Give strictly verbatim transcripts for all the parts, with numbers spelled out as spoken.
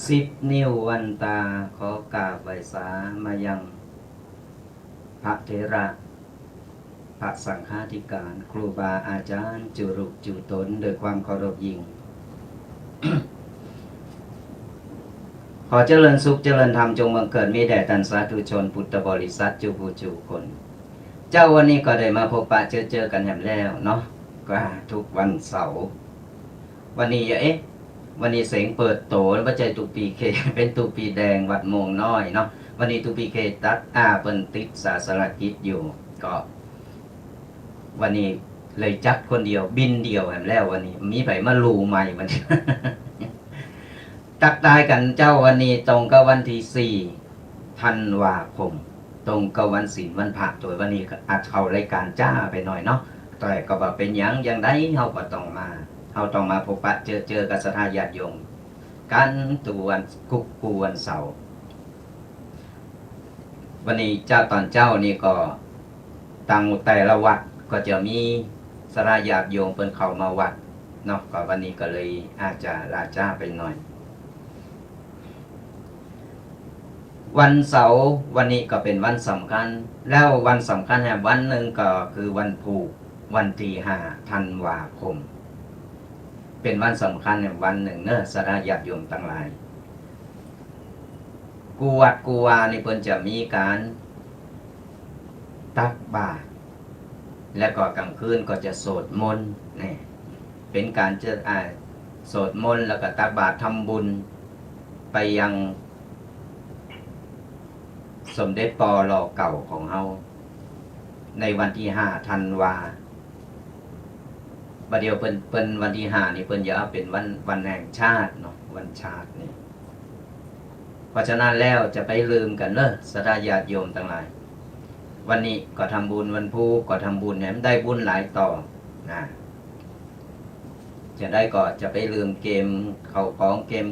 สิบนิ้ววันตา ขอกราบไหว้สามายังพระเถระ พระสังฆาธิการ ครูบาอาจารย์ จุลุจุตน ด้วยความเคารพยิ่ง ขอเจริญสุขเจริญธรรมจงบังเกิดมีแด่ต้านสาธุชนพุทธบริษัทจุผู้จุคน เจ้า วันนี้ก็ได้มาพบปะเจอเจอกั๋นแหมแล้วเนาะ ก็ทุกวันเสาร์ วันนี้ เอ๊ะ วันนี้เสียงเปิดโต บ่ใจ้ตุ๊กปี๋เค เป๋นตุ๊กปี๋แดงวัดโมงน้อยเนาะ วันนี้ตุ๊กปี๋เคตัด อ่า เปิ้นติดศาสนกิจอยู่ ก็ วันนี้เลยจัดคนเดียว บินเดี่ยวแหมแล้ว วันนี้ มีใผมาลู่ใหม่วันนี้ ตั๊กตายกั๋นเจ้า วันนี้ตรงกับวันตี้สี่ธันวาคม ตรงกับวันศีลวันพระตวย วันนี้ก็อาจเข้ารายการจ๊าไปหน่อยเนาะ แต่ก็บ่เป๋นหยัง อย่างใดเฮาก็ต้องมา เฮาต้องมาพบปะเจอเจอกับศรัทธาญาติโยมกั๋นกู้วัน กู้ กู้วันเสาร์ วันนี้เจ๊า ต๋อนเจ๊านี่ก็ ตางแต่ละวัดก็จะมีศรัทธาญาติโยมเปิ้นเข้ามาวัดเนาะ ก็วันนี้ก็เลยอาจจะลาจ๊าไปหน่อย วันเสาร์วันนี้ก็เป๋นวันสำคัญ แล้ววันสำคัญแหมวันนึ่งก็คือวันผูก วันตี้ห้าธันวาคม เป๋นวันสำคัญแหมวันนึ่งเนาะ ศรัทธาญาติโยมตังหลาย กู้วัดกู้วานี่เปิ้นจะมีก๋านตักบาตร แล้วก็ก๋างคืนก็จะสวดมนต์ นี่ เป๋นก๋านจะ อ่า สวดมนต์ แล้วก็ตักบาตรทำบุญไปยังสมเด็จ ป.ล.เก่าของเฮา ในวันตี้ห้าธันวา บ่าเดี่ยวเปิ้น เปิ้นวันตี้ห้านี่เปิ้นจะเอาเป๋นวัน วันแห่งชาติเนาะ วันชาตินี่ เพราะฉะนั้นแล้วจะไปลืมกั๋นเนาะ ศรัทธาญาติโยมตังหลาย วันนี้ก็ทำบุญ วันพูกก็ทำบุญ แหมได้บุญหลายต่อ นะ จะได้ก็จะไปลืมเกม ข้าวของเกม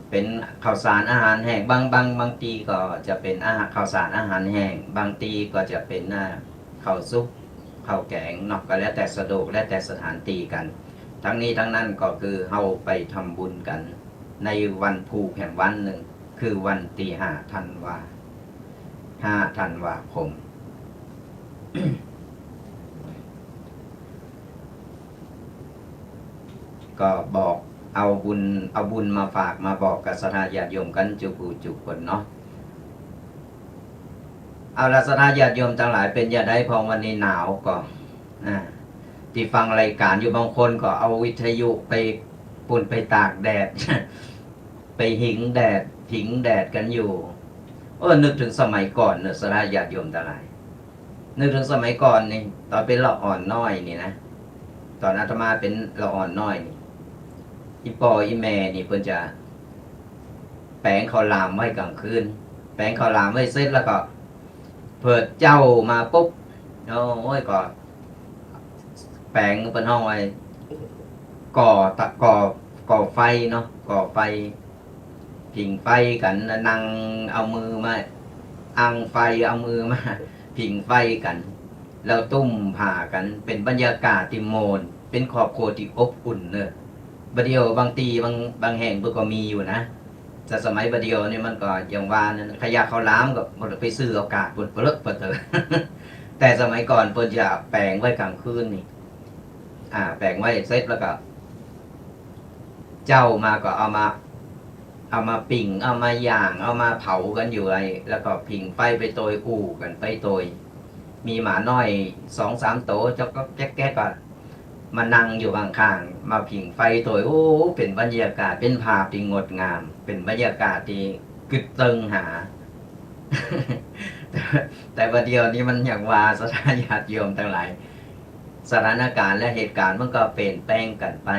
เป๋นข้าวสารอาหารแห้ง บาง บาง บางตี้ก็จะเป๋นอาหาร ข้าวสารอาหารแห้ง บางตี้ก็จะเป๋น อ่า ข้าวสุก ข้าวแก๋งเนาะ ก็แล้วแต่สะดวก แล้วแต่สถานตี้กั๋น ทั้งนี้ทั้งนั้นก็คือเฮาไปทำบุญกั๋นในวันผูกแหมวันนึ่ง คือวันตี้ห้าธันวา ห้าธันวาคม ก็บอกเอาบุญ เอาบุญมาฝากมาบอกกับศรัทธาญาติโยมกั๋นจุผู้จุคนเนาะ เอาละ ศรัทธาญาติโยมตังหลาย เป๋นจะใดพ่องวันนี้หนาวก็ อ่า ตี้ฟังรายการอยู่บางคนก็เอาวิทยุไปปู๊น ไปตากแดด ไปผิงแดด ผิงแดดกั๋นอยู่ เออ นึกเถิงสมัยก่อนเนาะ ศรัทธาญาติโยมตังหลาย นึกเถิงสมัยก่อนนี่ ต๋อนเป๋นละอ่อนน้อยนี่นะ ต๋อนอาตมาเป๋นละอ่อนน้อยนี่ อี่ป้ออี่แม่นี่เปิ้นจะแป๋งข้าวหลามไว้ก๋างคืน แป๋งข้าวหลามไว้เสร็จแล้วก็ เผิดเจ๊ามาปุ๊บ โอ้ย ก็แป๋งเปิ้นฮ้องว่า ก่อตะ ก่อ ก่อไฟเนาะ ก่อไฟ ผิงไฟกั๋น นั่งเอามือมาอังไฟ เอามือมาผิงไฟกั๋น แล้วตุ้มผ้ากั๋น เป๋นบรรยากาศตี้ม่วน เป๋นครอบครัวตี้อบอุ่นเนาะ บ่าเดี่ยวบางตี้ บาง บางแห่งเปิ้นก็มีอยู่นะ แต่สมัยบ่าเดี่ยวนี่มันก็อย่างว่านั่น ขะยะข้าวหลามก็บ่ได้ไปซื้อเอากาด เปิ้นเปลือกเปิ้นเตอ แต่สมัยก่อนเปิ้นจะแป๋งไว้ก๋างคืนนี่ อ่า แป๋งไว้เสร็จแล้วก็ เจ๊ามาก็เอามา เอามาปิ้ง เอามาย่าง เอามาเผากั๋นอยู่ไอ้ แล้วก็ผิงไฟไปตวย อู้กั๋นไปตวย มีหมาน้อยสองสามโต จ๊อกๆแก๊กๆ ก็มานั่งอยู่ข้างๆ มาผิงไฟตวย โอ้ เป๋นบรรยากาศ เป๋นภาพตี้งดงาม เป๋นบรรยากาศตี้กึ๊ดเติงหา แต่ แต่บ่าเดี่ยวนี้มันอย่างว่า ศรัทธาญาติโยมตังหลาย สถานการณ์และเหตุการณ์มันก็เปลี่ยนแปลงกั๋นไป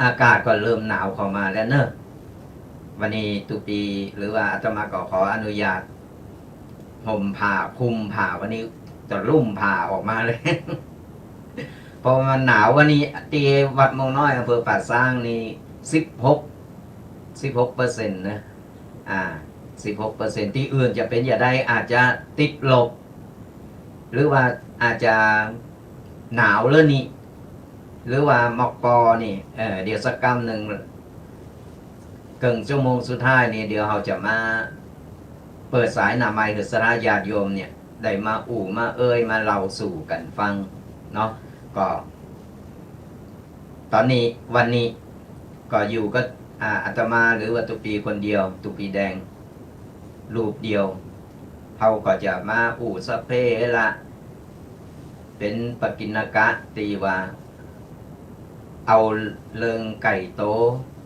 อากาศก็เริ่มหนาวเข้ามาแล้วเนาะ วันนี้ตุ๊ปี๋ หรือว่าอาตมาก็ขออนุญาตห่มผ้าคลุมผ้า วันนี้จะลุ่มผ้าออกมาเลย เพราะมันหนาว วันนี้ตี้วัดโมงน้อย อำเภอป่าซางนี่ สิบหก สิบหกเปอร์เซ็นต์ นะ อ่า สิบหกเปอร์เซ็นต์ ตี้อื่นจะเป๋นจะใด อาจจะติดลบ หรือว่าอาจจะหนาวเลยนี่ หรือว่ามก.ป.นี่ เอ่อ เดี๋ยวสักกำนึ่ง เกิ่งชั่วโมงสุดท้ายนี่ เดี๋ยวเฮาจะมาเปิดสายหน้าไมค์หื้อศรัทธาญาติโยมเนี่ย ได้มาอู้ มาเอ่ย มาเล่าสู่กั๋นฟังเนาะ ก็ ต๋อนนี้ วันนี้ ก็อยู่กับ อ่า อาตมา หรือว่าตุ๊ปีคนเดียว ตุ๊ปีแดง รูปเดียว เฮาก็จะมาอู้สัพเพเหระ เป๋นปกิณกะ ตี้ว่า เอาเรื่องใหญ่โต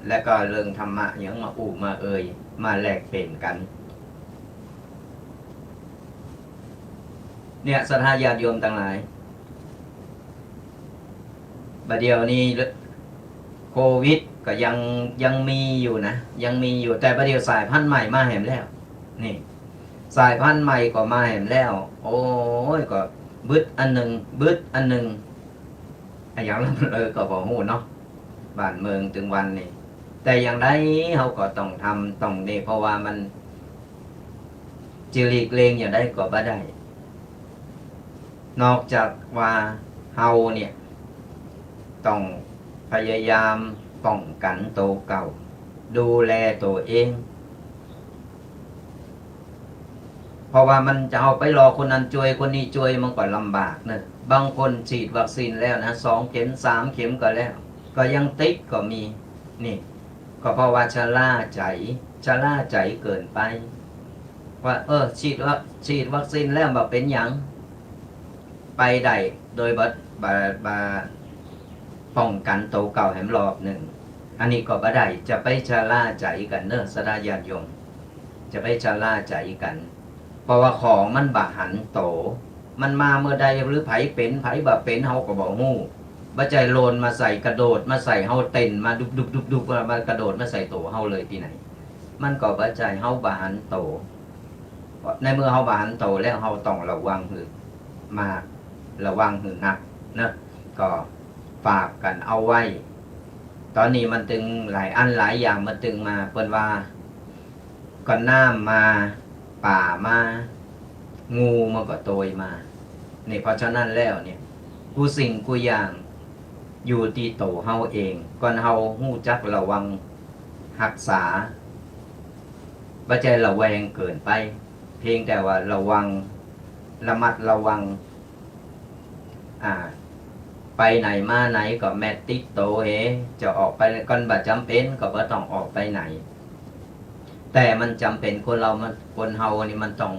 และก็เรื่องธรรมะหยังมาอู้มาเอ่ย มาแลกเปลี่ยนกั๋น เนี่ย ศรัทธาญาติโยมตังหลาย บ่าเดี่ยวนี้โควิดก็ยัง ยังมีอยู่นะ ยังมีอยู่ แต่บ่าเดี่ยวสายพันธุ์ใหม่มาแหมแล้ว นี่ สายพันธุ์ใหม่ก็มาแหมแล้ว โอ้ย ก็บึดอันนึ่ง บึดอันนึ่ง อะหยังละเมอก็บ่ฮู้เนาะ บ้านเมืองตึงวันนี้ แต่อย่างใดเฮาก็ต้องทำ ต้องนี่ เพราะว่ามันจะหลีกเลี่ยงอย่างใดก็บ่ได้ นอกจากว่าเฮาเนี่ย ต้องพยายามป้องกั๋นโตเก่า ดูแลโตเอง เพราะว่ามันจะเอาไปรอคนนั้นจ้วย คนนี้จ้วย มันก็ลำบากเนอะ บางคนฉีดวัคซีนแล้วนะ สองเข็ม สามเข็มก็แล้ว ก็ยังติดก็มี นี่ ก็เพราะว่าชะล่าใจ๋ ชะล่าใจ๋เกิ๋นไป ว่า เออ ฉีดวัค ฉีดวัคซีนแล้วบ่เป๋นหยัง ไปได้โดยบ่ บ่ บ่ป้องกั๋นโตเก่าแหมรอบนึ่ง อันนี้ก็บ่ได้ จะไปชะล่าใจ๋กั๋นเนอะ ศรัทธาญาติโยม จะไปชะล่าใจ๋กั๋น เพราะว่าของมันบ่หันโต มันมาเมื่อใดหรือใผเป๋น ใผบ่เป๋น เฮาก็บ่ฮู้ บ่ใจ้โลนมาใส่ กระโดดมาใส่เฮา เต้นมาดุบๆๆๆ มากระโดดมาใส่โตเฮาเลยตี้ไหน มันก็บ่ใจ้ เฮาบ่หันโต ในเมื่อเฮาบ่หันโตแล้ว เฮาต้องระวังหื้อมาก ระวังหื้อนักเนอะ ก็ฝากกั๋นเอาไว้ ต๋อนนี้มันตึงหลายอันหลายอย่างมันตึงมา เปิ้นว่า ก็น้ำมา ป่ามา งูมันก็โตยมา นี่ เพราะฉะนั้นแล้วเนี่ย กู้สิ่งกู้อย่างอยู่ตี้โตเฮาเอง ก่อนเฮาฮู้จักระวังฮักษา บ่ใจ้ระแวงเกิ๋นไป เพียงแต่ว่าระวัง ระมัดระวัง อ่า ไปไหนมาไหนก็แมสติดโตเห จะออกไปก่อนบ่จ๋ำเป๋นก็บ่ต้องออกไปไหน แต่มันจ๋ำเป๋น คนเฮามัน คนเฮานี่มันต้อง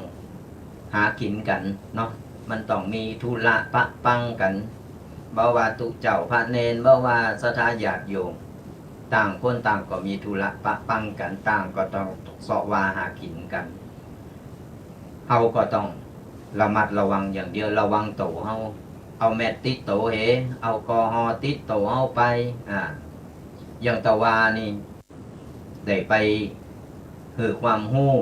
หากิ๋นกั๋นเนาะ มันต้องมีธุระปะปังกั๋น บ่ว่าตุ๊เจ้าพระเณร บ่ว่าศรัทธาญาติโยม ต่างคนต่างก็มีธุระปะปังกั๋น ต่างก็ต้องเสาะว่าหากิ๋นกั๋น เฮาก็ต้องระมัดระวังอย่างเดียว ระวังโตเฮา เอาแมสติดโตเห แอลกอฮอล์ติดโตเฮาไป อ่า อย่างตะวานี่ ได้ไปหื้อความฮู้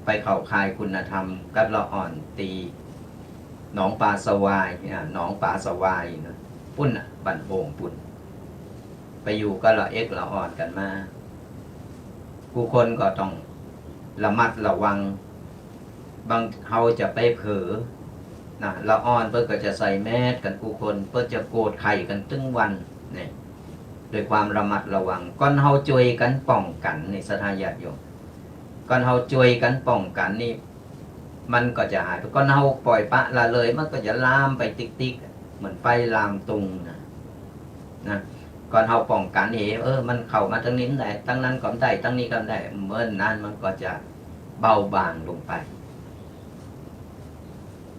ไปเข้าค่ายคุณธรรมกับละอ่อนตี้หนองปลาสวาย อ่า หนองปลาสวายนะ ปุ้นน่ะ บ้านโฮ่งปุ้น ไปอยู่กับละเอ็กละอ่อนกั๋นมา กู้คนก็ต้องระมัดระวัง บาง เฮาจะไปเผลอนะ ละอ่อนเปิ้นก็จะใส่แมสกั๋นกู้คน เปิ้นจะโกรธใค่กั๋นตึงวัน นี่ ด้วยความระมัดระวัง ก่อนเฮาจ้วยกั๋นป้องกั๋น นี่ ศรัทธาญาติโยม ก่อนเฮาจ้วยกั๋นป้องกั๋นนี่ มันก็จะหายไป ก่อนเฮาป่อยปละละเลย มันก็จะลามไปติ๊กๆ เหมือนไฟลามตุงนะ นะ ก่อนเฮาป้องกั๋นเห เออ มันเข้ามาตางนี้บ่ได้ ตางนั้นก็บ่ได้ ตางนี้ก็บ่ได้ เมินนั้นมันก็จะเบาบางลงไป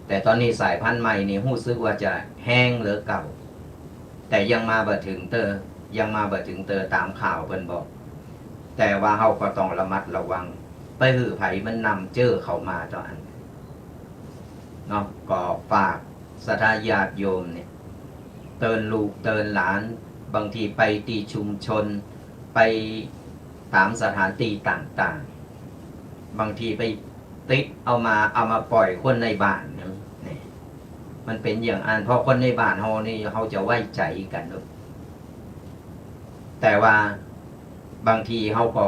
แต่ต๋อนนี้สายพันธุ์ใหม่นี่ฮู้สึกว่าจะแฮงเหลือเก่า แต่ยังมาบ่เถิงเตื้อ ยังมาบ่เถิงเตื้อต๋ามข่าวเปิ้นบอก แต่ว่าเฮาก็ต้องระมัดระวัง ไปหื้อใผมันนำเจ้อเข้ามาเต้าอั้น เนาะ ก็ฝากศรัทธาญาติโยมเนี่ย เตือนลูกเตือนหลาน บางทีไปตี้ชุมชน ไปต๋ามสถานตี้ต่างๆ บางทีไปติดเอามา เอามาป่อยคนในบ้านนะ นี่ มันเป๋นอย่างอั้น เพราะคนในบ้านเฮานี่ เฮาจะไว้ใจ๋กั๋นเนาะ แต่ว่าบางทีเฮาก็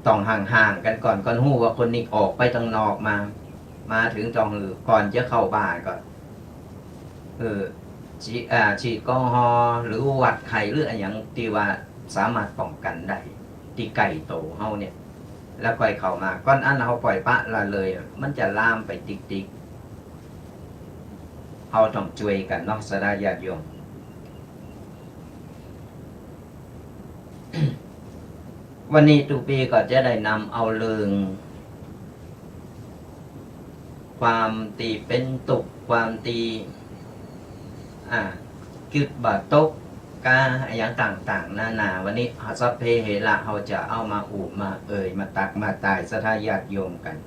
ต้องห่างๆ กั๋นก่อน ก่อนฮู้ว่าคนนี้ออกไปตางนอกมา มาเถิงต้องหื้อ ก่อนจะเข้าบ้านก็ เออ ฉีด อ่า ฉีดแอลกอฮอล์ หรือวัดไข้ หรืออะหยังตี้ว่าสามารถป้องกั๋นได้ ตี้ใก้โตเฮาเนี่ย แล้วก้อยเข้ามา ก่อนอั้นเฮาป่อยปละละเลย มันจะลามไปติ๊กๆ เฮาต้องจ้วยกั๋นเนาะ ศรัทธาญาติโยม วันนี้ตุ๊กปี้ก็จะได้นำเอาเรื่อง ความตี้เป๋นตุ๊กข์ ความตี้ อ่า กึ๊ดบ่ตก กาอะหยังต่างๆ นานา วันนี้สัพเพเหระ เฮาจะเอามาอู้มาเอ่ย มาตักมาตายศรัทธาญาติโยมกั๋น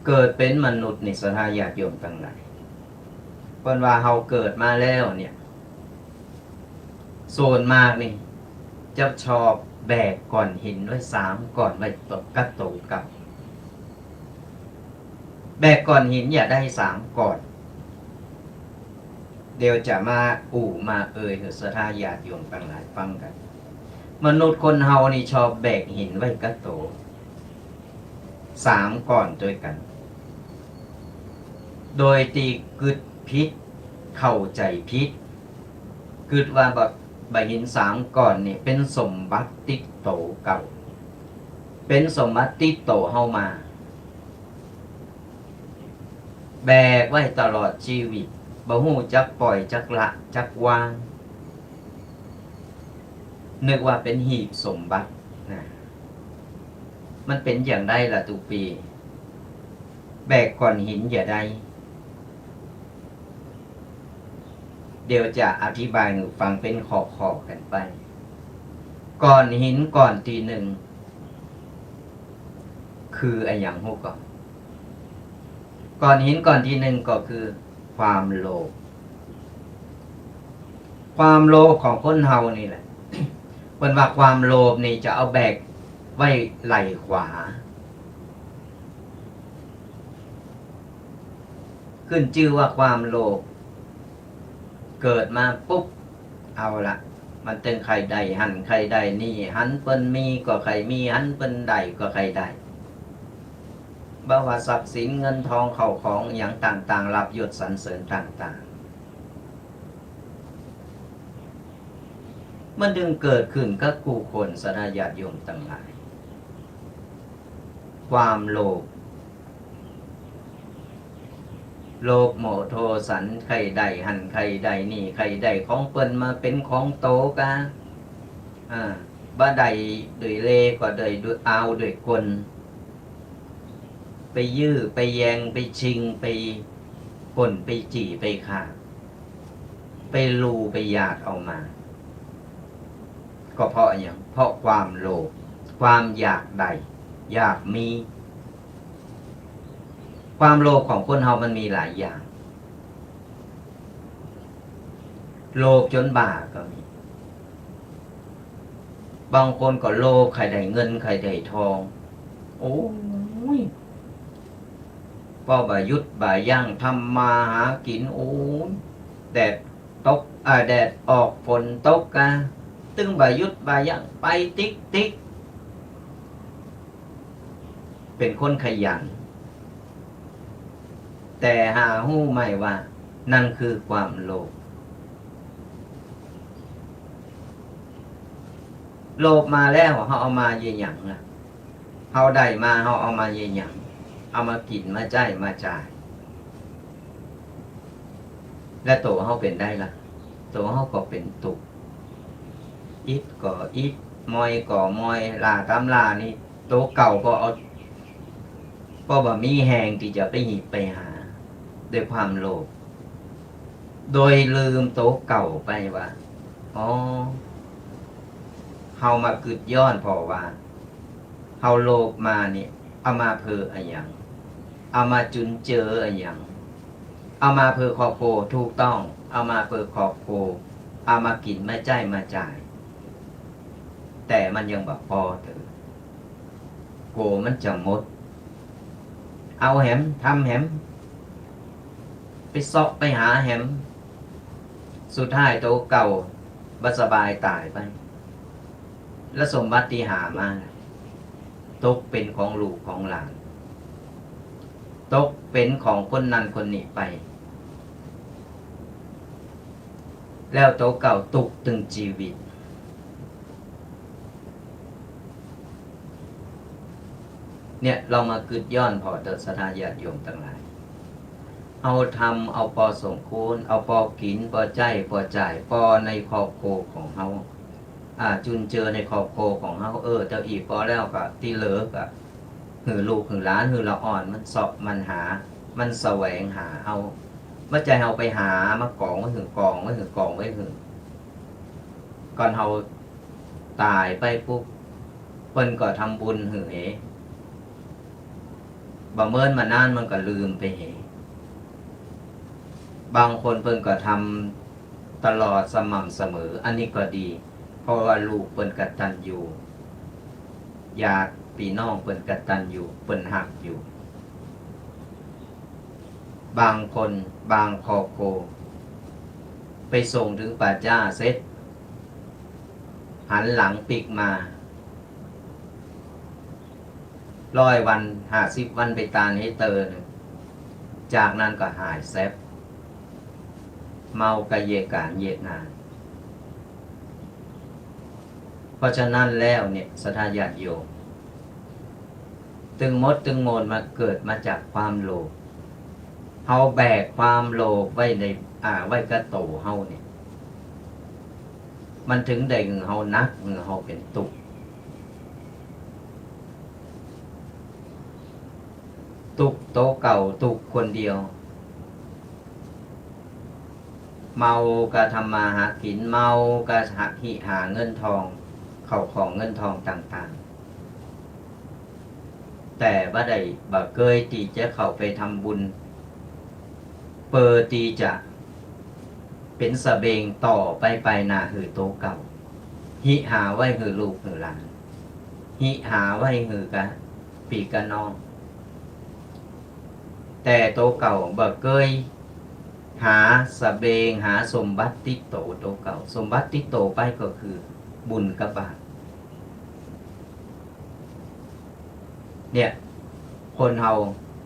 เกิดเป๋นมนุษย์นี่ศรัทธาญาติโยมตังหลาย เปิ้นว่าเฮาเกิดมาแล้วเนี่ย ส่วนมากนี่จะชอบแบกก้อนหินไว้สามก้อนไว้ตกกะโตเก่า แบกก้อนหินอย่าได้สามก้อน เดี๋ยวจะมาอู้มาเอ่ยหื้อศรัทธาญาติโยมตังหลายฟังกั๋น มนุษย์คนเฮานี่ชอบแบกหินไว้กะโต สามก้อนตวยกั๋น โดยตี้กึ๊ดผิด เข้าใจ๋ผิด กึ๊ดว่าบ่า บ่าหินสามก้อนนี่เป๋นสมบัติติดโตเก่า เป๋นสมบัติติดโตเฮามา แบกไว้ตลอดจีวิต บ่ฮู้จักป่อย จักละ จักวาง นึกว่าเป๋นหีบสมบัตินะ มันเป๋นอย่างใดล่ะตุ๊กปี้ แบกก้อนหินอย่าได้ เดี๋ยวจะอธิบายหื้อฟังเป๋นข้อๆ กั๋นไป ก้อนหินก้อนตี้นึ่ง คืออะหยังฮู้ก่อ ก้อนหินก้อนตี้นึ่งก็คือความโลภ ความโลภของคนเฮานี่แหละ เปิ้นว่าความโลภนี่จะเอาแบกไว้ไหล่ขวา ขึ้นจื้อว่าความโลภ เกิดมาปุ๊บ เอาละ มันตึงใค่ได้หั้นใค่ได้นี่ หันเปิ้นมีก็ใค่มี หันเปิ้นได้ก็ใค่ได้ บ่ว่าทรัพย์สินเงินทองเข้าของอะหยังต่างๆ ลาภยศสรรเสริญต่างๆ มันจึงเกิดขึ้นกับกู้คนศรัทธาญาติโยมตังหลาย ความโลภ โลภโมโทสัน ใค่ได้หั้นใค่ได้นี่ ใค่ได้ของเปิ้นมาเป๋นของโตกา อ่า บ่ได้โดยเล่ห์ก็ได้โดย เอาโดยกล ไปยื้อ ไปแย่ง ไปชิง ไปปล้น ไปจี้ ไปฆ่า ไปลู่ ไปหยาดเอามา ก็เพราะอะหยัง เพราะความโลภ ความอยากได้ อยากมี ความโลภของคนเฮามันมีหลายอย่าง โลภจ๋นบ้าก็มี บางคนก็โลภใค่ได้เงินใค่ได้ทอง โอ้ย ป้อบ่หยุดบ่ยั้งทำมาหากิ๋น โอ้ย แดดตก อ่า แดดออกฝนตกกา ตึงบ่หยุดบ่ยั้ง ไปติ๊กๆ เป๋นคนขยัน แต่หาฮู้ไหมว่านั่นคือความโลภ โลภมาแล้วเฮาเอามาเยียะหยังล่ะ เฮาได้มาเฮาเอามาเยียะหยัง เอามากิ๋น มาใจ๊ มาจ่าย และโตเฮาเป๋นใดล่ะ โตเฮาก็เป๋นตุ๊กข์ อิดก็อิด มอยก็มอย ล้าต๋ามล้านี่ โตเก่าก็เอา ก็บ่มีแฮงตี้จะไปหีบไปหา ด้วยความโลภ โดยลืมโตเก่าไปว่า อ๋อ เฮามากึ๊ดย้อนผ่อว่า เฮาโลภมานี่ เอามาเปื้ออะหยัง เอามาจุนเจืออะหยัง เอามาเปื้อครอบครัว ถูกต้อง เอามาเปื้อครอบครัว เอามากิ๋น มาใจ๊ มาจ่าย แต่มันยังบ่ปอเตื้อ กั๋วมันจะหมด เอาแหม ทำแหม ไปเซาะไปหาแหม สุดท้ายโตเก่าบ่สบายต๋ายไป แล้วสมบัติตี้หามาตกเป๋นของลูกของหลาน ตกเป๋นของคนนั้นคนนี้ไป แล้วโตเก่าตุ๊กตึงจีวิต เนี่ย ลองมากึ๊ดย้อนผ่อเต๊อะ ศรัทธาญาติโยมตังหลาย เฮาทำเอาปอสมควร เอาปอกิ๋น ปอใจ๊ ปอจ่าย ปอในครอบครัวของเฮา อ่า จุนเจือในครอบครัวของเฮา เออ เต้าอี้ปอแล้วก็ตี้เหลือก็หื้อลูกหื้อหลาน หื้อละอ่อนมันเซาะมันหา มันแสวงหาเอา บ่ใจ้เฮาไปหามากองไว้หื้อ กองไว้หื้อ กองไว้หื้อ ก่อนเฮาต๋ายไปปุ๊บ เปิ้นก็ทำบุญหื้อเห บ่เมินบ่นานมันก็ลืมไปเห บางคนเปิ้นก็ทำตลอดสม่ำเสมอ อันนี้ก็ดี เพราะว่าลูกเปิ้นกตัญญู ญาติปี้น้องเปิ้นกตัญญู เปิ้นฮักอยู่ บางคน บางครอบครัว ไปส่งเถิงป่าจ๊าเสร็จ หันหลังปิ๊กมา ร้อยวัน ห้าสิบวันไปตานเหเตอหนึ่ง จากนั้นก็หายแซ็บ เมาก็เยียะก๋านเยียะงาน เพราะฉะนั้นแล้วเนี่ย ศรัทธาญาติโยม ตึงหมดตึงมวลมาเกิดมาจากความโลภ เฮาแบกความโลภไว้ใน อ่า ไว้กับตั๋วเฮาเนี่ย มันเถิงได้หื้อเฮาหนัก หื้อเฮาเป๋นตุ๊กข์ ตุ๊กข์โตเก่า ตุ๊กข์คนเดียว เมาก็ทำมาหากิ๋น เมาก็หา หิหาเงินทอง เข้าของเงินทองต่างๆ แต่บ่ได้ บ่เกยตี้จะเข้าไปทำบุญ เปื้อตี้จะเป๋นสะเบงต่อไปไปหน้าหื้อโตเก่า หิหาไว้หื้อลูกหื้อหลาน หิหาไว้หื้อกับปี้กับน้อง แต่โตเก่าบ่เกยหาสะเบง หาสมบัติติดโต โตเก่า สมบัติติดโตไปก็คือบุญกับบาป เนี่ย คนเฮา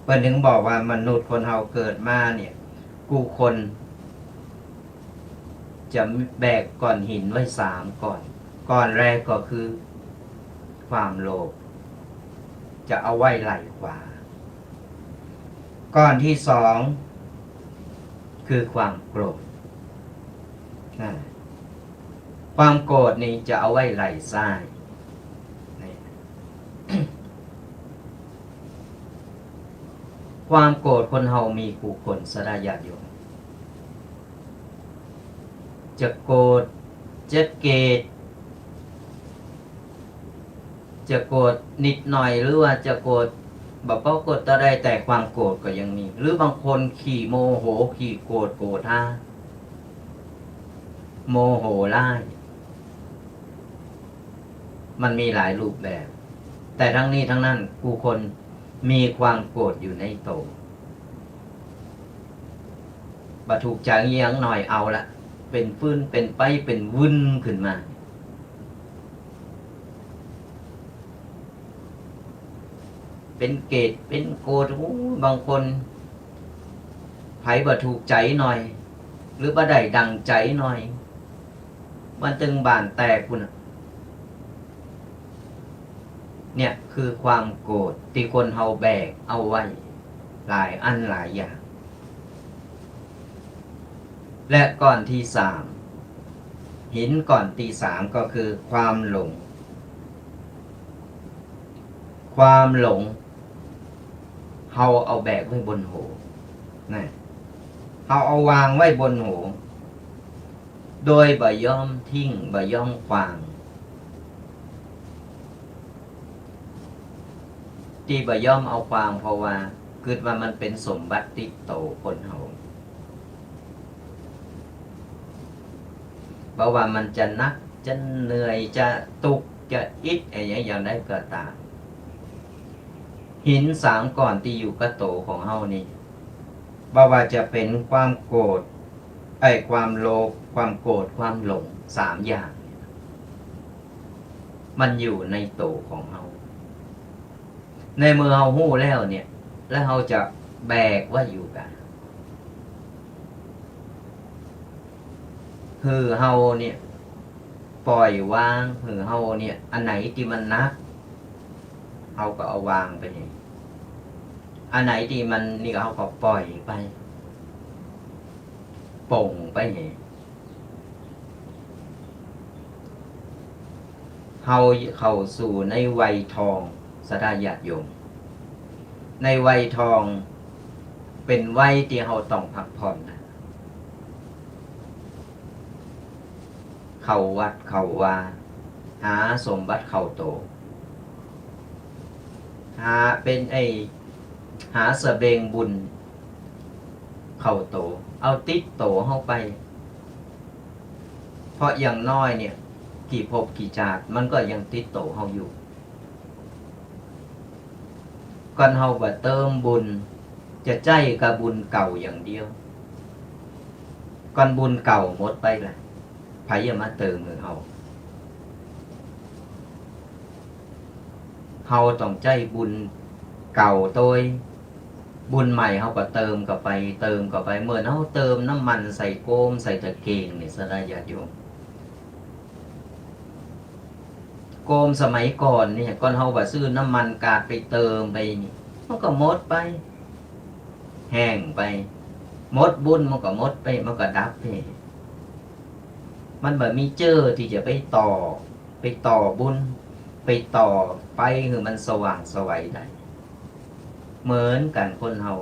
เปิ้นถึงบอกว่ามนุษย์คนเฮาเกิดมาเนี่ย กู้คนจะแบกก้อนหินไว้สามก้อน ก้อนแรกก็คือความโลภ จะเอาไว้ไหล่ขวา ก้อนที่สองคือความโกรธ นั่นแหละ ความโกรธนี่จะเอาไว้ไหล่ซ้าย นี่ ความโกรธคนเฮามีกู้คน ศรัทธาญาติโยม จะโกรธ จะเกลียด จะโกรธนิดหน่อย หรือว่าจะโกรธบ่ปอโกรธเต้าใด แต่ความโกรธก็ยังมี หรือบางคนขี้โมโห ขี้โกรธโกธา โมโหร้าย มันมีหลายรูปแบบ แต่ทั้งนี้ทั้งนั้น กู้คนมีความโกรธอยู่ในโต บ่ถูกใจ๋อะหยังหน่อยเอาละ เป๋นฟืนเป๋นไฟเป๋นวึ่นขึ้นมา เป๋นเกลียดเป๋นโกรธ โอ้ บางคน ใผบ่ถูกใจ๋หน่อย หรือบ่ได้ดั่งใจ๋หน่อย มันตึงบ้านแตกพู้นน่ะ เนี่ยคือความโกรธตี้คนเฮาแบกเอาไว้หลายอันหลายอย่าง และก้อนที่สาม หินก้อนที่สามก็คือความหลง ความหลง เฮาเอาแบกไว้บนหัว นะ เฮาเอาวางไว้บนหัว โดยบ่ยอมทิ้ง บ่ยอมขว้าง ตี้บ่ยอมเอาขว้าง เพราะว่ากึ๊ดว่ามันเป๋นสมบัติติดโตคนเฮา บ่ว่ามันจะหนัก จะเหนื่อย จะตุ๊กข์ จะอิด อะหยังอย่างใดก็ต๋าม หินสามก้อนตี้อยู่กับโตของเฮานี่ บ่ว่าจะเป๋นความโกรธ ไอ้ ความโลภ ความโกรธ ความหลง สามอย่างเนี่ย มันอยู่ในโตของเฮา ในเมื่อเฮาฮู้แล้วเนี่ย แล้วเฮาจะ แบกไว้อยู่กา หื้อเฮาเนี่ย ป่อยวาง หื้อเฮาเนี่ย อันไหนตี้มันหนัก เฮาก็เอาวางไป อันไหนตี้มันนี่ก็เฮาก็ป่อยไป ป่งไป เฮาเข้าสู่ในวัยทอง ศรัทธาญาติโยม ในวัยทองเป๋นวัยตี้เฮาต้องพักผ่อนนะ เข้าวัดเข้าวา หาสมบัติเข้าโต หาเป๋นไอ้ หาสะเบงบุญเข้าโต เอาติดโตเฮาไป เพราะอย่างน้อยเนี่ย กี่ภพกี่จาติมันก็ยังติดโตเฮาอยู่ ก่อนเฮาบ่เติมบุญ จะใจ๊กาบุญเก่าอย่างเดียว ก่อนบุญเก่าหมดไปละ ใผจะมาเติมหื้อเฮา เฮาต้องใจ๊บุญเก่าโตย บุญใหม่เฮาก็เติมเข้าไป เติมเข้าไป เหมือนเฮาเติมน้ำมันใส่โกม ใส่ตะเกงนี่ ศรัทธาญาติโยม โกมสมัยก่อนเนี่ย ก่อนเฮาบ่ซื้อน้ำมันก๊าซไปเติมไปนี่ มันก็หมดไป แห้งไป หมดบุญมันก็หมดไป มันก็ดับไป มันบ่มีเจ้อตี้จะไปต่อ ไปต่อบุญ ไปต่อไปหื้อมันสว่างไสวได้ เหมือนกั๋นคนเฮา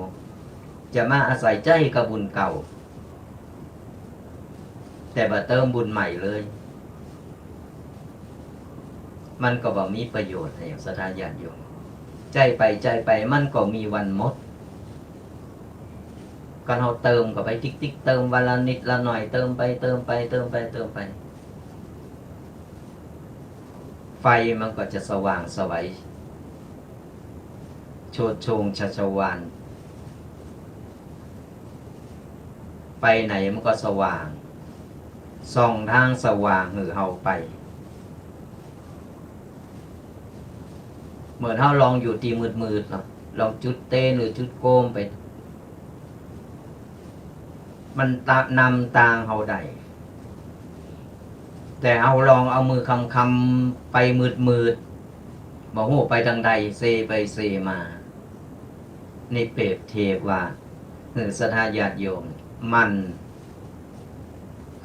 จะมาอาศัยใจ๊กาบุญเก่า แต่บ่เติมบุญใหม่เลย มันก็บ่มีประโยชน์อะ ศรัทธาญาติโยม ใจ๊ไป ใจ๊ไป มันก็มีวันหมด ก่อนเฮาเติมเข้าไปติ๊กๆ เติมวันละนิดละหน่อย เติมไป เติมไป เติมไป เติมไป ไฟมันก็จะสว่างไสว โชติช่วงชัชวาล ไปไหนมันก็สว่าง ส่องตางสว่างหื้อเฮาไป เหมือนเฮาลองอยู่ตี้มืดๆ เนาะ ลองจุดเตนหรือจุดโกมไป มันตะ นำตางเฮาได้ แต่เฮาลองเอามือคำๆ ไปมืดๆ บ่ฮู้ไปตางใด เซไปเซมา นี่เปรียบเทียบว่า หื้อศรัทธาญาติโยมหมั่น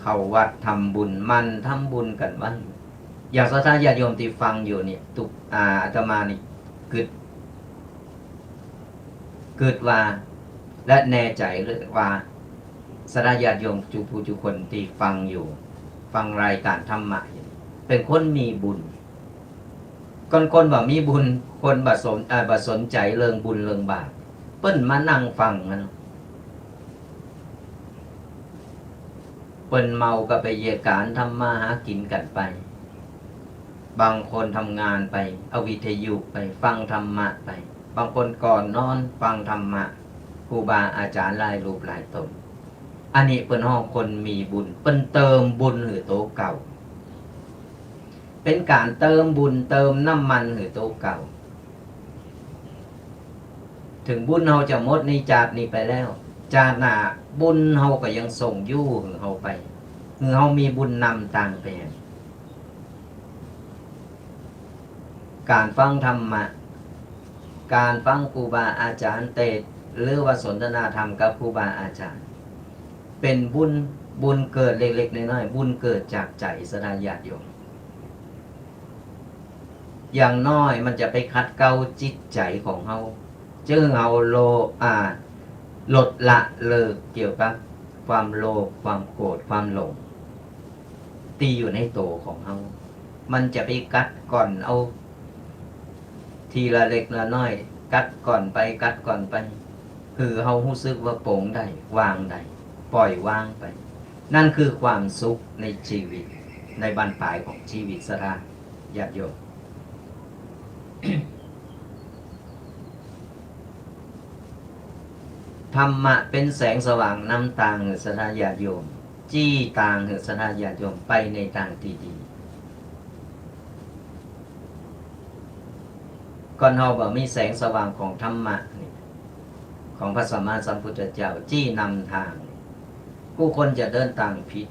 เข้าวัดทำบุญ หมั่นทำบุญกั๋นไว้ อย่างศรัทธาญาติโยมตี้ฟังอยู่เนี่ย ตุ๊ก อ่า อาตมานี่กึ๊ด กึ๊ดว่า และแน่ใจ๋เลยว่า ศรัทธาญาติโยมจุผู้จุคนตี้ฟังอยู่ ฟังรายก๋านธรรมะอยู่ เป๋นคนมีบุญ คน คนบ่มีบุญ คนบ่สน เอ่อ บ่สนใจ๋เรื่องบุญเรื่องบาป เปิ้นมานั่งฟังนะ เปิ้นเมาก็ไปเยียะก๋านทำมาหากิ๋นกั๋นไป บางคนทำงานไป เอาวิทยุไป ฟังธรรมะไป บางคนก่อนนอนฟังธรรมะ ครูบาอาจ๋ารย์หลายรูปหลายต๋น อันนี้เปิ้นฮ้องคนมีบุญ เปิ้นเติมบุญหื้อโตเก่า เป๋นก๋านเติมบุญ เติมน้ำมันหื้อโตเก่า เถิงบุญเฮาจะหมดในจาตินี้ไปแล้ว จาติหน้าบุญเฮาก็ยังส่งอยู่หื้อเฮาไป หื้อเฮามีบุญนำตางไป ก๋านฟังธรรมะ ก๋านฟังครูบาอาจ๋ารย์เตสน์ หรือว่าสนทนาธรรมกับครูบาอาจ๋ารย์ เป๋นบุญ บุญเกิดเล็กๆ น้อยๆ บุญเกิดจากใจ๋ ศรัทธาญาติโยม อย่างน้อยมันจะไปขัดเกลาจิตใจ๋ของเฮา จึงหื้อเฮาโล อ่า ลดละเลิกเกี่ยวกับความโลภ ความโกรธ ความหลง ตี้อยู่ในโตของเฮา มันจะไปกัดก่อนเอา ทีละเล็กละน้อย กัดก่อนไป กัดก่อนไป หื้อเฮาฮู้สึกว่าป๋งได้ วางได้ ป่อยวางไป นั่นคือความสุขในจีวิต ในบั้นปลายของจีวิต ศรัทธาญาติโยม ธรรมะเป๋นแสงสว่างนำตางหื้อศรัทธาญาติโยม จี้ตางหื้อศรัทธาญาติโยมไปในตางตี้ดี ก่อนเฮาบ่มีแสงสว่างของธรรมะนี่ ของพระสัมมาสัมพุทธเจ้า จี้นำตาง กู้คนจะเดินตางผิด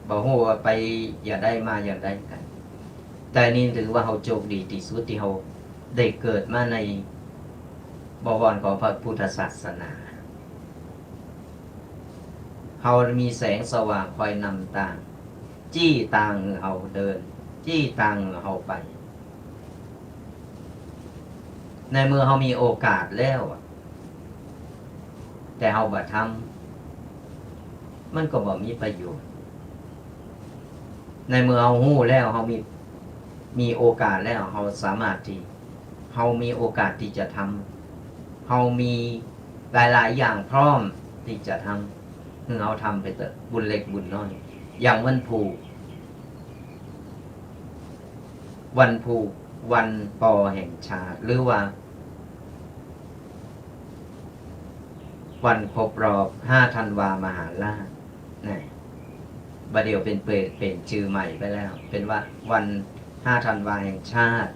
บ่ฮู้ว่าไปอย่างใดมาอย่างใดกั๋น แต่นี่ถือว่าเฮาโจคดีตี้สุดตี้เฮาได้เกิดมาในบวรของพระพุทธศาสนา เฮามีแสงสว่างคอยนำตาง จี้ตางหื้อเฮาเดิน จี้ตางหื้อเฮาไป ในเมื่อเฮามีโอกาสแล้วอะ แต่เฮาบ่ทำ มันก็บ่มีประโยชน์ ในเมื่อเฮาฮู้แล้ว เฮามี มีโอกาสแล้ว เฮาสามารถตี้ เฮามีโอกาสตี้จะทำ เฮามีหลายๆ อย่างพร้อมตี้จะทำ หื้อเฮาทำไปเต๊อะ บุญเล็กบุญน้อย อย่างวันผูก วันผูก วันปอแห่งชาติ หรือว่า วันครบรอบห้าธันวามหาราช นะ บ่าเดี่ยวเป๋น เป๋น เป๋นจื้อใหม่ไปแล้ว เป๋นว่าวันห้าธันวาแห่งชาติ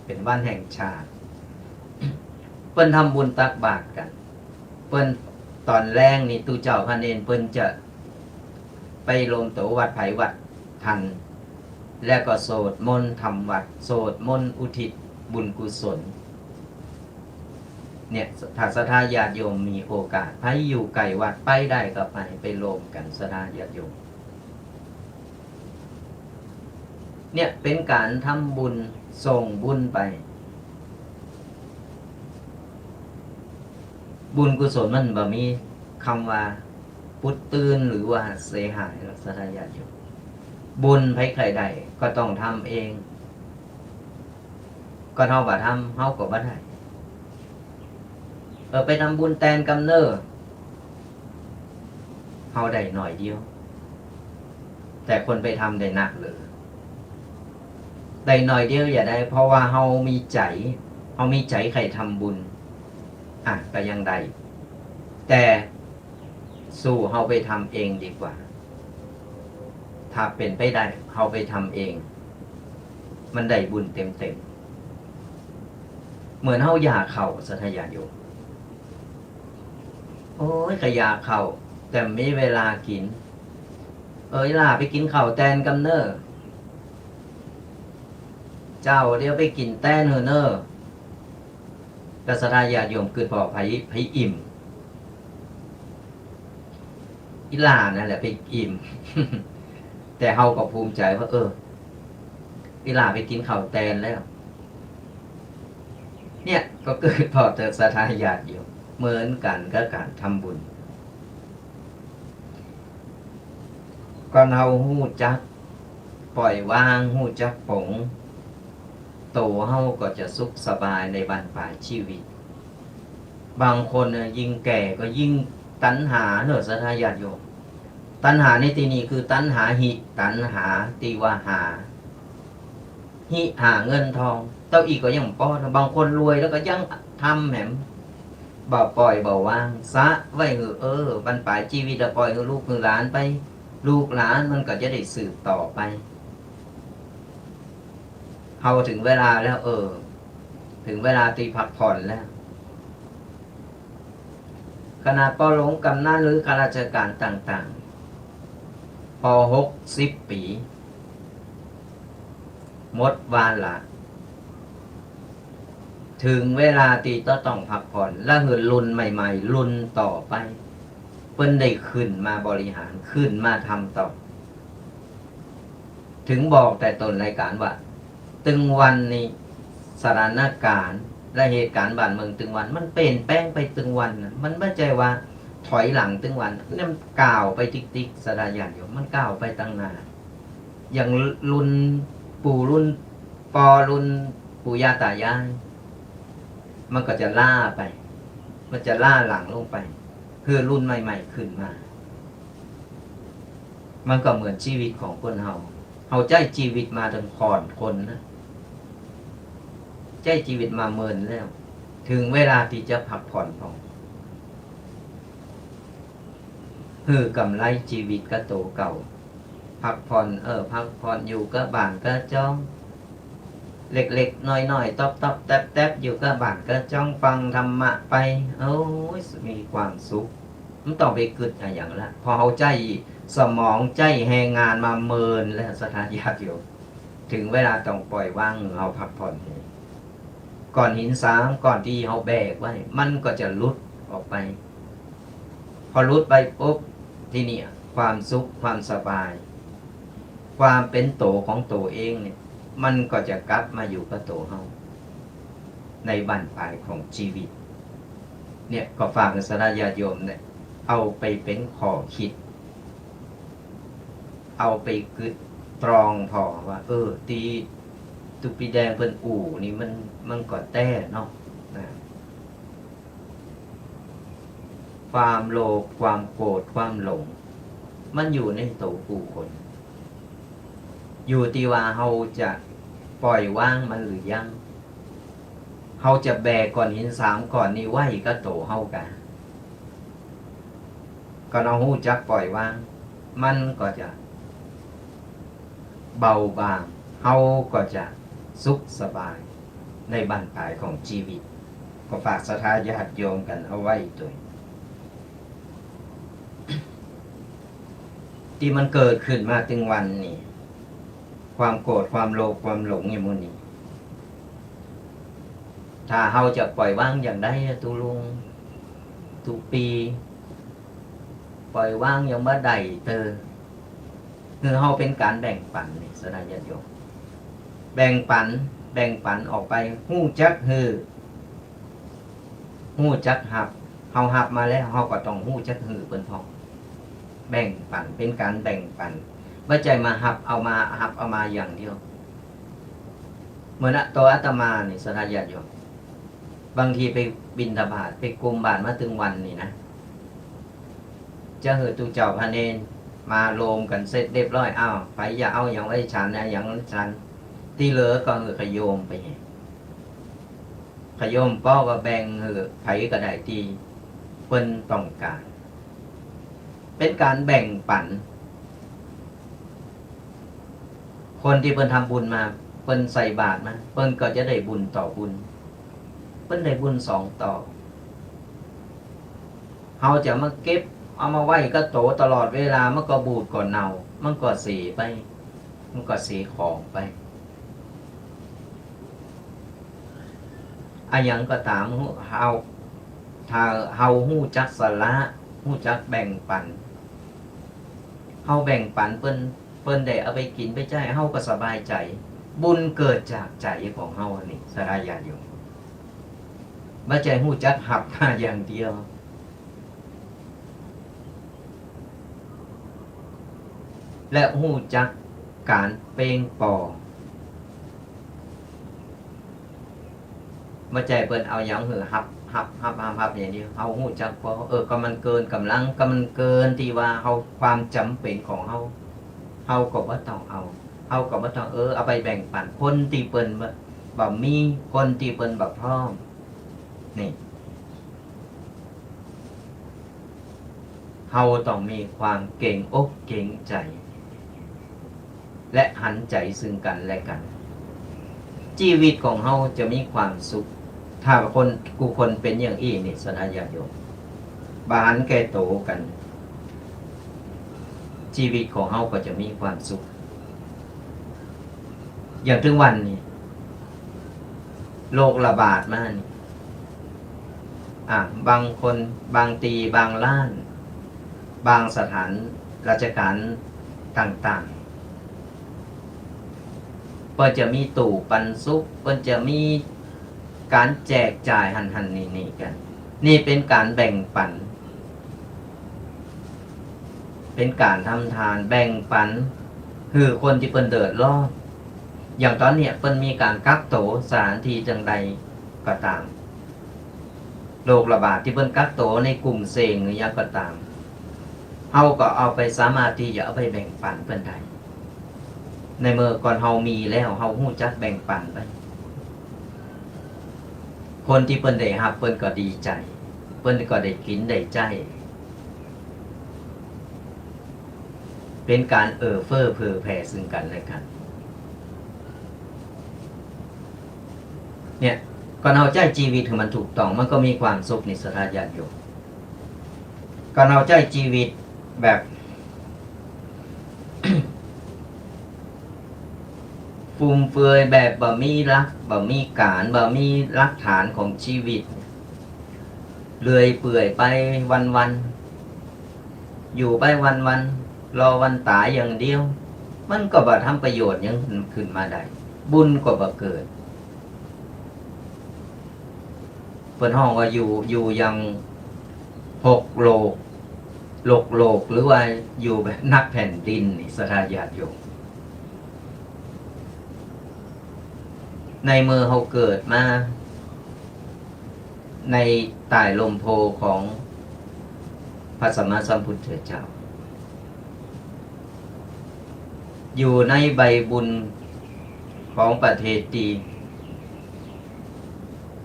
เป๋นวันแห่งชาติ เปิ้นทำบุญตักบาตรกั๋น เปิ้นต๋อนแลงนี่ ตุ๊เจ้าพระเณรเปิ้นจะไปรวมตั๋ววัดใผวัด ทัน แล้วก็สวดมนต์ทำวัตร สวดมนต์อุทิศบุญกุศล เนี่ย ถ้าศรัทธาญาติโยมมีโอกาส ใผอยู่ใก้วัดไปได้ก็ไป ไปรวมกั๋นศรัทธาญาติโยม เนี่ย เป๋นก๋านทำบุญ ส่งบุญไป บุญกุศลมันบ่มีกำว่าปุ๊ดตื้นหรือว่าเสียหายหรอกศรัทธาญาติโยม บุญใผใค่ได้ก็ต้องทำเอง ก็เฮาบ่ทำ เฮาก็บ่ได้ เออ ไปทำบุญแตนกำเน่อ เฮาได้หน้อยเดียว แต่คนไปทำได้นักเลย ได้หน้อยเดียวอย่าได้ เพราะว่าเฮามีใจ๋ เฮามีใจ๋ใค่ทำบุญ อ่ะ ก็ยังได้ แต่ สู้เฮาไปทำเองดีกว่า ถ้าเป๋นไปได้ เฮาไปทำเอง มันได้บุญเต็มๆ เหมือนเฮาอยากข้าวศรัทธาญาติโยม โอ้ย ก็อยากข้าว แต่บ่มีเวลากิ๋น เออ อีหล่าไปกิ๋นข้าวแตนกำเน่อ เจ้าเดี๋ยวไปกิ๋นแตนหื้อเน่อ แล้วศรัทธาญาติโยมกึ๊ดผ่อ ใผ ใผอิ่ม อีหล่านั่นแหละไปอิ่ม แต่เฮาก็ภูมิใจ๋ว่า เออ อีหล่าไปกิ๋นข้าวแตนแล้ว เนี่ย ก็กึ๊ดผ่อเต๊อะศรัทธาญาติโยม เหมือนกั๋นกับก๋านทำบุญ ก่อนเฮาฮู้จัก ป่อยวาง ฮู้จักป๋ง ตั๋วเฮาก็จะสุขสบายในบั้นปลายจีวิต บางคนเนี่ยยิ่งแก่ก็ยิ่งตัณหาเน่อศรัทธาญาติโยม ตัณหาในตี้นี้คือตัณหาหิ ตัณหาตี้ว่าหา หิ หาเงินทอง เต้าอี้ก็ยังป้อ บางคนรวยแล้วก็ยังทำแหม บ่ป่อยบ่วาง สะไว้หื้อ เออ บั้นปลายจีวิตแล้วป่อยหื้อลูกหื้อหลานไป ลูกหลานมันก็จะได้สืบต่อไป เฮาเถิงเวลาแล้ว เออ เถิงเวลาตี้พักผ่อนแล้ว ขนาดป้อหลวงกำนันหรือข้าราชการต่างๆ ป้อหกสิบปี๋ หมดวาระ เถิงเวลาตี้จะต้องพักผ่อน และหื้อรุ่นใหม่ๆ รุ่นต่อไป เปิ้นได้ขึ้นมาบริหาร ขึ้นมาทำต่อ เถิงบอกแต่ต้นรายการว่า ตึงวันนี้สถานการณ์และเหตุก๋ารณ์บ้านเมืองตึงวัน มันเปลี่ยนแปลงไปตึงวันน่ะ มันบ่ใจ้ว่าถอยหลังตึงวัน เนี่ยมันก้าวไปติ๊กๆ ศรัทธาญาติโยม มันก้าวไปตังหน้า อย่างรุ่นปู่รุ่นป้อรุ่นปู่ย่าต๋ายาย มันก็จะล้าไป มันจะล้าหลังลงไป หื้อรุ่นใหม่ๆ ขึ้นมา มันก็เหมือนจีวิตของคนเฮา เฮาใจ๊จีวิตมาตึงก่อนคนนะ ใจ๊จีวิตมาเมินแล้ว เถิงเวลาตี้จะพักผ่อนผ่อง หื้อกำไรจีวิตกับโตเก่า พักผ่อน เออ พักผ่อนอยู่กับบ้านกับจอง เล็กๆ น้อยๆ ต๊อบๆ แต๊บๆ อยู่ก้าบ้านก้าจ๊องฟังธรรมะไป โอ๊ย มีความสุข บ่ต้องไปกึ๊ดอะหยังละ พอเฮาใจ๊สมองใจ๊แฮงงานมาเมินแล้ว ศรัทธาญาติโยม เถิงเวลาต้องปล่อยวาง เฮาพักผ่อน ก้อนหินสามก้อนตี้เฮาแบกไว้ มันก็จะหลุดออกไป พอหลุดไปปุ๊บ ทีนี้ความสุข ความสบาย ความเป๋นโตของโตเองเนี่ย มันก็จะกลับมาอยู่กับโตเฮา ในบั้นปลายของจีวิต เนี่ย ก็ฝากศรัทธาญาติโยมเนี่ย เอาไปเป๋นข้อคิด เอาไปกึ๊ดตรองผ่อว่า เออ ตี้ตุ๊ปีแดงเปิ้นอู้นี่มัน มันก็แต๊เนาะ นะ ความโลภ ความโกรธ ความหลง มันอยู่ในโตกู้คน อยู่ตี้ว่าเฮาจะปล่อยวางมันหรือยัง เฮาจะแบกก้อนหินสามก้อนนี้ไว้กับโตเฮากา ก็เฮาฮู้จักปล่อยวาง มันก็จะเบาบาง เฮาก็จะสุขสบายในบั้นปลายของจีวิต ก็ฝากศรัทธาญาติโยมกั๋นเอาไว้ตวย ตี้มันเกิดขึ้นมาตึงวันนี้ ความโกรธ ความโลภ ความหลงอย่างหมู่นี้ ถ้าเฮาจะปล่อยวางอย่างใดอะ ตุ๊ลุง ตุ๊ปี ปล่อยวางอย่างบ่ได้เตอ คือเฮาเป๋นก๋านแบ่งปั๋นนี่ ศรัทธาญาติโยม แบ่งปั๋น แบ่งปั๋นออกไป ฮู้จักหื้อ ฮู้จักฮับ เฮาฮับมาแล้ว เฮาก็ต้องฮู้จักหื้อเปิ้นพ่อง แบ่งปั๋น เป๋นก๋านแบ่งปั๋น บ่ใจ้มาฮับเอามา ฮับเอามาอย่างเดียว เหมือนอะ ตั๋วอาตมานี่ ศรัทธาญาติโยม บางทีไปบิณฑบาต ไปกุมบาตรมาตึงวันนี่นะ จะหื้อตุ๊เจ้าพระเณรมาโฮมกั๋นเสร็จเรียบร้อย อ้าว ใผอยากเอาหยังไว้ฉันนะ หยังฉัน ตี้เหลือก็หื้อขะโยมไป ขะโยมป้อก็แบ่งหื้อใผก็ได้ตี้เปิ้นต้องก๋าน เป๋นก๋านแบ่งปั๋น คนตี้เปิ้นทำบุญมา เปิ้นใส่บาตรมา เปิ้นก็จะได้บุญต่อบุญ เปิ้นได้บุญสองต่อ เฮาจะมาเก็บเอามาไว้กับโตตลอดเวลา มันก็บูดก็เน่า มันก็เสียไป มันก็เสียของไป อะหยังก็ต๋าม ฮู้ เฮา ถ้าเฮาฮู้จักสละ ฮู้จักแบ่งปั๋น เฮาแบ่งปั๋นเปิ้น เปิ้นได้เอาไปกิ๋นไปใจ๊ เฮาก็สบายใจ๋ บุญเกิดจากใจ๋ของเฮาอันนี้ ศรัทธาญาติโยม บ่ใจ้ฮู้จักฮับมาอย่างเดียว และฮู้จักก๋านเปงป่อ บ่ใจ้เปิ้นเอาหยังหื้อฮับ ฮับ ฮับ ฮับ ฮับอย่างเดียว เฮาฮู้จักป่อ เออ ก็มันเกินก๋ำลัง ก็มันเกินตี้ว่าเฮา ความจ๋ำเป๋นของเฮา เฮาก็บ่ต้องเอา เฮาก็บ่ต้อง เออ เอาไปแบ่งปั๋นคนตี้เปิ้นบ่ บ่มี คนตี้เปิ้นบ่พร้อม นี่ เฮาต้องมีความเกรงอกเกรงใจ๋ และหันใจ๋ซึ่งกั๋นและกั๋น จีวิตของเฮาจะมีความสุข ถ้าคนกู้คนเป๋นอย่างอี้นี่ ศรัทธาญาติโยม บ่หันแก่โตกั๋น จีวิตของเฮาก็จะมีความสุข อย่างตึงวันนี้ โรคระบาดมานี่ อ่ะ บางคน บางตี้ บางร้าน บางสถานราชก๋านต่างๆ เปิ้นจะมีตู้ปันสุข เปิ้นจะมีก๋านแจกจ่ายหั้นๆ นี่ๆ กั๋น นี่เป๋นก๋านแบ่งปั๋น เป๋นก๋านทำทานแบ่งปั๋น หื้อคนตี้เปิ้นเดือดร้อน อย่างต๋อนเนี้ยเปิ้นมีก๋านกักโตสถานตี้จังใดก็ต๋าม โรคระบาดตี้เปิ้นกักโตในกลุ่มเสี่ยงหรือหยังก็ต๋าม เฮาก็เอาไป สามารถตี้จะเอาไปแบ่งปั๋นเปิ้นได้ ในเมื่อก่อนเฮามีแล้ว เฮาฮู้จักแบ่งปั๋นไป คนตี้เปิ้นได้ฮับ เปิ้นก็ดีใจ๋ เปิ้นก็ได้กิ๋นได้ใจ๊ เป๋นก๋านเอื้อเฟื้อเผื่อแผ่ซึ่งกั๋นและกั๋น เนี่ย ก่อนเฮาใจ๊จีวิตหื้อมันถูกต้อง มันก็มีความสุขนี่ ศรัทธาญาติโยม ก่อนเฮาใจ๊จีวิตแบบ ฟุ่มเฟือย แบบบ่มีหลัก บ่มีก๋าน บ่มีหลักฐานของจีวิต เลื่อยเปื่อยไปวันๆ อยู่ไปวันๆ รอวันต๋ายอย่างเดียว มันก็บ่ทำประโยชน์หยังขึ้นมาได้ บุญก็บ่เกิด เปิ้นฮ้องว่าอยู่ อยู่อย่างหกโลก หลกโลก หรือว่าอยู่แบบนับแผ่นดินนี่ ศรัทธาญาติโยม ในเมื่อเฮาเกิดมา ในใต้ร่มโพธิ์ของพระสัมมาสัมพุทธเจ้า อยู่ในใบบุญของประเทศตี้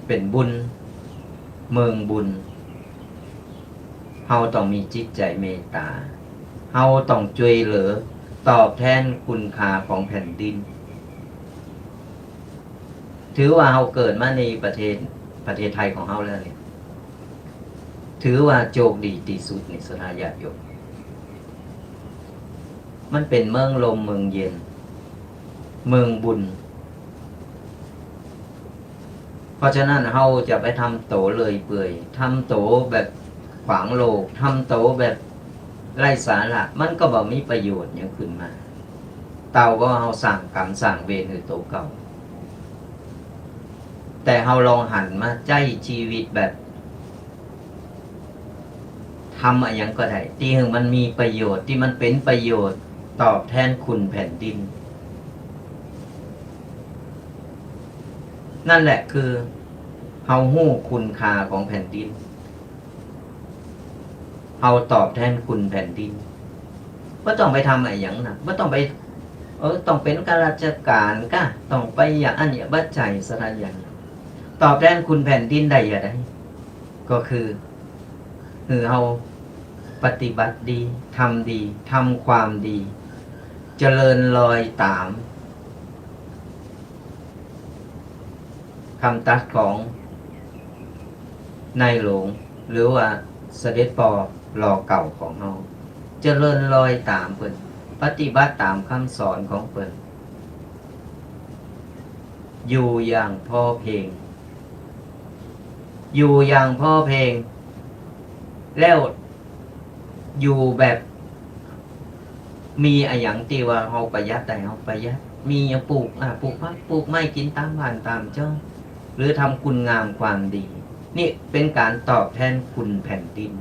เป๋นบุญ เมืองบุญ เฮาต้องมีจิตใจ๋เมตต๋า เฮาต้องจ้วยเหลือตอบแทนคุณค่าของแผ่นดิน ถือว่าเฮาเกิดมาในประเทศ ประเทศไทยของเฮาแล้วเนี่ย ถือว่าโจคดีตี้สุดนี่ ศรัทธาญาติโยม มันเป๋นเมืองร่มเมืองเย็น เมืองบุญ เพราะฉะนั้นเฮาจะไปทำโตเลื่อยเปื่อย ทำโตแบบขวางโลก ทำโตแบบไร้สาระ มันก็บ่มีประโยชน์หยังขึ้นมา เต้าก็เฮาสร้างกรรมสร้างเวรหื้อโตเก่า แต่เฮาลองหันมาใจ๊จีวิตแบบ ทำอะหยังก็ได้ ตี้หื้อมันมีประโยชน์ ตี้มันเป๋นประโยชน์ตอบแทนคุณแผ่นดิน นั่นแหละคือเฮาฮู้คุณค่าของแผ่นดิน เฮาตอบแทนคุณแผ่นดิน บ่ต้องไปทำอะหยังนะ บ่ต้องไป เออ ต้องเป๋นข้าราชก๋านก้า ต้องไปอย่างอั้นอย่าง บ่ใจ้ ศรัทธาญาติโยม ตอบแทนคุณแผ่นดินได้อย่างใด ก็คือ หื้อเฮาปฏิบัติดี ทำดี ทำความดี เจริญรอยต๋ามกำตรัสของในหลวง หรือว่าเสด็จป้อหล่อเก่าของเฮา เจริญรอยต๋ามเปิ้น ปฏิบัติต๋ามกำสอนของเปิ้น อยู่อย่างพอเพียง อยู่อย่างพอเพียง แล้วอยู่แบบมีอะหยังตี้ว่าเฮาประหยัดได้ เฮาประหยัด มีหยังปลูก อ่า ปลูกผัก ปลูกไม้กิ๋นต๋ามบ้านต๋ามจ้อง หรือทำคุณงามความดี นี่เป๋นก๋านตอบแทนคุณแผ่นดิน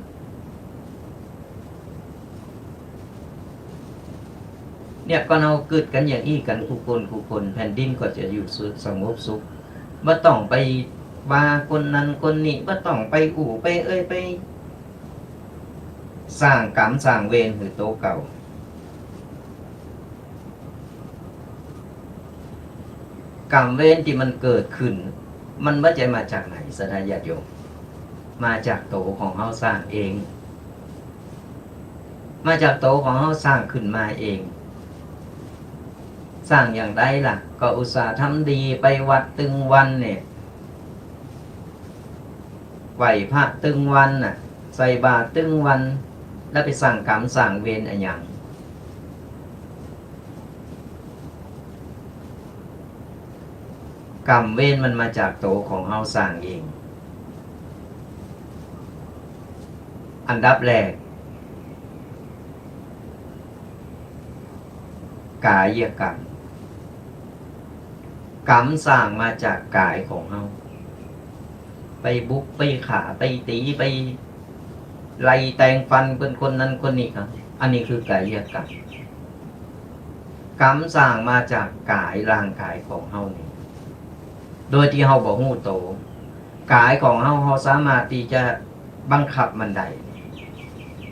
เนี่ย ก็เฮากึ๊ดกั๋นอย่างอี้กั๋นกู้คนกู้คน แผ่นดินก็จะอยู่สุข สงบสุข บ่ต้องไปว่าคนนั้นคนนี้ บ่ต้องไปอู้ไปเอ้ย ไปสร้างกรรมสร้างเวรหื้อโตเก่า กรรมเวรตี้มันเกิดขึ้น มันบ่ใจ้มาจากไหน ศรัทธาญาติโยม มาจากโตของเฮาสร้างเอง มาจากโตของเฮาสร้างขึ้นมาเอง สร้างอย่างใดล่ะ ก็อุตส่าห์ทำดี ไปวัดตึงวันเนี่ย ไหว้พระตึงวันน่ะ ใส่บาตรตึงวัน แล้วไปสร้างกรรมสร้างเวรอะหยัง กรรมเวรมันมาจากโตของเฮาสร้างเอง อันดับแรก กายกรรม กรรมสร้างมาจากกายของเฮา ไปบุก ไปฆ่า ไปตี๋ ไปไล่แตงฟันเปิ้นคนนั้นคนนี้ครับ อันนี้คือกายกรรม กรรมสร้างมาจากกาย ร่างกายของเฮานี่ โดยตี้เฮาบ่ฮู้โต กายของเฮา เฮาสามารถตี้จะบังคับมันได้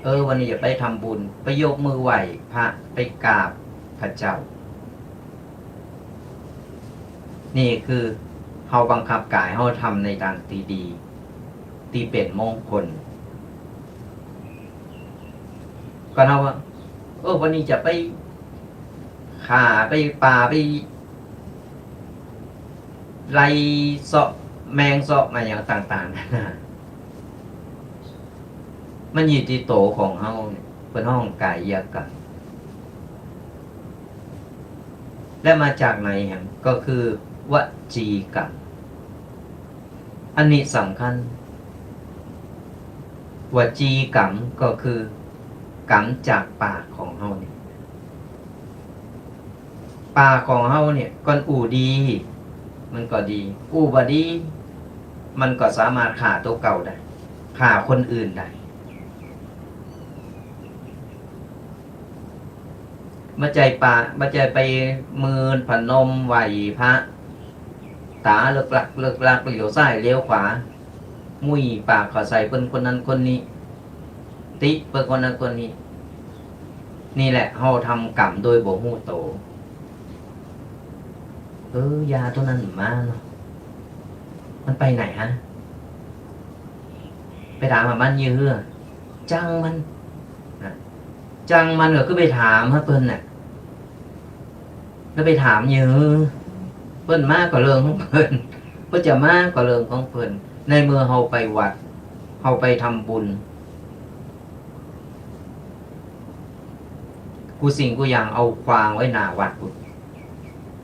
เออ วันนี้จะไปทำบุญ ไปยกมือไหว้พระ ไปกราบพระเจ้า นี่คือเฮาบังคับกายเฮาทำในตางตี้ดี ตี้เป๋นมงคล ก็เฮาว่า เออ วันนี้จะไปฆ่า ไปป่า ไป ไล่เซาะแมงเซาะมาหยังต่างๆ นานา มันอยู่ตี้โตของเฮาเนี่ย เปิ้นฮ้องก๋ายกรรม และมาจากไหนแหม ก็คือวจีกรรม อันนี้สำคัญ วจีกรรมก็คือกรรมจากปากของเฮาเนี่ย ปากของเฮาเนี่ย ก่อนอู้ดี มันก็ดี อู้บ่ดี มันก็สามารถฆ่าตั๋วเก่าได้ ฆ่าคนอื่นได้ บ่ใจ้ปะ บ่ใจ้ไปมือพนมไหว้พระ ต๋าเลิกลักเลิกลัก เหลียวซ้ายเหลียวขวา มุ้ยปากเข้าใส่เปิ้นคนนั้นคนนี้ ติเปิ้นคนนั้นคนนี้ นี่แหละเฮาทำกรรมโดยบ่ฮู้โต เออ ยาตั๋วนั้นมาเนาะ มันไปไหนฮะ ไปถามหามันอยู่เฮือ จังมัน นะ จังมันก็คือไปถามหาเปิ้นน่ะ แล้วไปถามอยู่ เปิ้นมาก็เรื่องของเปิ้น เปิ้นจะมาก็เรื่องของเปิ้น ในเมื่อเฮาไปวัด เฮาไปทำบุญ กู้สิ่งกู้อย่างเอาขวางไว้หน้าวัดปุ้น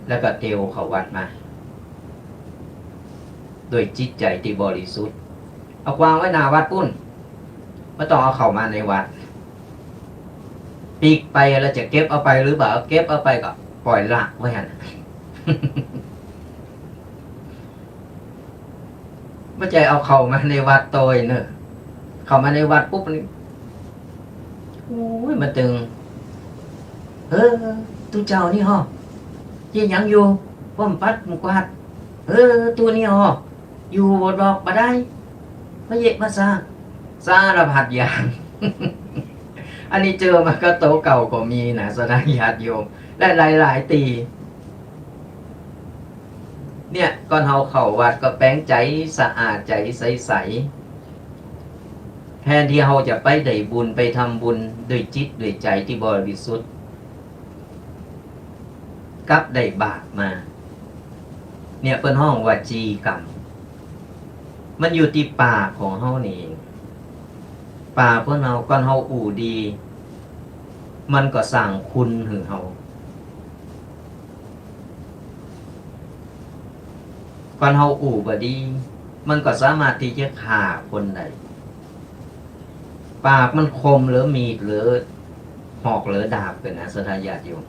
แล้วก็เตียวเข้าวัดมา โดยจิตใจ๋ตี้บริสุทธิ์ เอาขวางไว้หน้าวัดปุ้น บ่ต้องเอาเข้ามาในวัด ปิ๊กไปแล้วจะเก็บเอาไปหรือบ่า เก็บเอาไปก็ปล่อยละไว้หั้น บ่ใจ้เอาเข้ามาในวัดโตยเนาะ เข้ามาในวัดปุ๊บนี่ โอ้ย มันตึง เออ ตุ๊เจ้านี่ฮอ เฮ็ดหยังอยู่ ป้อมปัดหมู่กวาด เออ ตุ๊นี่ฮอ อยู่บ่ดอกบ่ได้ มาเยะมาซา สารพัดอย่าง อันนี้เจอมากับตั๋วเก่าก็มีนะ ศรัทธาญาติโยม และหลายๆ ตี้ เนี่ย ก่อนเฮาเข้าวัดก็แป๋งใจ๋สะอาด ใจ๋ใสๆ แทนตี้เฮาจะไปได้บุญ ไปทำบุญด้วยจิตด้วยใจ๋ตี้บริสุทธิ์ กลับได้บาปมา เนี่ยเปิ้นฮ้องวจีกรรม มันอยู่ตี้ปากของเฮานี่เอง ปากของเฮา ก่อนเฮาอู้ดี มันก็สร้างคุณหื้อเฮา ก่อนเฮาอู้บ่ดี มันก็สามารถตี้จะฆ่าคนได้ ปากมันคมเหลือมีด เหลือหอก เหลือดาบเปิ้นนะ ศรัทธาญาติโยม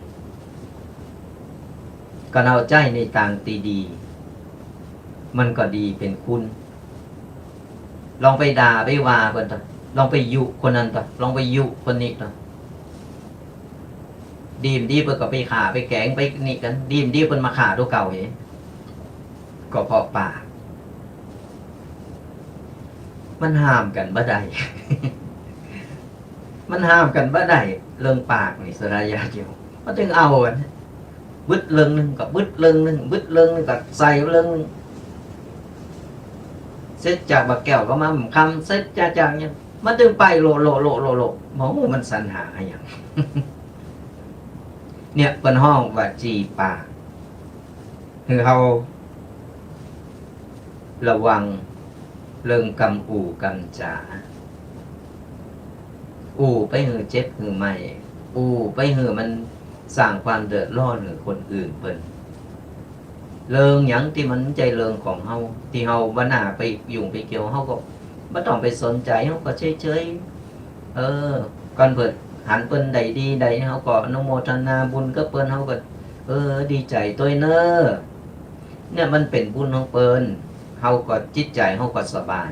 ก่อนเฮาใจ๊ในตางตี้ดี มันก็ดีเป๋นคุณ ลองไปด่าไปว่าเปิ้นเถาะ ลองไปยุคนนั้นเถาะ ลองไปยุคนนี้เถาะ ดีบ่ดีเปิ้นก็ไปฆ่าไปแก๋งไปนี่กั๋น ดีบ่ดีเปิ้นมาฆ่าตั๋วเก่าเอง ก็เพราะปาก มันห้ามกั๋นบ่ได้ มันห้ามกั๋นบ่ได้ เรื่องปากนี่ ศรัทธาญาติโยม มันจึงเอากั๋น บึดเรื่องนึ่งก็บึดเรื่องนึ่ง บึดเรื่องนึ่งก็ใส่เรื่องนึ่ง เสร็จจากบ่าแก้วก็มาบ่าคำ เสร็จจาก จากเนี่ย มันจึงไปโละโละโละโละโละ บ่ฮู้มันสรรหาอะหยัง เนี่ยเปิ้นฮ้องวจีปาก หื้อเฮาระวังเรื่องกำอู้กำจ๋า อู้ไปหื้อเจ็บหื้อไม้ อู้ไปหื้อมันสร้างความเดือดร้อนหื้อคนอื่นเปิ้น เรื่องหยังตี้มันบ่ใจ้เรื่องของเฮา ตี้เฮาบ่น่าไปยุ่งไปเกี่ยว เฮาก็บ่ต้องไปสนใจ๋ เฮาก็เฉยๆ เออ ก่อนเปิ้นหันเปิ้นได้ดีได้ เฮาก็อนุโมทนาบุญกับเปิ้น เฮาก็ เออ ดีใจ๋ตวยเน่อ เนี่ยมันเป๋นบุญของเปิ้น เฮาก็จิตใจ๋เฮาก็สบาย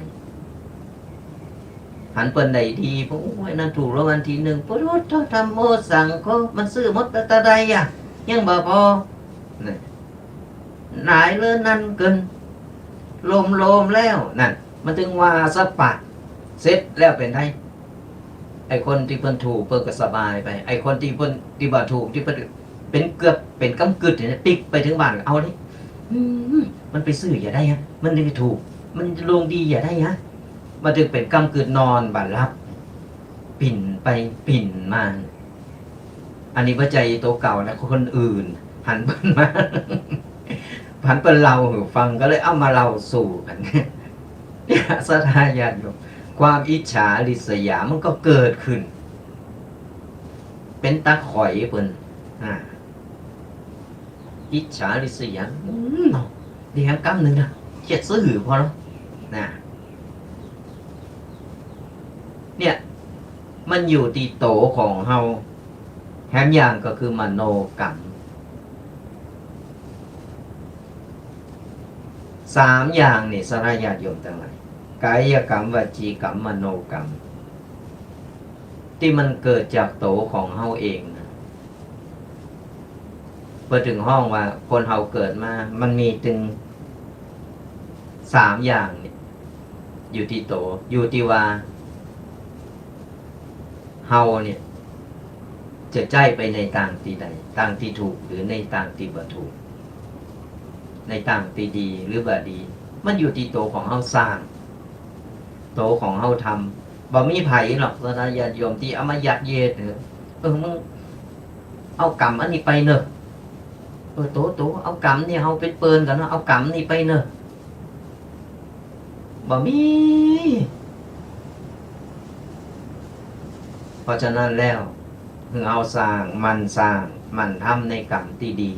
หันเปิ้นได้ดี โอ้ย นั้นถูกรางวัลตี้นึ่ง พุทโธ ธัมโม สังโฆ มันซื้อหมดตาใดอะ ยังบ่ปอ เนี่ย หลายเรื่องนั้นเกิน โลมๆ แล้ว นั่น มันจึงว่าสะปะ เสร็จแล้วเป๋นไง ไอ้คนตี้เปิ้นถูกเปิ้นก็สบายไป ไอ้คนตี้เปิ้น ตี้บ่ถูก ตี้เปิ้นเป๋นเกือบเป๋นกำกึดเนี่ย ปิ๊กไปเถิงบ้าน เอานี่ อืม มันไปซื้ออย่าได้ฮะ มันได้ถูก มันลงดีอย่าได้ฮะ มันจึงเป๋นกำกึดนอนบ่หลับ ปิ้นไปปิ้นมา อันนี้บ่ใจ้ตั๋วเก่านะ คนอื่นหันเปิ้นมา ผันเปิ้นเล่าหื้อฟัง ก็เลยเอามาเล่าสู่กั๋น เนี่ย ศรัทธาญาติโยม ความอิจฉาริษยามันก็เกิดขึ้น เป๋นตาขอยเปิ้น อ่า อิจฉาริษยา อืม เนาะ เดี๋ยวกำนึ่งนะ เขียดซื่อพอแล้วนะ เนี่ย มันอยู่ตี้โตของเฮา แถมอย่างก็คือมโนกรรม สามอย่างนี่ ศรัทธาญาติโยมตังหลาย กายกรรม วจีกรรม มโนกรรม ตี้มันเกิดจากโตของเฮาเองนะ เปิ้นจึงฮ้องว่าคนเฮาเกิดมา มันมีตึงสามอย่างเนี่ย อยู่ตี้โต อยู่ตี้ว่า เฮาเนี่ย จะใจ๊ไปในตางตี้ใด ตางตี้ถูก หรือในตางตี้บ่ถูก ในตางตี้ดี หรือบ่ดี มันอยู่ตี้โตของเฮาสร้าง โตของเฮาทำ บ่มีใผหรอก ศรัทธาญาติโยม ตี้เอามายัดเยียด เออ เออ มึงเอากรรมอันนี้ไปเน่อ เออ โต โต เอากรรมนี่เฮาไปเปิลกั๋นเนาะ เอากรรมนี่ไปเน่อ บ่มี เพราะฉะนั้นแล้ว หื้อเฮาสร้าง หมั่นสร้าง หมั่นทำในกรรมตี้ดี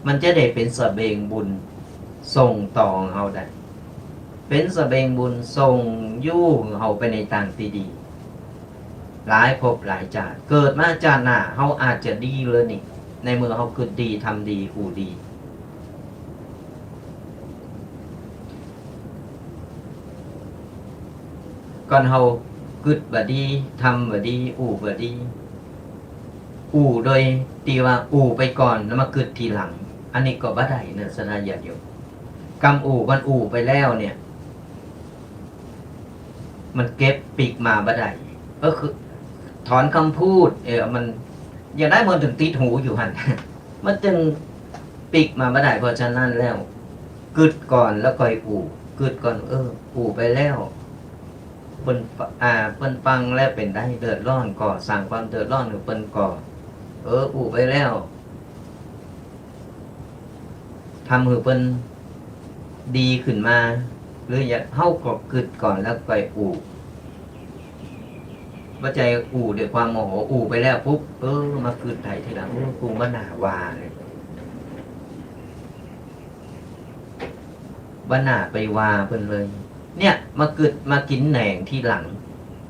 มันจะได้เป๋นสะเบงบุญส่งต่อเฮาได้ เป๋นสะเบงบุญส่งยู้เฮาไปในตางตี้ดี หลายภพหลายจาติ เกิดมาจาติหน้า เฮาอาจจะดีเลยนี่ ในเมื่อเฮากึ๊ดดี ทำดี อู้ดี ก่อนเฮากึ๊ดบ่ดี ทำบ่ดี อู้บ่ดี อู้โดยตี้ว่าอู้ไปก่อน แล้วมากึ๊ดทีหลัง อันนี้ก็บ่ได้เน่อ ศรัทธาญาติโยม กำอู้มันอู้ไปแล้วเนี่ย มันเก็บปิ๊กมาบ่ได้ ก็คือถอนกำพูด เออ มันอย่างใดมันตึงติดหูอยู่หั้น มันจึงปิ๊กมาบ่ได้ เพราะฉะนั้นแล้ว กึ๊ดก่อนแล้วก่อยอู้ กึ๊ดก่อน เออ อู้ไปแล้ว เปิ้น อ่า เปิ้นฟังแล้วเป๋นใด เดือดร้อนก่อ สร้างความเดือดร้อนหื้อเปิ้นก่อ เออ อู้ไปแล้ว ทำหื้อเปิ้นดีขึ้นมา หรืออย่าง เฮาก็กึ๊ดก่อนแล้วก่อยอู้ บ่ใจ้อู้ด้วยความโมโห อู้ไปแล้วปุ๊บ เออ มากึ๊ดไถ่ทีหลัง โอ้ กูบ่น่าว่าเลย บ่น่าไปว่าเปิ้นเลย เนี่ย มากึ๊ด มากิ๋นแหนงทีหลัง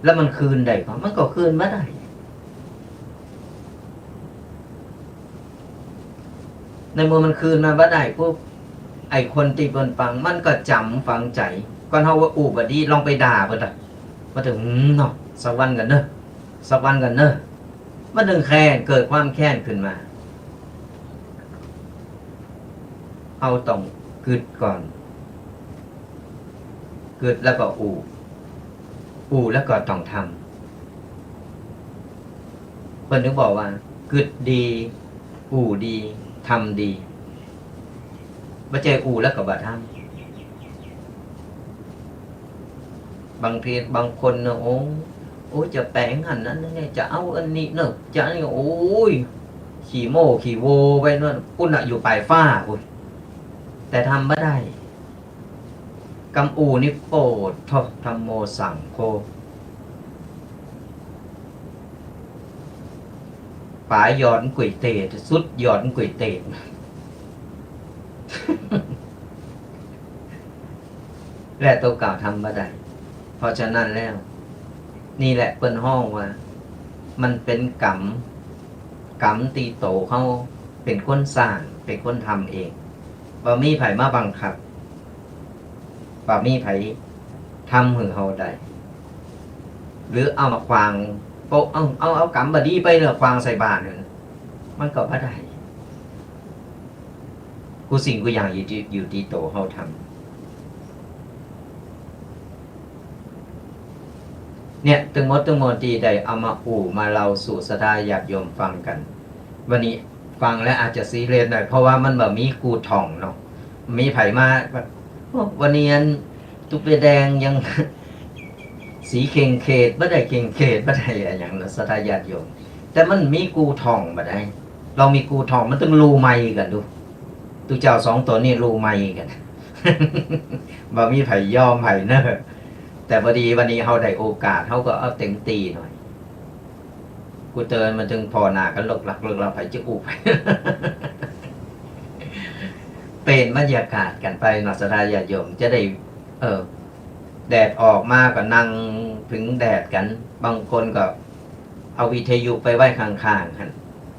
แล้วมันคืนได้ก่อ มันก็คืนบ่ได้ ในเมื่อมันคืนมาบ่ได้ปุ๊บ ไอ้คนตี้เปิ้นฟัง มันก็จ๋ำฝังใจ๋ ก่อนเฮาว่าอู้บ่ดี ลองไปด่าเปิ้นเถอะ มาเถิง อืม เนาะ สักวันกั๋นเน่อ สักวันกั๋นเน่อ มันตึงแค้น เกิดความแค้นขึ้นมา เฮาต้องกึ๊ดก่อน กึ๊ดแล้วก็อู้ อู้แล้วก็ต้องทำ เปิ้นถึงบอกว่า กึ๊ดดี อู้ดี ทำดี บ่ใจ้อู้แล้วก็บ่ทำ บางที บางคนเนาะ โอ้ โอ้ จะแป๋งอันนั้นเนี่ย จะเอาอันนี้เนาะ จะอันนี้ โอ้ย ขี้โม้ขี้โวไปโน่น ปุ้นน่ะ อยู่ป๋ายฟ้าปุ้น แต่ทำบ่ได้ กำอู้นี่ โปดโธ่ ธัมโมสังโฆ ป๋ายยอดก๋วยเตี๋ยว สุดยอดก๋วยเตี๋ยว และโตเก่าทำบ่ได้ เพราะฉะนั้นแล้ว นี่แหละเปิ้นฮ้องว่า มันเป๋นกรรม กรรมตี้โตเฮาเป๋นคนสร้าง เป๋นคนทำเอง บ่มีใผมาบังคับ บ่มีใผทำหื้อเฮาได้ หรือเอามาขว้าง โปะ เอา เอา เอากรรมบ่ดีไปเนาะ ขว้างใส่บ้านเนาะ มันก็บ่ได้ กู้สิ่งกู้อย่างอยู่ตี้ อยู่ตี้โตเฮาทำ เนี่ย ตึงหมดตึงมวลตี้ได้เอามาอู้มาเล่าสู่ศรัทธาญาติโยมฟังกั๋น วันนี้ฟังแล้วอาจจะซีเรียสหน่อย เพราะว่ามันบ่มีกู้ถ่องเนาะ มีใผมา โอ้ วันนี้อันตุ๊กแปแดงยัง สีเข่งเขตบ่ได้ เข่งเขตบ่ได้อะหยังเนาะ ศรัทธาญาติโยม แต่มันมีกู้ถ่องบ่ได้ ลองมีกูถ่องมันตึงลู่ใหม่กั๋นดู ตุ๊เจ้าสองต๋นนี่ลู่ใหม่กั๋น บ่มีใผยอมใผเน่อ แต่ปอดีวันนี้เฮาได้โอกาส เฮาก็เอาเต็มตี้หน่อย กูเตือนมันตึงผ่อหน้ากั๋นเลิกลักเลิกลัก ใผจะอู้ เป๋นบรรยากาศกั๋นไปเนาะ ศรัทธาญาติโยม จะได้ เออ แดดออกมาก็นั่งผิงแดดกั๋น บางคนก็เอาวิทยุไปไว้ข้างๆ หั้น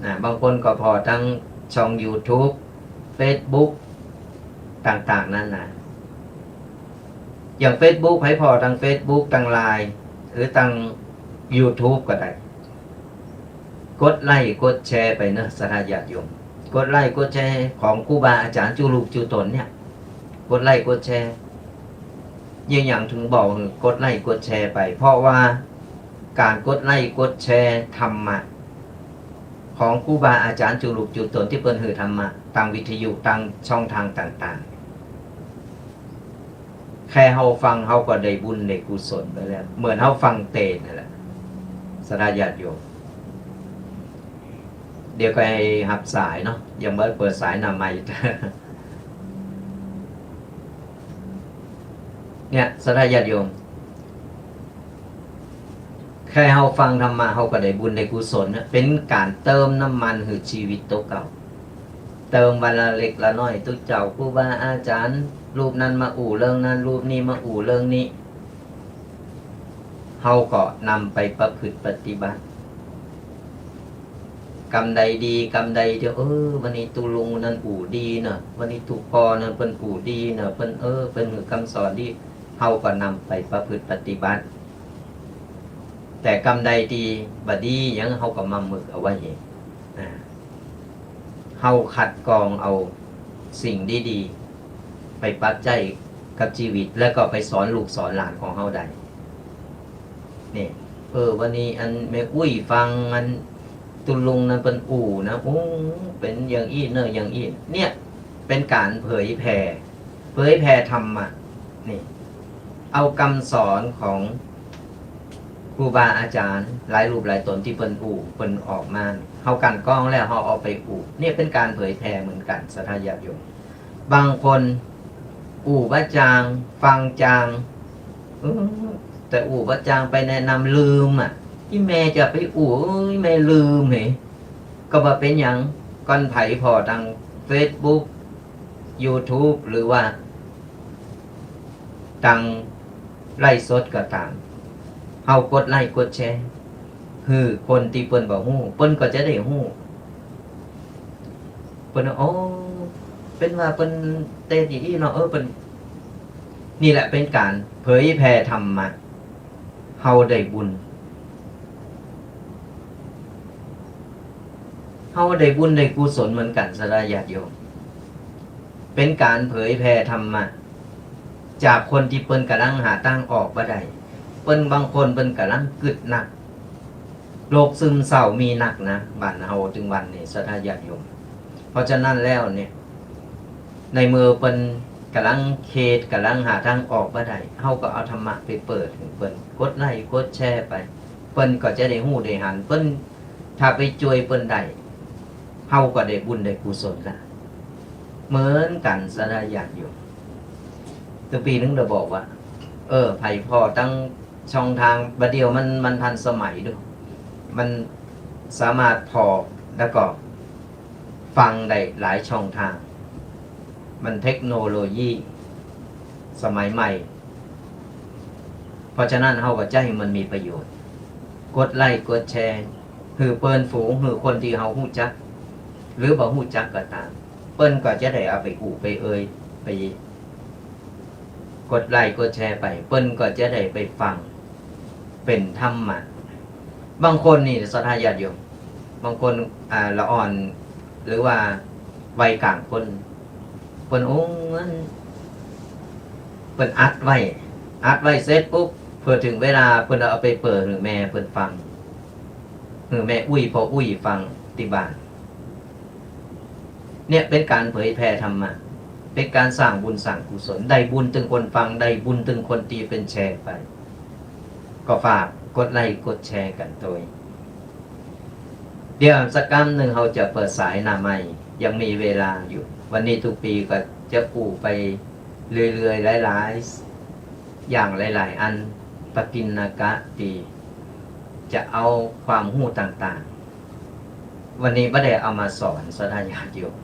นะ บางคนก็ผ่อตางช่องยูทูบ เฟซบุ๊ก ต่างๆ นานา อย่างเฟซบุ๊ก ใผผ่อตางเฟซบุ๊ก ตางไลน์ หรือตางยูทูบก็ได้ กดไลก์กดแชร์ไปเนาะ ศรัทธาญาติโยม กดไลก์กดแชร์ของครูบาอาจ๋ารย์จุลูกจุต๋นเนี่ย กดไลก์กดแชร์ เยียะหยังเถิงบอกหื้อกดไลก์กดแชร์ไป เพราะว่าก๋านกดไลก์กดแชร์ธรรมะ ของครูบาอาจ๋ารย์จุลูกจุต๋นตี้เปิ้นหื้อธรรมะ ตางวิทยุ ตางช่องตางต่างๆ แค่เฮาฟังเฮาก็ได้บุญได้กุศลไปแล้ว เหมือนเฮาฟังเตสน์นั่นแหละ ศรัทธาญาติโยม เดี๋ยวก็หื้อฮับสายเนาะ ยังบ่เปิดสายหน้าไมค์ เนี่ย ศรัทธาญาติโยม แค่เฮาฟังธรรมะ เฮาก็ได้บุญได้กุศลนะ เป๋นก๋านเติมน้ำมันหื้อจีวิตตั๋วเก่า เติมวันละเล็กละน้อย ตุ๊เจ้าครูบาอาจ๋ารย์ รูปนั้นมาอู้เรื่องนั้น รูปนี้มาอู้เรื่องนี้ เฮาก็นำไปประพฤติปฏิบัติ กำใดดี กำใดเดียว เออ วันนี้ตุ๊ลุงนั้นอู้ดีเนาะ วันนี้ตุ๊ป้อนั้นเปิ้นอู้ดีเนาะ เปิ้น เออ เปิ้นหื้อกำสอนดี เฮาก็นำไปประพฤติปฏิบัติ แต่กำใดตี้บ่ดีหยัง เฮาก็มาหมึกเอาไว้ อ่า เฮาคัดกรองเอาสิ่งดีๆ ไปปรับใจ๊กับจีวิต แล้วก็ไปสอนลูกสอนหลานของเฮาได้ นี่ เออ วันนี้อันแม่อุ๊ยฟังอันตุ๊ลุงนั้นเปิ้นอู้นะ โอ้ เป๋นอย่างอี้เนาะ อย่างอี้ เนี่ย เป๋นก๋านเผยแผ่ เผยแผ่ธรรมะ นี่ เอากำสอนของครูบาอาจ๋ารย์หลายรูปหลายต๋นตี้เปิ้นอู้ เปิ้นออกมา เฮากั๋นกรองแล้ว เฮาเอาไปอู้ เนี่ยเป๋นก๋านเผยแผ่เหมือนกั๋น ศรัทธาญาติโยม บางคนอู้บ่จ๋าง ฟังจ๋าง เออ แต่อู้บ่จ๋าง ไปแนะนำลืมอะ อี่แม่จะไปอู้ เอ้ย แม่ลืมเห ก็บ่เป๋นหยัง ก้อนใผผ่อตางเฟซบุ๊ก ยูทูบ หรือว่าตางไลฟ์สดก็ต๋าม เฮากดไลก์กดแชร์ หื้อคนตี้เปิ้นบ่ฮู้ เปิ้นก็จะได้ฮู้ เปิ้น อ๋อ เป๋นว่าเปิ้นเตสน์อย่างอี้เนาะ เออ เปิ้น นี่แหละเป๋นก๋านเผยแผ่ธรรมะ เฮาได้บุญ เฮาได้บุญได้กุศลเหมือนกั๋น ศรัทธาญาติโยม เป๋นก๋านเผยแผ่ธรรมะ จากคนตี้เปิ้นก๋ำลังหาตางออกบ่ได้ เปิ้นบางคนเปิ้นก๋ำลังกึ๊ดหนัก โรคซึมเศร้ามีหนักนะ บ้านเฮาตึงวันนี้ ศรัทธาญาติโยม เพราะฉะนั้นแล้วเนี่ย ในเมื่อเปิ้นก๋ำลังเขต ก๋ำลังหาตางออกบ่ได้ เฮาก็เอาธรรมะไปเปิดหื้อเปิ้น กดไลก์กดแชร์ไป เปิ้นก็จะได้ฮู้ได้หัน เปิ้น ถ้าไปจ้วยเปิ้นได้ เฮาก็ได้บุญได้กุศลละ เหมือนกั๋น ศรัทธาญาติโยม ตึงปี้นึ่งได้บอกว่า เออ ใผผ่อตางช่องตาง บ่าเดี่ยวมัน มันทันสมัยดู มันสามารถผ่อแล้วก็ฟังได้หลายช่องตาง มันเทคโนโลยีสมัยใหม่ เพราะฉะนั้นเฮาก็ใจ๊หื้อมันมีประโยชน์ กดไลก์กดแชร์ หื้อเปิ้นฝูง หื้อคนตี้เฮาฮู้จัก หรือบ่ฮู้จักก็ต๋าม เปิ้นก็จะได้เอาไปอู้ไปเอ่ย ไปกดไลก์กดแชร์ไป เปิ้นก็จะได้ไปฟัง เป๋นธรรมะ บางคนนี่ ศรัทธาญาติโยม บางคน อ่า ละอ่อน หรือว่าวัยก๋างคน เปิ้น โอ้ อัน เปิ้นอัดไว้ อัดไว้เสร็จปุ๊บ เปื้อเถิงเวลาเปิ้นเอาไปเปิดหื้อแม่เปิ้นฟัง หื้อแม่อุ๊ยป้ออุ๊ยฟังตี้บ้าน เนี่ยเป๋นก๋านเผยแผ่ธรรมะ เป๋นก๋านสร้างบุญสร้างกุศล ได้บุญตึงคนฟัง ได้บุญตึงคนตี้เปิ้นแชร์ไป ก็ฝากกดไลก์กดแชร์กั๋นตวย เดี๋ยวสักกำนึ่งเฮาจะเปิดสายหน้าไมค์ ยังมีเวลาอยู่ วันนี้ทุกปี๋ก็จะอู้ไปเรื่อยๆ หลายๆ อย่างหลายๆ อัน ปกิณกะตี้จะเอาความฮู้ต่างๆ วันนี้บ่ได้เอามาสอนศรัทธาญาติโยม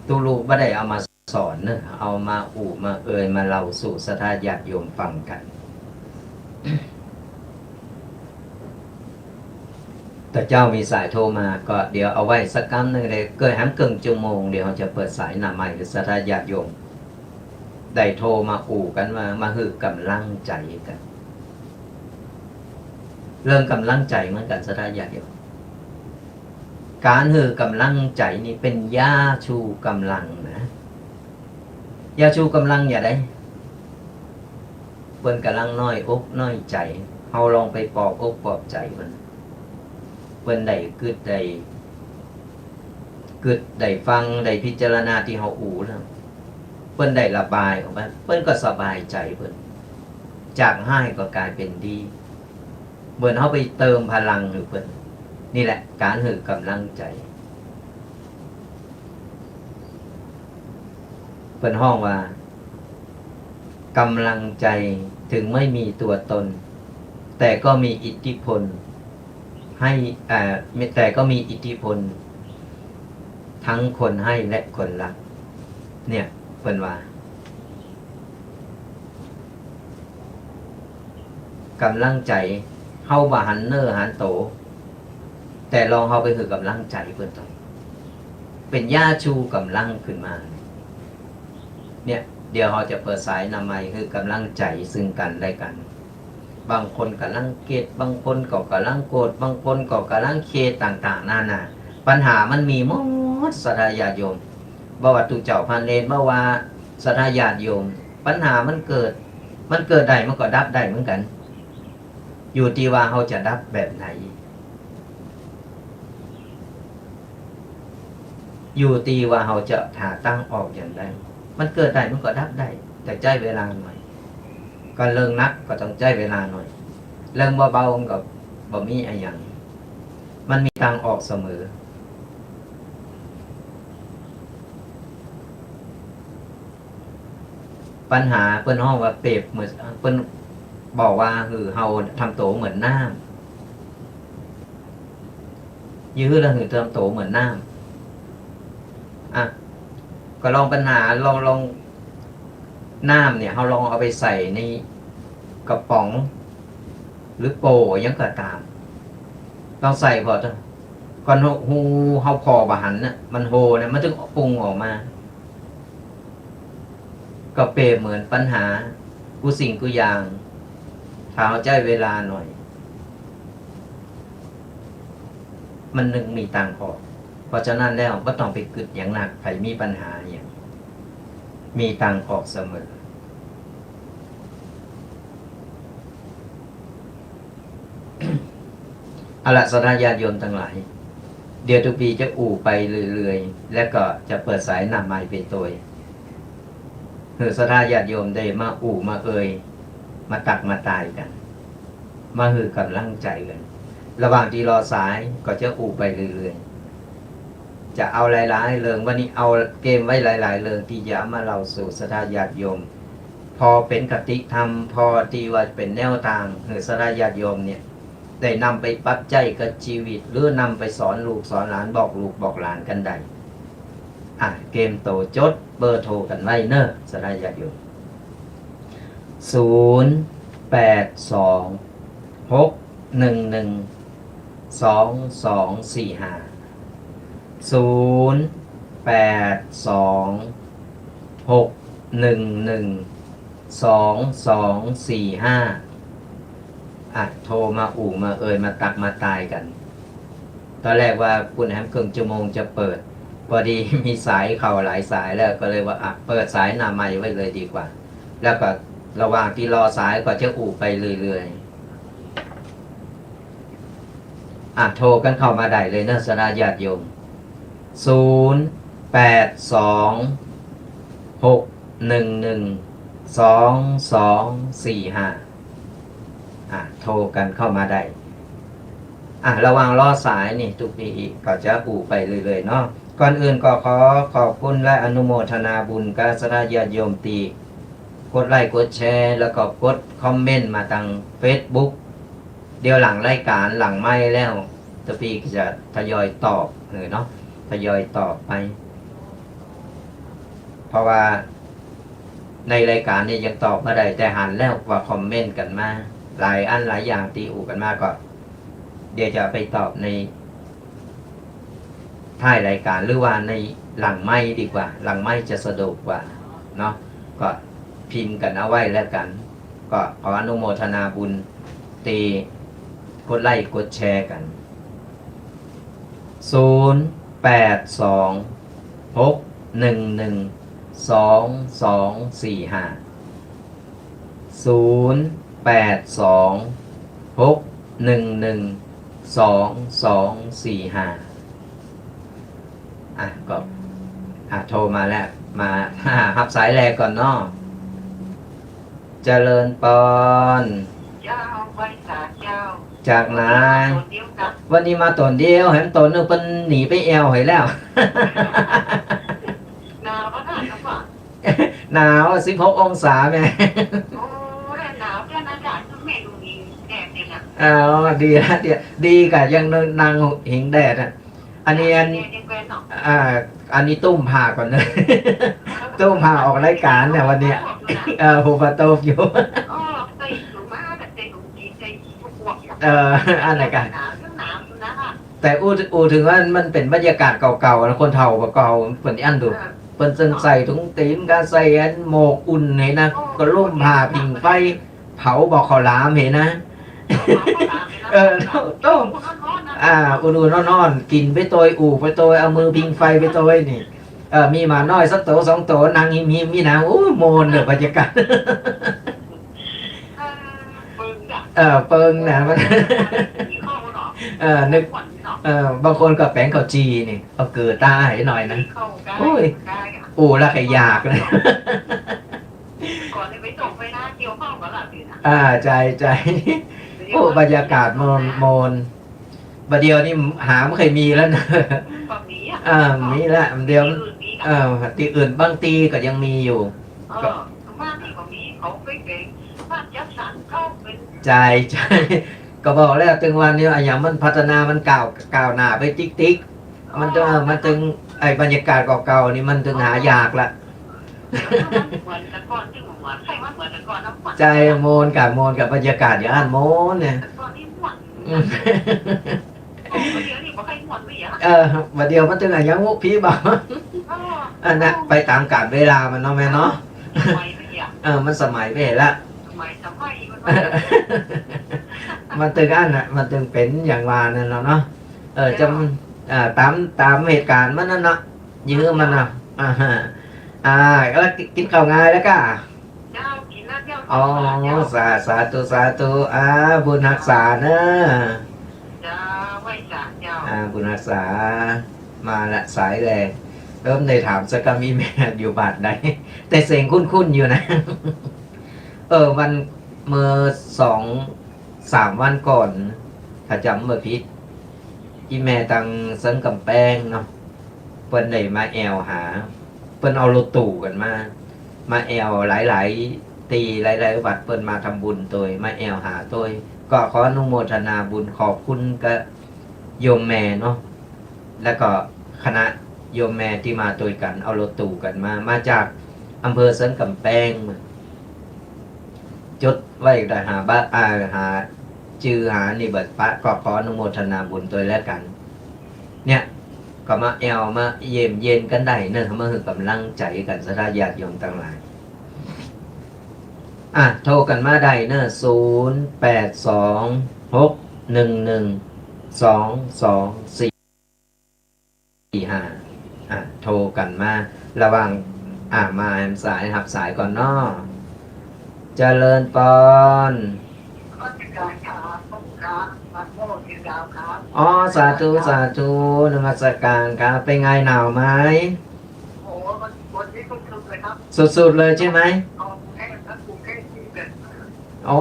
ตุ๊ลุบ่ได้เอามาสอนเนาะ เอามาอู้มาเอ่ยมาเล่าสู่ศรัทธาญาติโยมฟังกั๋น แต่เจ๊ามีสายโทรมา ก็เดี๋ยวเอาไว้สักกำนึ่งเลย เกือบแหมเกิ่งชั่วโมง เดี๋ยวเฮาจะเปิดสายหน้าไมค์หื้อศรัทธาญาติโยม ได้โทรมาอู้กั๋นว่า มาหื้อก๋ำลังใจ๋กั๋น เรื่องก๋ำลังใจ๋เหมือนกั๋นศรัทธาญาติโยม ก๋านหื้อก๋ำลังใจ๋นี่เป๋นยาชูก๋ำลังนะ ยาชูก๋ำลังอย่างใด เปิ้นก่ำลังน้อยอกน้อยใจ๋ เฮาลองไปปลอบอกปลอบใจ๋เปิ้น เปิ้นได้กึ๊ดได้ กึ๊ดได้ฟังได้พิจารณาตี้เฮาอู้แล้ว เปิ้นได้ระบายออกมา เปิ้นก็สบายใจ๋เปิ้น จากฮ้ายก็ก๋ายเป๋นดี เหมือนเฮาไปเติมพลังหื้อเปิ้น นี่แหละก๋านหื้อก๋ำลังใจ๋ เปิ้นฮ้องว่า ก๋ำลังใจ๋ถึงไม่มีตัวตน แต่ก็มีอิทธิพลให้ เอ่อ แต่ก็มีอิทธิพลทั้งคนให้และคนรับ เนี่ย เปิ้นว่า ก๋ำลังใจ๋ เฮาบ่หันเนื้อหันโต แต่ลองเฮาไปหื้อก๋ำลังใจ๋เปิ้นตวย เป๋นยาชูก๋ำลังขึ้นมา เนี่ย เดี๋ยวเฮาจะเปิดสายหน้าไมค์หื้อก๋ำลังใจ๋ซึ่งกั๋นและกั๋น บางคนก่ำลังเกลียด บางคนก็ก่ำลังโกรธ บางคนก็ก่ำลังเขดต่างๆ นานา ปัญหามันมีหมดศรัทธาญาติโยม บ่ว่าตุ๊เจ้าพรานเณร บ่ว่าศรัทธาญาติโยม ปัญหามันเกิด มันเกิดได้ มันก็ดับได้เหมือนกั๋น อยู่ตี้ว่าเฮาจะดับแบบไหน อยู่ตี้ว่าเฮาจะหาตางออกอย่างใด มันเกิดได้ มันก็ดับได้ แต่ใจ๊เวลาหน่อย ก็เรื่องหนักก็ต้องใจ๊เวลาหน่อย เรื่องเบาๆ มันก็บ่มีอะหยัง มันมีตางออกเสมอ ปัญหาเปิ้นฮ้องว่าเปรียบเหมือน เปิ้นบอกว่าหื้อเฮาทำโตเหมือนน้ำ ยื้อแล้วหื้อทำโตเหมือนน้ำ อ่ะ ก็ลองปัญหา ลอง ลอง น้ำเนี่ย เฮาลองเอาไปใส่ในกระป๋อง หรือโป่งหยังก็ต๋าม ลองใส่ผ่อเถอะ ก่อนฮู้ เฮาผ่อบ่หันน่ะ มันโฮน่ะ มันตึงปุงออกมา ก็เปรียบเหมือนปัญหากู้สิ่งกู้อย่าง ถ้าเฮาใจ๊เวลาหน่อย มันนึ่งมีตางออก เพราะฉะนั้นแล้วบ่ต้องไปกึ๊ดหยังหนัก ใผมีปัญหาหยัง มีตางออกเสมอ เอาละ ศรัทธาญาติโยมตังหลาย เดี๋ยวตุ๊ปี๋จะอู้ไปเรื่อยๆ แล้วก็จะเปิดสายหน้าไมค์ไปตวย หื้อศรัทธาญาติโยมได้มาอู้มาเอ่ย มาตักมาตายกั๋น มาหื้อก๋ำลังใจ๋กั๋น ระหว่างตี้รอสายก็จะอู้ไปเรื่อยๆ จะเอาหลายๆ เรื่อง วันนี้เอาเกมไว้หลายๆ เรื่องตี้จะเอามาเล่าสู่ศรัทธาญาติโยม ผ่อเป๋นคติธรรม ผ่อตี้ว่าเป๋นแนวตาง หื้อศรัทธาญาติโยมเนี่ย ได้นำไปปรับใจ๊กับจีวิต หรือนำไปสอนลูกสอนหลาน บอกลูกบอกหลานกั๋นได้ อ่ะ เกียมโตจดเบอร์โทรกั๋นไว้เน่อ ศรัทธาญาติโยม ศูนย์ แปด สอง หก หนึ่ง หนึ่ง สอง สอง สี่ ห้า ศูนย์ แปด สอง หก หนึ่ง หนึ่ง สอง สอง สี่ ห้า อ่ะ โทรมาอู้มาเอ่ย มาตักมาตายกั๋น ต๋อนแรกว่าปุ้นแหมเกิ่งชั่วโมงจะเปิด พอดีมีสายเข้าหลายสายแล้ว ก็เลยว่า อ่ะ เปิดสายหน้าไมค์ไว้เลยดีกว่า แล้วก็ระหว่างตี้รอสายก็จะอู้ไปเรื่อยๆ อ่ะ โทรกั๋นเข้ามาได้เลยเน่อ ศรัทธาญาติโยม ศูนย์ แปด สอง หก หนึ่ง หนึ่ง สอง สอง สี่ ห้า อ่ะ โทรกั๋นเข้ามาได้ อ่ะ ระหว่างรอสายนี่ ตุ๊กปี้ก็จะอู้ไปเรื่อยๆ เนาะ ก่อนอื่นก็ขอขอบคุณและอนุโมทนาบุญกับศรัทธาญาติโยมตี้กดไลก์กดแชร์ แล้วก็กดคอมเมนต์มาตางเฟซบุ๊ก เดี๋ยวหลังรายการหลังไมค์แล้ว ตุ๊กปี้ก็จะทยอยตอบ เออ เนาะ ทยอยตอบไป เพราะว่าในรายการนี่ยังตอบบ่ได้ แต่หันแล้วว่าคอมเมนต์กั๋นมา หลายอันหลายอย่างตี้อู้กั๋นมาก็ เดี๋ยวจะไปตอบในท้ายรายการ หรือว่าในหลังไมค์ดีกว่า หลังไมค์จะสะดวกกว่าเนาะ ก็พิมพ์กั๋นเอาไว้แล้วกั๋น ก็ขออนุโมทนาบุญตี้กดไลก์กดแชร์กั๋น ศูนย์แปดสอง หกหนึ่งหนึ่ง สองสองสี่ห้า ศูนย์แปดสอง หกหนึ่งหนึ่ง สองสองสี่ห้า อ่ะ ก็ อ่ะ โทรมาแล้ว มา อ่ะ ฮับสายแรกก่อนเนาะ เจริญปอน เจ้า ไหว้สาเจ้า จากไหน วันนี้มาต๋นเดียวกั๋น วันนี้มาต๋นเดียว แหมต๋นนึ่งเปิ้นหนีไปแอ่วไหนแล้ว หนาวปะน่ะ หนาว สิบหกองศาแม่ โอ้ย หนาวจ้ะนะจ๊ะ แม่ดูดีแดดเนี่ยนะ อ๋อ ดีละ ดี ดีกะยังนั่งหิงแดดอ่ะ อันนี้อัน แดดยังแกว่นเนาะ อ่า อันนี้ตุ้มผ้าก่อนนะ ตุ้มผ้าออกรายการเนี่ยวันเนี้ย เออ หูปะโตบอยู่ อ๋อ ใส่ถุงมา แต่ใส่ถุงสี ใส่ถุงพวก เออ อันไหนกัน หนาว หนาวอยู่นะ แต่อู้ อู้เถิงว่ามันเป๋นบรรยากาศเก่าๆ นะ คนเฒ่าเก่าๆ เปิ้นอั้นดู เออ เปิ้นเซิ่งใส่ถุงตี๋น ก็ใส่อันหมวกอุ่นไหนนะ โอ้ ก็ลุ่มผ้าผิงไฟ เผาบ่อข้าวหลามไหนนะ เผาข้าวหลามไหนนะ เออ โต้ โต้ ร้อนๆ นะ อ่า อุ่นๆ ฮ้อนๆ กิ๋นไปตวย อู้ไปตวย เอามือผิงไฟไปตวยนี่ เออ มีหมาน้อยสักโต๋สองโต๋ นั่งหิมๆ นี่นะ โอ้ ม่วนเน่อ บรรยากาศ เออ เปิงจ้ะ เออ เปิงนะ มัน เออ นึก เออ บางคนก็แป๋งข้าวจี่นี่ เอาเกลือตาให้หน่อยนะ โอ้ย อู้แล้วก็อยากนะ ก่อนจะไปส่งไปนะ เกี่ยวข้าวกับหลับอยู่นะ อ่า ใจ้ ใจ้ โอ้ บรรยากาศม่วน ม่วน บ่าเดี่ยวนี่หาไม่ค่อยมีแล้วนะ บ่มีอะ อ่า มีละ เดี๋ยว ตี้อื่นมีนะ เออ ตี้อื่นบางตี้ก็ยังมีอยู่ เออ ก็ ส่วนมากนี่ก็มี เขาไปเป๋นบ้านจัดสรร เขาเป๋น ใจ้ ใจ้ ก็บอกแล้ว เถิงวันนี้อะหยังมันพัฒนา มันก้าว ก้าวหน้าไปติ๊กๆ มันจะ เออ มันเถิง ไอ้บรรยากาศเก่าๆ นี่มันเถิงหายากละ มันเหมือนแต่ก่อนตี้หมู่อะ ใครว่าเหมือนแต่ก่อนนะ ม่วน ใจ้ ม่วนกับ ม่วนกับบรรยากาศอย่างอั้น ม่วนเนี่ย แต่ก่อนนี่ม่วน อืม โอ้ บ่าเดี่ยวนี่บ่ใค่ม่วนไปอะ เออ บ่าเดี่ยวมันเถิงอะหยัง มุกผีบ่า เออ อันนั้น ไปต๋ามกาลเวลามันเนาะแม่เนาะ สมัยไปอะ เออ มันสมัยไปละ สมัย สมัยมัน มันเถิงอั้นน่ะ มันเถิงเป๋นอย่างว่านั่นแหละเนาะ เออ เจ้า จะ อ่า ต๋าม ต๋ามเหตุการณ์มันนั่นเนาะ ยื้อมันเนาะ อ่าฮะ อ่า แล้วกิ๋นข้าวงายแล้วก้า เจ้า กิ๋นแล้วเจ้า อ๋อ สาธุ สาธุ สาธุ อ่า บุญฮักษาเน่อ เจ้า ไหว้สาเจ้า อ่า บุญฮักษา มาละสายแรก เริ่มได้ถามสักกำ อีแม่อยู่บ้านใด แต่เสียงคุ้นๆ อยู่นะ เออ วัน เมื่อสองสามวันก่อน ถ้าจ๋ำบ่ผิด อีแม่ตางเซิงก๋ำแปงเนาะ เปิ้นได้มาแอ่วหา เปิ้นเอารถตู้กั๋นมา มาแอ่วหลายๆ ตี้หลายๆ วัด เปิ้นมาทำบุญตวย มาแอ่วหาตวย ก็ขออนุโมทนาบุญ ขอบคุณกับโยมแม่เนาะ แล้วก็คณะโยมแม่ตี้มาตวยกั๋น เอารถตู้กั๋นมา มาจากอำเภอเซิงก๋ำแปง จดไว้ แต่หาบ่ อ่า หาจื้อหานี่บ่ปะ ก็ขออนุโมทนาบุญตวยแล้วกั๋น เนี่ย ก็มาแอ่วมาเยี่ยมเยียนกั๋นได้เน่อ มาหื้อก๋ำลังใจ๋กั๋น ศรัทธาญาติโยมตังหลาย อ่ะ โทรกั๋นมาได้เน่อ ศูนย์แปดสอง หกหนึ่งหนึ่ง สองสองสี่ สี่ห้า อ่ะ โทรกั๋นมา ระหว่าง อ่ะ มาสาย ฮับสายก่อนเนาะ เจริญปอน อ๋อ สาธุ สาธุ นมัสการครับ เป๋นไง หนาวไหม โอ้ มัน วันนี้สุดๆ เลยครับ สุดๆ เลยใช่ไหม กรุงเทพฯ ครับ กรุงเทพฯ นี่เป็น โอ้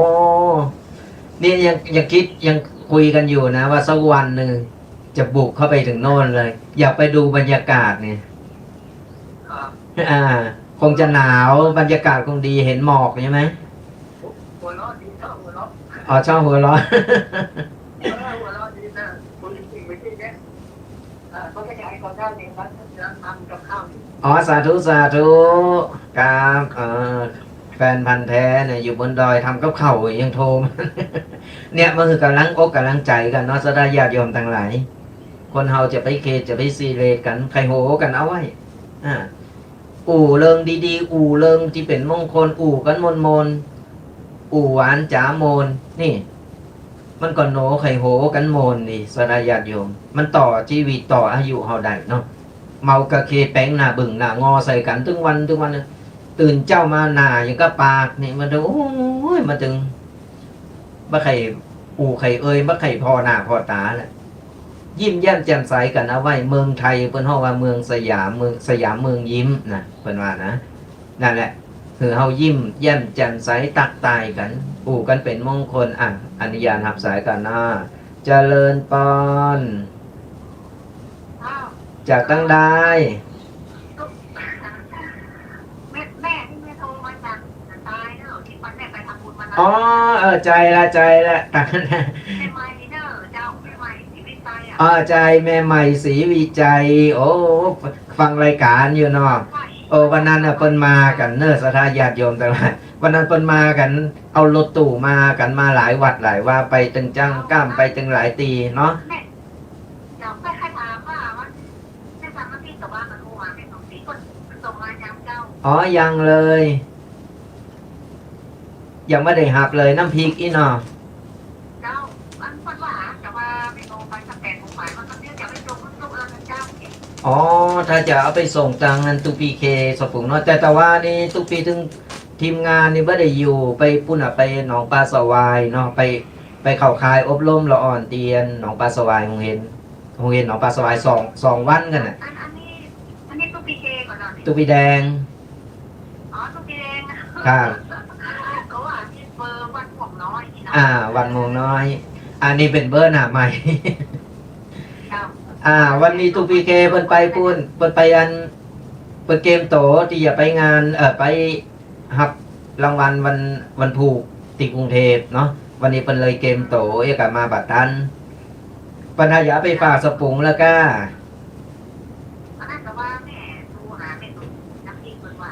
นี่ยัง ยังคิด ยัง คุยกันอยู่นะว่าสักวันหนึ่งจะบุกเข้าไปถึงโน่นเลย อยากไปดูบรรยากาศเนี่ย อ่า คงจะหนาว บรรยากาศคงดี เห็นหมอกใช่ไหม หัวเราะดี ชอบหัวเราะ อ๋อ ชอบหัวเราะ เออ หัวเราะดีนะ คุยจริงๆ ไม่ใช่เนี่ย เอ่อ ก็อยากให้เขาได้เนี่ย ว่าจะทำกับข้าวอยู่ อ๋อ สาธุ สาธุ ครับ เออ แฟนพันธุ์แท้เนี่ย อยู่บนดอยทำกับข้าวยังโทรมา เนี่ย มันคือกำลังอกกำลังใจกั๋นเนาะ ศรัทธาญาติโยมตังหลาย คนเฮาจะไปเขต จะไปซีเรียสกั๋น ใค่โหกั๋นเอาไว้ อ่า อู้เรื่องดีๆ อู้เรื่องตี้เป๋นมงคล อู้กั๋นม่วนๆ อู้หวานจ๋าม่วน นี่ มันก็โหนใค่โหกั๋นม่วนดี ศรัทธาญาติโยม มันต่อจีวิตต่ออายุเฮาได้เนาะ เมากาเขแป๋งหน้าบึ้งหน้างอใส่กั๋นตึงวันตึงวัน ตื่นเจ๊ามาหน้าอย่างกับปากนี่ มันจะ โอ้ย มันตึง บ่ใค่อู้ใค่เอ่ย บ่ใค่ผ่อหน้าผ่อต๋าแล้ว ยิ้มแย้มแจ่มใสกั๋นเอาไว้ เมืองไทยเปิ้นฮ้องว่าเมืองสยาม เมืองสยามเมืองยิ้มนะ เปิ้นว่านะ นั่นแหละ คือเฮายิ้มแย้มแจ่มใสตั๊กตายกั๋น อู้กั๋นเป๋นมงคล อ่ะ อนุญาตฮับสายก่อนเนาะ เจริญปอน อ้าว จากตังใด แม่ แม่นี่แม่โทรมาจากตายเนอะ ที่วันแม่ไปทำบุญมานะ อ๋อ เออ ใจ้ละ ใจ้ละ ตัง แม่ใหม่เนอะ เจ้า แม่ใหม่ศรีวิชัยอะ อ๋อ ใจ้ แม่ใหม่ศรีวิชัย โอ้ ฟังรายก๋านอยู่เนาะ ใช่ โอ้ วันนั้นน่ะเปิ้นมากั๋นเนอะ ศรัทธาญาติโยม แต่ว่าวันนั้นเปิ้นมากั๋น เอารถตู้มากั๋น มาหลายวัดหลายวา ไปตึงจ้างก้าม ไปตึงหลายตี้เนาะ แม่ เดี๋ยวค่อย ค่อยถามว่า ว่าจะทำน้ำพริกกับว่ามันเมื่อวานเป็นของสีคนส่งมายังเจ้า อ๋อ ยังเลย ยังบ่ได้ฮับเลย น้ำพริกอี้เนาะ เจ้า อันเปิ้นว่าจะว่าไปลงไปสักแปดโมงบ่าย มันก็เดี๋ยวจะไปส่งลูกๆ แล้วนะเจ้า อ๋อ ถ้าจะเอาไปส่งตังอันตุ๊ปี้เคสะปุงเนาะ แต่ แต่ว่านี่ตุ๊ปี้ตึง ทีมงานนี่บ่ได้อยู่ ไปปู๊นน่ะ ไปหนองปลาสวายเนาะ ไป ไปเข้าค่ายอบรมละอ่อนเตียนหนองปลาสวาย โฮงเฮียน โฮงเฮียนหนองปลาสวายสอง สองวันกั๋นน่ะ อัน อันนี้ อันนี้ตุ๊ปี้เคก่อนเนาะ ตุ๊ปี้แดง อ๋อ ตุ๊ปี้แดง ครับ ก็ว่ามีเบอร์วัดม่วงน้อยนี่เนาะ อ่า วัดม่วงน้อย อันนี้เป๋นเบอร์หน้าใหม่ ครับ อ่า วันนี้ตุ๊ปี้เคเปิ้นไปปู๊น เปิ้นไปอัน เปิ้นเกรียมตั๋วตี้จะไปงาน เอ่อ ไป ฮับรางวัลวัน วันพูกตี้กรุงเทพฯเนาะ วันนี้เปิ้นเลยเกมโต เอ๊ะ ก็มาบ่ตัน เปิ้นหาอยากไปฝากสะปุงแล้วก้า อันนั้นก็ว่าแม่โทรหาแม่ตุ๊กน้ำพริกเปิ้นว่า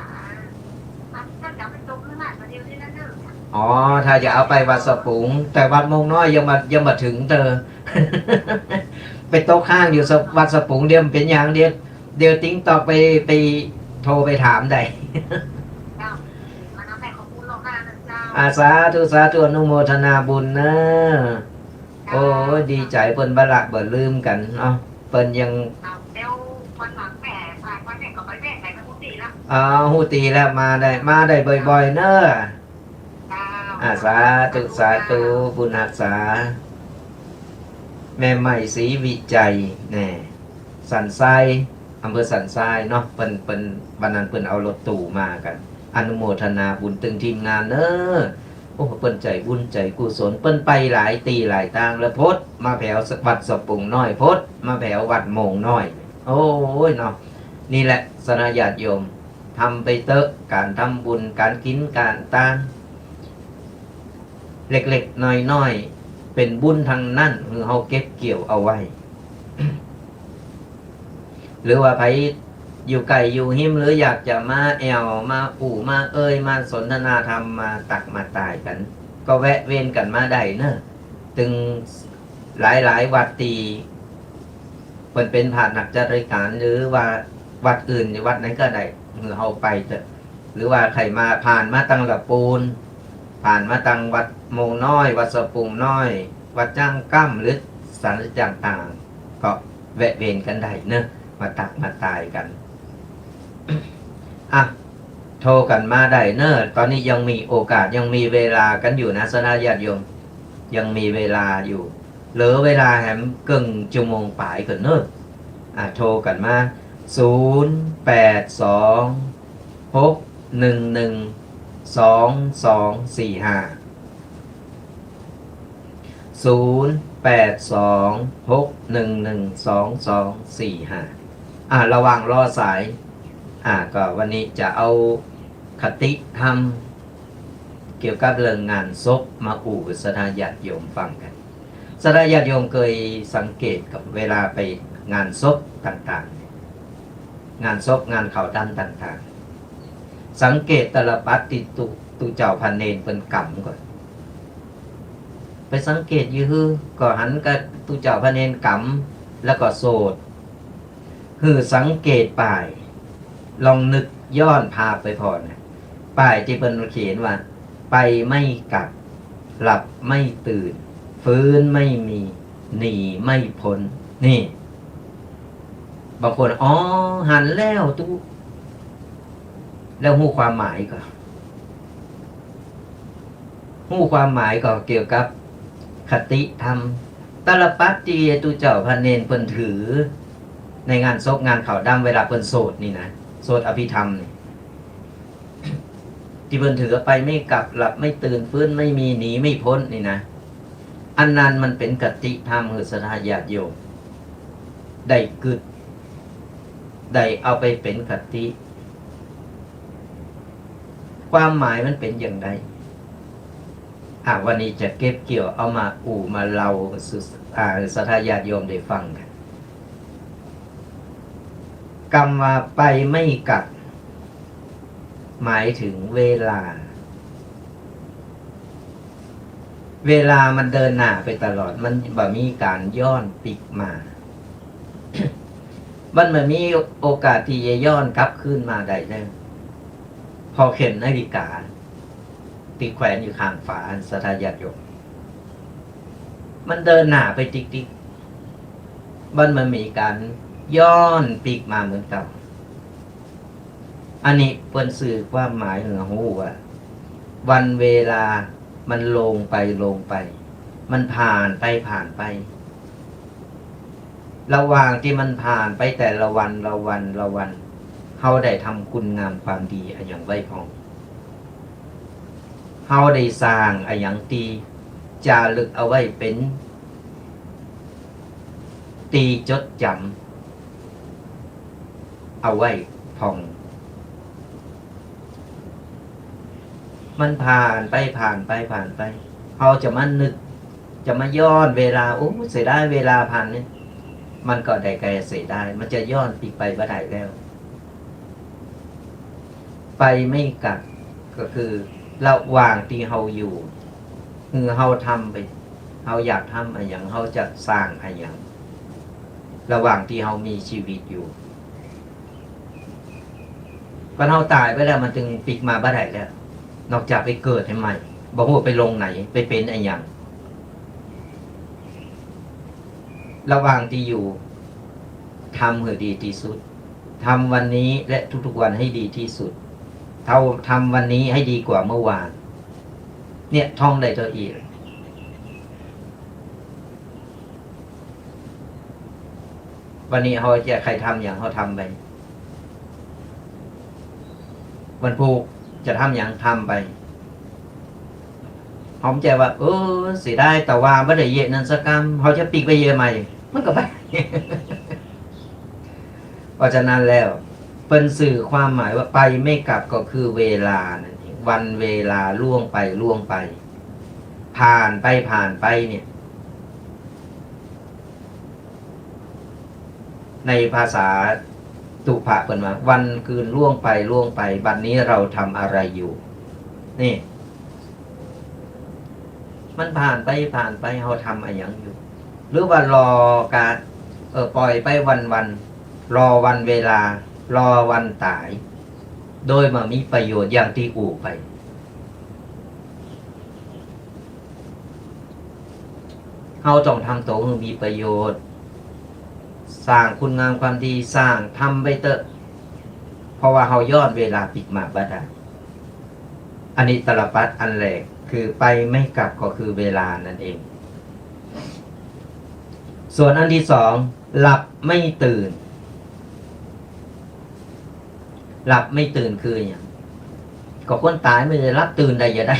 อ่ะ ถ้าจะเอาไปส่งข้างหน้าก็เดี๋ยวนี้นะเด้อ อ๋อ ถ้าจะเอาไปวัดสะปุง แต่วัดโมงน้อยยังบ่ ยังบ่เถิงเตอ ไปตกค้างอยู่สะ วัดสะปุง เดี๋ยวมันเป๋นหยัง เดี๋ยว เดี๋ยวติ๊กต๊อกไป ไปโทรไปถามได้ เจ้า มาแล้วแม่ขอบคุณล่วงหน้านะเจ้า อ่า สาธุ สาธุ อนุโมทนาบุญเนอะ เจ้า โอ้ย ดีใจ๋เปิ้นบ่ละบ่ลืมกั๋นเนาะ เปิ้นยัง เจ้า เดี๋ยววันหลังแม่ฝากไว้แม่ก็ไปแม่ไปมาฮู้ตี้ละ อ๋อ ฮู้ตี้แล้ว มาได้ มาได้บ่อยๆ เนอะ เจ้า อ่า สาธุ สาธุ บุญฮักษา แม่ใหม่ศรีวิชัย แน่ สันทราย อำเภอสันทรายเนาะ เปิ้น เปิ้น วันนั้นเปิ้นเอารถตู้มากั๋น อนุโมทนาบุญตึงทีมงานเนอะ โอ้ เปิ้นใจ๋บุญใจ๋กุศล เปิ้นไปหลายตี้หลายตางแล้ว พดมาแผววัดสะปุงน้อย พดมาแผววัดโมงน้อย โอ้ยเนาะ นี่แหละ ศรัทธาญาติโยม ทำไปเต๊อะ ก๋านทำบุญ ก๋านกิ๋น ก๋านตาน เล็กๆ น้อยๆ เป๋นบุญตังนั้น หื้อเฮาเก็บเกี่ยวเอาไว้ หรือว่าใผอยู่ใก้อยู่ฮิม หรืออยากจะมาแอ่ว มาอู้ มาเอ่ย มาสนทนาธรรม มาตั๊กมาตายกั๋น ก็แวะเวียนกั๋นมาได้เนอะ ตึงหลายๆ วัดตี้ เปิ้นเป๋นพระนักจัดรายก๋าน หรือว่าวัดอื่น วัดไหนก็ได้ หื้อเฮาไปเต๊อะ หรือว่าใผมา ผ่านมาตังละปูน ผ่านมาตังวัดโมงน้อย วัดสะปุงน้อย วัดจ้างก้ำ หรือสันต่างๆ ก็แวะเวียนกั๋นได้เนอะ มาตั๊กมาตายกั๋น อ่ะ โทรกั๋นมาได้เนอะ ตอนนี้ยังมีโอกาส ยังมีเวลากั๋นอยู่นะ ศรัทธาญาติโยม ยังมีเวลาอยู่ เหลือเวลาแหมเกิ่งชั่วโมงป๋ายก่อนเนอะ อ่ะ โทรกั๋นมา ศูนย์ แปด สอง หก หนึ่ง หนึ่ง สอง สอง สี่ ห้า ศูนย์ แปดสองหกหนึ่งหนึ่งสองสองสี่ห้า อ่า ระหว่างรอสาย อ่า ก็วันนี้จะเอาคติธรรมเกี่ยวกับเรื่องงานศพมาอู้ศรัทธาญาติโยมฟังกั๋น ศรัทธาญาติโยมเกยสังเกตก่อเวลาไปงานศพต่างๆ งานศพงานขาวดำต่างๆ สังเกตตาลปัตรตี้ตุ๊ ตุ๊เจ้าพระเณรเปิ้นกำก่อ ไปสังเกตอยู่หื้อ ก็หันกับตุ๊เจ้าพระเณรกำ แล้วก็โสด หื้อสังเกตป้าย ลองนึกย้อนภาพไปผ่อนะ ป้ายตี้เปิ้นเขียนว่า ไปไม่กลับ หลับไม่ตื่น ฟื้นไม่มี หนีไม่พ้น นี่ บางคน อ๋อ หันแล้วตุ๊ แล้วฮู้ความหมายก่อ ฮู้ความหมายก่อเกี่ยวกับคติธรรม ตาลปัตรตี้ตุ๊เจ้าพระเณรเปิ้นถือ ในงานศพงานขาวดำเวลาเปิ้นโสดนี่นะ โสดอภิธรรมนี่ ตี้เปิ้นถือไปไม่กลับ หลับไม่ตื่น ฟื้นไม่มี หนีไม่พ้นนี่นะ อันนั้นมันเป๋นคติธรรมหื้อศรัทธาญาติโยม ได้กึ๊ด ได้เอาไปเป๋นคติ ความหมายมันเป๋นอย่างใด อ่ะ วันนี้จะเก็บเกี่ยวเอามาอู้มาเล่าสู่ อ่า ศรัทธาญาติโยมได้ฟังกั๋น กำว่าไปไม่กลับ หมายถึงเวลา เวลามันเดินหน้าไปตลอด มันบ่มีก๋านย้อนปิ๊กมา มันบ่มีโอกาสตี้จะย้อนกลับคืนมาได้แล้ว ผ่อเข็มนาฬิกา ตี้แขวนอยู่ข้างฝา ศรัทธาญาติโยม มันเดินหน้าไปติ๊กๆ มันบ่มีก๋านย้อนปิ๊กมาเหมือนเก่า อันนี้เปิ้นสื่อความหมายหื้อฮู้ว่า วันเวลามันลงไปลงไป มันผ่านไปผ่านไป ระหว่างตี้มันผ่านไปแต่ละวันละวันละวัน เฮาได้ทำคุณงามความดีอะหยังไว้พ่อง เฮาได้สร้างอะหยังตี้จารึกเอาไว้เป๋นตี้จดจ๋ำเอาไว้พ่อง มันผ่านไปผ่านไปผ่านไป เฮาจะมานึก จะมาย้อนเวลา โอ้ เสียดายเวลาผ่านนี่ มันก็ได้แก่เสียดาย มันจะย้อนปิ๊กไปบ่ได้แล้ว ไปไม่กลับ ก็คือระหว่างตี้เฮาอยู่ คือเฮาทำไป เฮาอยากทำอะหยัง เฮาจะสร้างอะหยัง ระหว่างตี้เฮามีชีวิตอยู่ คันเฮาต๋ายไปแล้วมันจึงปิ๊กมาบ่ได้แล้ว นอกจากไปเกิดหื้อใหม่ บ่ฮู้ไปลงไหน ไปเป๋นอะหยัง ระหว่างตี้อยู่ ทำหื้อดีตี้สุด ทำวันนี้และทุกๆ วันให้ดีตี้สุด เฮาทำวันนี้ให้ดีกว่าเมื่อวาน เนี่ย ท่องได้เต้าอี้ วันนี้เฮาจะใค่ทำหยัง เฮาทำไป วันพูกจะทำหยัง ทำไป เฮาบ่ใจ้ว่า เออ เสียดาย ตะวาบ่ได้เยียะนั้นสักกำ เฮาจะปิ๊กไปเยียะใหม่ มันก็ไป เพราะฉะนั้นแล้ว เปิ้นสื่อความหมายว่าไปไม่กลับก็คือเวลานั่นเอง วันเวลาล่วงไปล่วงไป ผ่านไปผ่านไปเนี่ย ในภาษาตุพะเปิ้นว่า วันคืนล่วงไปล่วงไป บัดนี้เราทำอะไรอยู่ นี่ มันผ่านไปผ่านไป เฮาทำอะหยังอยู่ หรือว่ารอกา เออ ปล่อยไปวันๆ รอวันเวลา รอวันต๋าย โดยบ่มีประโยชน์อย่างตี้อู้ไป เฮาต้องทำโตหื้อมีประโยชน์ สร้างคุณงามความดี สร้าง ทำไปเต๊อะ เพราะว่าเฮาย้อนเวลาปิ๊กมาบ่ได้ อันนี้ตาลปัตรอันแรก คือไปไม่กลับก็คือเวลานั่นเอง ส่วนอันที่สอง หลับไม่ตื่น หลับไม่ตื่นคืออะหยัง ก็คนต๋ายมันจะหลับตื่นได้จะใด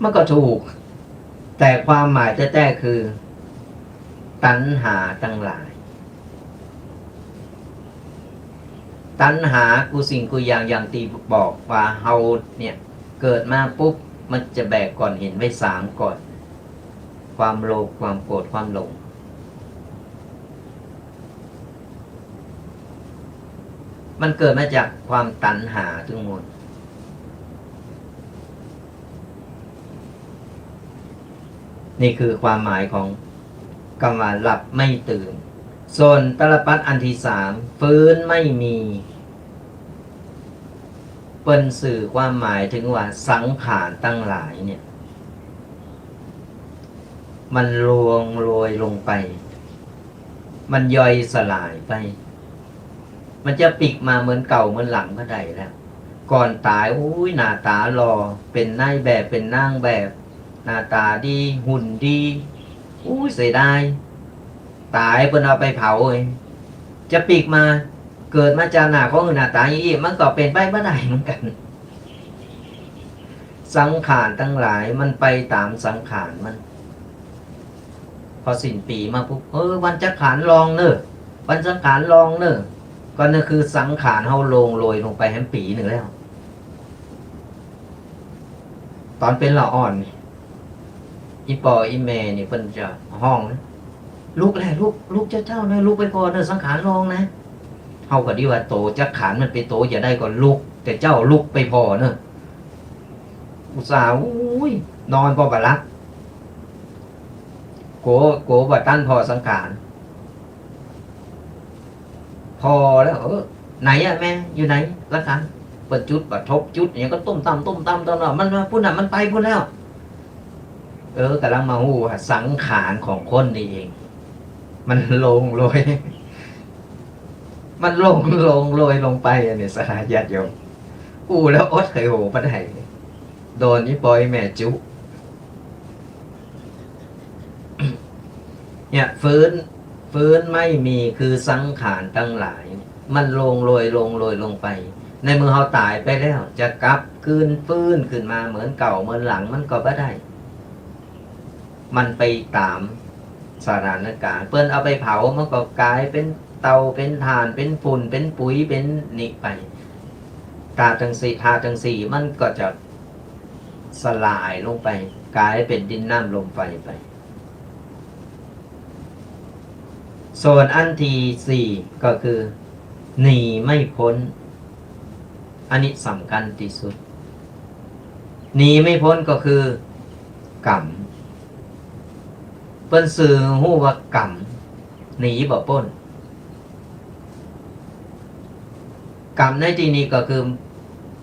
มันก็ถูก แต่ความหมายแต๊ๆ คือ ตัณหาตังหลาย ตัณหากู้สิ่งกู้อย่าง อย่างตี้บอกว่าเฮาเนี่ยเกิดมาปุ๊บ มันจะแบกก้อนหินไว้สามก้อน ความโลภ ความโกรธ ความหลง มันเกิดมาจากความตัณหาตึงหมด นี่คือความหมายของกำว่าหลับไม่ตื่น ส่วนตลปัตรอันตี้สาม ฟื้นไม่มี เปิ้นสื่อความหมายเถิงว่าสังขารตังหลายเนี่ย มันร่วงโรยลงไป มันย่อยสลายไป มันจะปิ๊กมาเหมือนเก่าเหมือนหลังบ่ได้แล้ว ก่อนต๋าย อุ้ย หน้าต๋าหล่อ เป๋นนายแบบ เป๋นนางแบบ หน้าต๋าดี หุ่นดี อุ้ย เสียดาย ต๋ายเปิ้นเอาไปเผาเอย จะปิ๊กมา เกิดมาจาติหน้าของหื้อหน้าต๋าอย่างอี้ มันก็เป๋นไปบ่ได้เหมือนกั๋น สังขารตังหลายมันไปต๋ามสังขารมัน พอสิ้นปี๋มาปุ๊บ เออ วันสังขารลองเน่อ วันสังขารลองเน่อ ก็นั่นคือสังขารเฮาร่วงโรยลงไปแหมปี๋นึ่งแล้ว ต๋อนเป๋นละอ่อนนี่ อี่ป้ออี่แม่นี่เปิ้นจะฮ้องนะ ลุกแล ลุก ลุกเจ้าเจ้านะ ลุกไปผ่อเน่อ สังขารลองนะ เฮาก็ดีว่าโตสังขารมันเป๋นโตจะใดก็ลุก แต่เจ้าลุกไปผ่อเน่อ อุตส่าห์ อุ้ย นอนก็บ่หลับ กั๋ว กั๋วบ่ตันผ่อสังขาร ผ่อแล้ว เออ ไหนอะแม่ อยู่ไหน สังขาร เปิ้นจุดบ่าธูป จุดหยังก็ตุ้มตั้ม ตุ้มตั้ม ตุ้มตั้ม มันว่าปุ้นน่ะ มันไปปุ้นแล้ว เออ ก่ำลังมาฮู้ว่าสังขารของคนนี่เอง มันร่วงโรย มันร่วง ร่วงโรยลงไป อันนี้ศรัทธาญาติโยม อู้แล้วอดหายโหยบ่ได้ โดนอี่ป้ออี่แม่จุ เนี่ย ฟื้น ฟื้นไม่มี คือสังขารตังหลาย มันร่วงโรย ร่วงโรยลงไป ในเมื่อเฮาต๋ายไปแล้ว จะกลับคืนฟื้นขึ้นมาเหมือนเก่าเหมือนหลังมันก็บ่ได้ มันไปต๋ามสถานการณ์ เปิ้นเอาไปเผา มันก็ก๋ายเป๋นเตา เป๋นถ่าน เป๋นฝุ่น เป๋นปุ๋ย เป๋นนี่ไป ธาตุตังสี่ ธาตุตังสี่มันก็จะสลายลงไป ก๋ายเป๋นดินน้ำลมไฟไป ส่วนอันตี้สี่ก็คือ หนีไม่พ้น อันนี้สำคัญตี้สุด หนีไม่พ้นก็คือ กรรม เปิ้นสื่อฮู้ว่ากรรม หนีบ่ป๊น กรรมในตี้นี้ก็คือ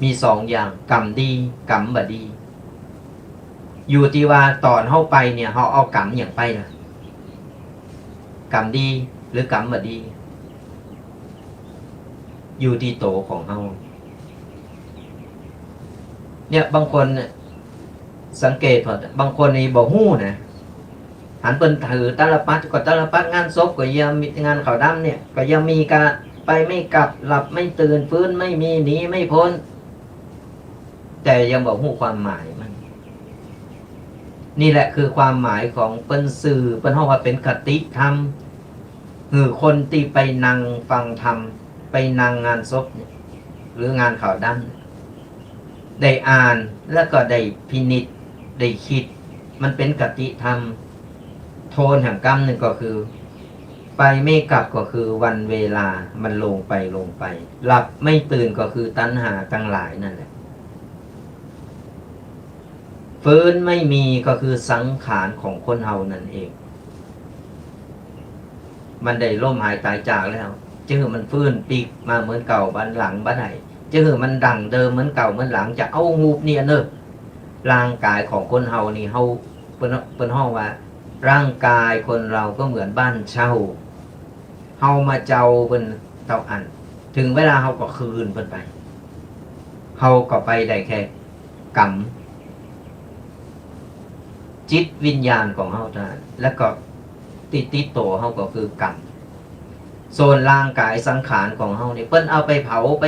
มีสองอย่าง กรรมดี กรรมบ่ดี อยู่ตี้ว่าต๋อนเฮาไปเนี่ย เฮาเอากรรมหยังไปนะ กรรมดีหรือกรรมบ่ดี อยู่ตี้โตของเฮา เนี่ย บางคนเนี่ย สังเกตผ่อน บางคนนี่บ่ฮู้นะ หันเปิ้นถือตะละปัดก็ตะละปัด งานศพก็ยังมี งานขาวดำเนี่ย ก็ยังมีก๋านไปไม่กลับ หลับไม่ตื่น ฟื้นไม่มี หนีไม่พ้น แต่ยังบ่ฮู้ความหมายมัน นี่แหละคือความหมายของเปิ้นสื่อ เปิ้นฮ้องว่าเป๋นคติธรรม หื้อคนตี้ไปนั่งฟังธรรม ไปนั่งงานศพเนี่ย หรืองานขาวดำเนี่ย ได้อ่านแล้วก็ได้พินิจ ได้กึ๊ด มันเป๋นคติธรรม โทษแห่งกรรมนึ่งก็คือ ไปไม่กลับก็คือวันเวลามันล่วงไปล่วงไป หลับไม่ตื่นก็คือตัณหาตังหลายนั่นแหละ ฟื้นไม่มีก็คือสังขารของคนเฮานั่นเอง มันได้ล้มหายต๋ายจากแล้ว จะหื้อมันฟื้นปิ๊กมาเหมือนเก่าวันหลังบ่ได้ จะหื้อมันดั้งเดิมเหมือนเก่าเหมือนหลัง จะเอาฮูปเนี่ยเน่อ ร่างก๋ายของคนเฮานี่ เฮา เปิ้น เปิ้นฮ้องว่า ร่างก๋ายคนเฮาก็เหมือนบ้านเช่า เฮามาเจ้าเปิ้นเต้าอั้น เถิงเวลาเฮาก็คืนเปิ้นไป เฮาก็ไปได้แค่กรรม จิตวิญญาณของเฮาเต้าอั้น แล้วก็ตี้ติดโตเฮาก็คือกรรม ส่วนร่างก๋ายสังขารของเฮานี่ เปิ้นเอาไปเผาไป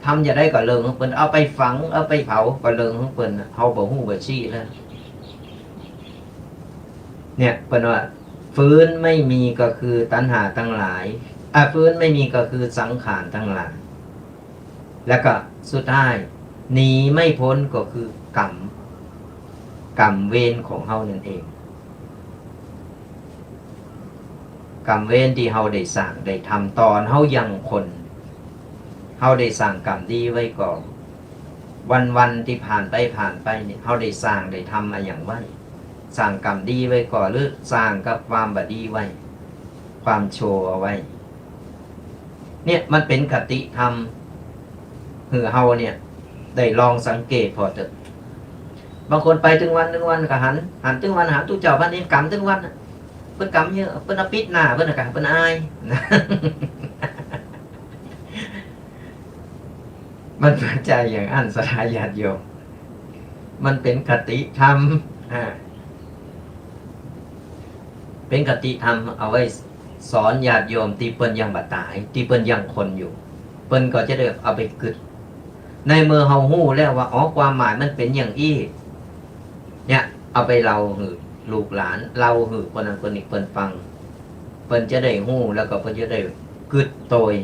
ทำจะใดก็เรื่องของเปิ้น เอาไปฝัง เอาไปเผาก็เรื่องของเปิ้น เฮาบ่ฮู้บ่ซี้แล้ว เนี่ย เปิ้นว่า ฟื้นไม่มีก็คือตัณหาตังหลาย อ่ะ ฟื้นไม่มีก็คือสังขารตังหลาย แล้วก็สุดท้าย หนีไม่พ้นก็คือกรรม กรรมเวรของเฮานั่นเอง กรรมเวรตี้เฮาได้สร้างได้ทำต๋อนเฮายังคน เฮาได้สร้างกรรมดีไว้ก่อ วันๆ ตี้ผ่านไปผ่านไปนี่ เฮาได้สร้างได้ทำอะหยังไว้ สร้างกรรมดีไว้ก่อ หรือสร้างกับความบ่ดีไว้ ความชั่วเอาไว้ เนี่ยมันเป๋นคติธรรม หื้อเฮาเนี่ยได้ลองสังเกตผ่อเต๊อะ บางคนไปตึงวันตึงวันก็หัน หันตึงวัน หันตุ๊เจ้าพระเณรกำตึงวันน่ะ เปิ้นกำเยอะ เปิ้นเอาปิดหน้าเปิ้นน่ะกะ เปิ้นอาย มันบ่ใจ้อย่างอั้น ศรัทธาญาติโยม มันเป๋นคติธรรม อ่า เป๋นคติธรรมเอาไว้สอนญาติโยมตี้เปิ้นยังบ่ต๋าย ตี้เปิ้นยังคนอยู่ เปิ้นก็จะได้เอาไปกึ๊ด ในเมื่อเฮาฮู้แล้วว่า อ๋อ ความหมายมันเป๋นอย่างอี้ เนี่ย เอาไปเล่าหื้อลูกหลาน เล่าหื้อคนนั้นคนนี้เปิ้นฟัง เปิ้นจะได้ฮู้ แล้วก็เปิ้นจะได้กึ๊ดโตย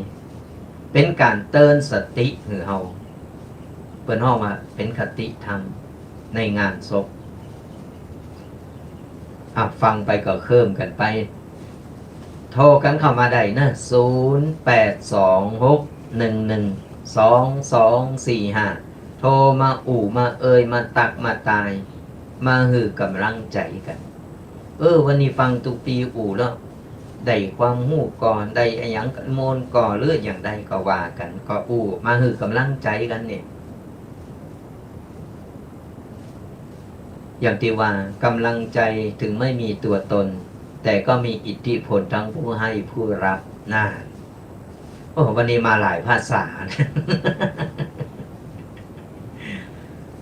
เป๋นก๋านเตื๋อนสติหื้อเฮา เปิ้นฮ้องว่าเป๋นคติธรรมในงานศพ อ่ะ ฟังไปก็เคิ่มกั๋นไป โทรกั๋นเข้ามาได้เนาะ ศูนย์แปดสองหกหนึ่งหนึ่งสองสองสี่ห้า โทรมาอู้มาเอ่ย มาตั๊กมาตาย มาหื้อก๋ำลังใจ๋กั๋น เออ วันนี้ฟังตุ๊ปีอู้แล้ว ได้ความฮู้ก่อ ได้อะหยังกั๋น ม่วนก่อ หรืออย่างใดก็ว่ากั๋น ก็อู้มาหื้อก๋ำลังใจ๋กั๋นเนี่ย อย่างตี้ว่า ก๋ำลังใจ๋ถึงไม่มีตัวตน แต่ก็มีอิทธิพลทั้งผู้ให้ผู้รับ น่า โอ้ วันนี้มาหลายภาษา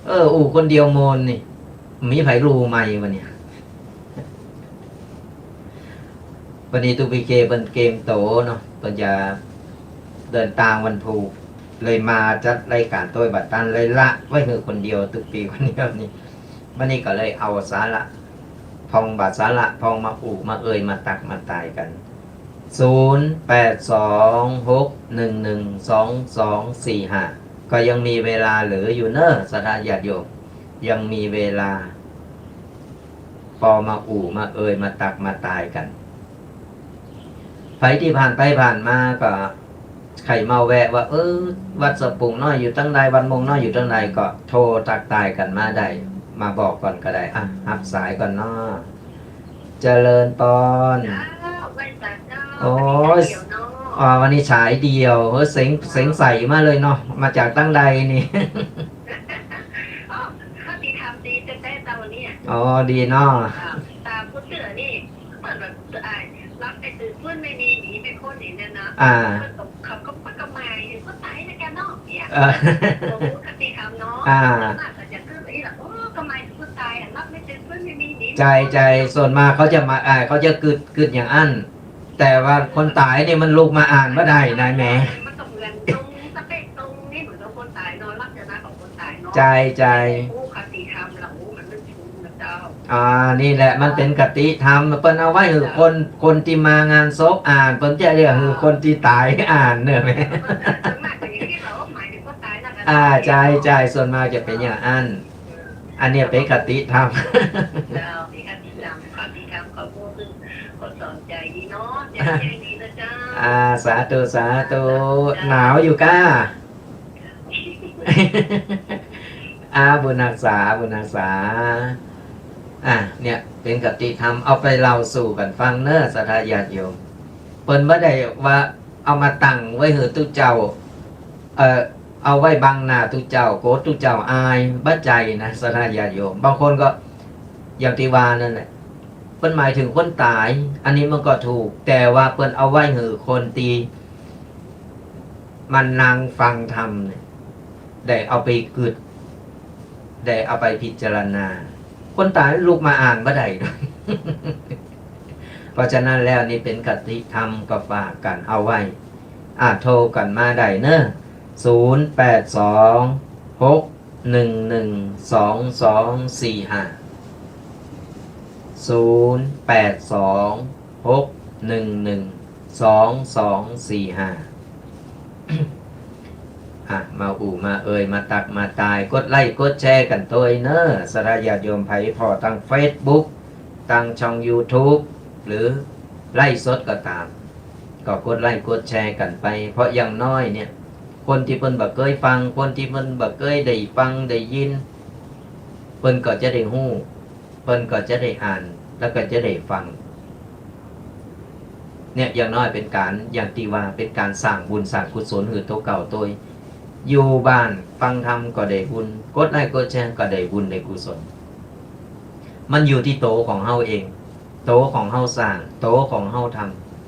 เออ อู้คนเดียวม่วนนี่ มีใผฮู้ใหม่วันนี้ วันนี้ตุ๊ปีเคเปิ้นเกมโตเนาะ เปิ้นจะเดินตางวันพูก เลยมาจัดรายก๋านโตยบ่ตัน เลยละไว้หื้อคนเดียว ตุ๊ปีคนเดียวนี่ วันนี้ก็เลยเอาสาระพ่องบ่าสาระพ่องมาอู้มาเอ่ย มาตั๊กมาตายกั๋น ศูนย์แปดสองหกหนึ่งหนึ่งสองสองสี่ห้า ก็ยังมีเวลาเหลืออยู่เนาะ ศรัทธาญาติโยม ยังมีเวลา ปอมาอู้มาเอ่ย มาตั๊กมาตายกั๋น ใผตี้ผ่านไปผ่านมาก็ ใผมาแวะว่า เออ วัดสะปุงน้อยอยู่ตังใด วัดม่วงน้อยอยู่ตังใด ก็โทรตั๊กตายกั๋นมาได้ มาบอกก่อนก็ได้ อ่ะ ฮับสายก่อนเนาะ เจริญปอน เจ้า ไหว้สาเจ้า โอ้ย วันนี้สายเดี่ยวเนาะ อ่า วันนี้สายเดี่ยว เออ เสียง เสียงใสมาเลยเนาะ มาจากตังใดนี่ อ๋อ คติธรรมดีแต๊ๆ เจ้าวันนี้ อ๋อ ดีเนาะ อ่า ต๋ามผู้เตื้อนี่ เปิ้นว่า อ่า หลับไม่ตื่น ฟื้นไม่มี หนีไม่พ้น อย่างนั้นนะ อ่า เปิ้นก็ เขาก็ เปิ้นก็หมายถึงคนต๋ายเหมือนกั๋นเนาะ เนี่ย เออ โอ้ คติธรรมเนาะ อ่า ส่วนมากก็จะกึ๊ดแบบนี้แหละ โอ้ ก็หมายถึงคนต๋ายอะ หลับไม่ตื่น ฟื้นไม่มี หนีไม่พ้น ใจ้ ใจ้ ส่วนมากเขาจะมา อ่า เขาจะกึ๊ด กึ๊ดอย่างอั้น แต่ว่าคนต๋ายนี่มันลุกมาอ่านบ่ได้นะแหม มันก็เหมือนตรงสเปคตรงนี่ เหมือนกับคนต๋ายเนาะ ลักษณะของคนต๋ายเนาะ ใจ้ ใจ้ โอ้ คติธรรมเรา โอ้ มันลึก เจ้า อ่า นี่แหละ มันเป๋นคติธรรม เปิ้นเอาไว้หื้อคน คนตี้มางานศพอ่าน เปิ้นจะเรียกหื้อคนตี้ต๋ายอ่านเนาะแหม ส่วนมากจะอย่างนี้ เราหมายถึงคนต๋ายนั่นแหละ อ่า ใจ้ ใจ้ ส่วนมากจะเป๋นอย่างอั้น อันเนี้ยเป๋นคติธรรม เจ้า เป๋นคติธรรม คติธรรม ขอพูดถึง ขอสอนใจ๋ดีเนาะ ใจ๋ดีนะเจ้า อ่า สาธุ สาธุ เจ้า หนาวอยู่ก้า อา บุญฮักษา บุญฮักษา อ่ะ เนี่ย เป๋นคติธรรม เอาไปเล่าสู่กั๋นฟังเนาะ ศรัทธาญาติโยม เปิ้นบ่ได้ว่าเอามาตั้งไว้หื้อตุ๊เจ้า เอ่อ เอาไว้บังหน้าตุ๊เจ้า กั๋วตุ๊เจ้าอาย บ่ใจ้นะ ศรัทธาญาติโยม บางคนก็ อย่างตี้ว่านั่นแหละ เปิ้นหมายถึงคนต๋าย อันนี้มันก็ถูก แต่ว่าเปิ้นเอาไว้หื้อคนตี้ มานั่งฟังธรรมเนี่ย ได้เอาไปกึ๊ด ได้เอาไปพิจารณา คนต๋ายลุกมาอ่านบ่ได้ เพราะฉะนั้นแล้วนี่เป๋นคติธรรมก็ฝากกั๋นเอาไว้ อ่ะ โทรกั๋นมาได้เนาะ ศูนย์แปดสองหกหนึ่งหนึ่งสองสองสี่ห้า ศูนย์แปดสอง หกหนึ่งหนึ่ง สองสองสี่ห้า อ่ะ มาอู้มาเอ่ย มาตักมาตาย กดไลก์กดแชร์กั๋นตวยเน่อ ศรัทธาญาติโยมใผผ่อตางเฟซบุ๊ก ตางช่องยูทูบ หรือไลฟ์สดก็ต๋าม ก็กดไลก์กดแชร์กั๋นไป เพราะอย่างน้อยเนี่ย คนตี้เปิ้นบ่เกยฟัง คนตี้เปิ้นบ่เกยได้ฟังได้ยิน เปิ้นก็จะได้ฮู้ เปิ้นก็จะได้อ่าน แล้วก็จะได้ฟัง เนี่ย อย่างน้อยเป๋นก๋าน อย่างตี้ว่าเป๋นก๋านสร้างบุญสร้างกุศลหื้อตั๋วเก่าตวย อยู่บ้านฟังธรรมก็ได้บุญ กดไลก์กดแชร์ก็ได้บุญได้กุศล มันอยู่ตี้ตั๋วของเฮาเอง ตั๋วของเฮาสร้าง ตั๋วของเฮาท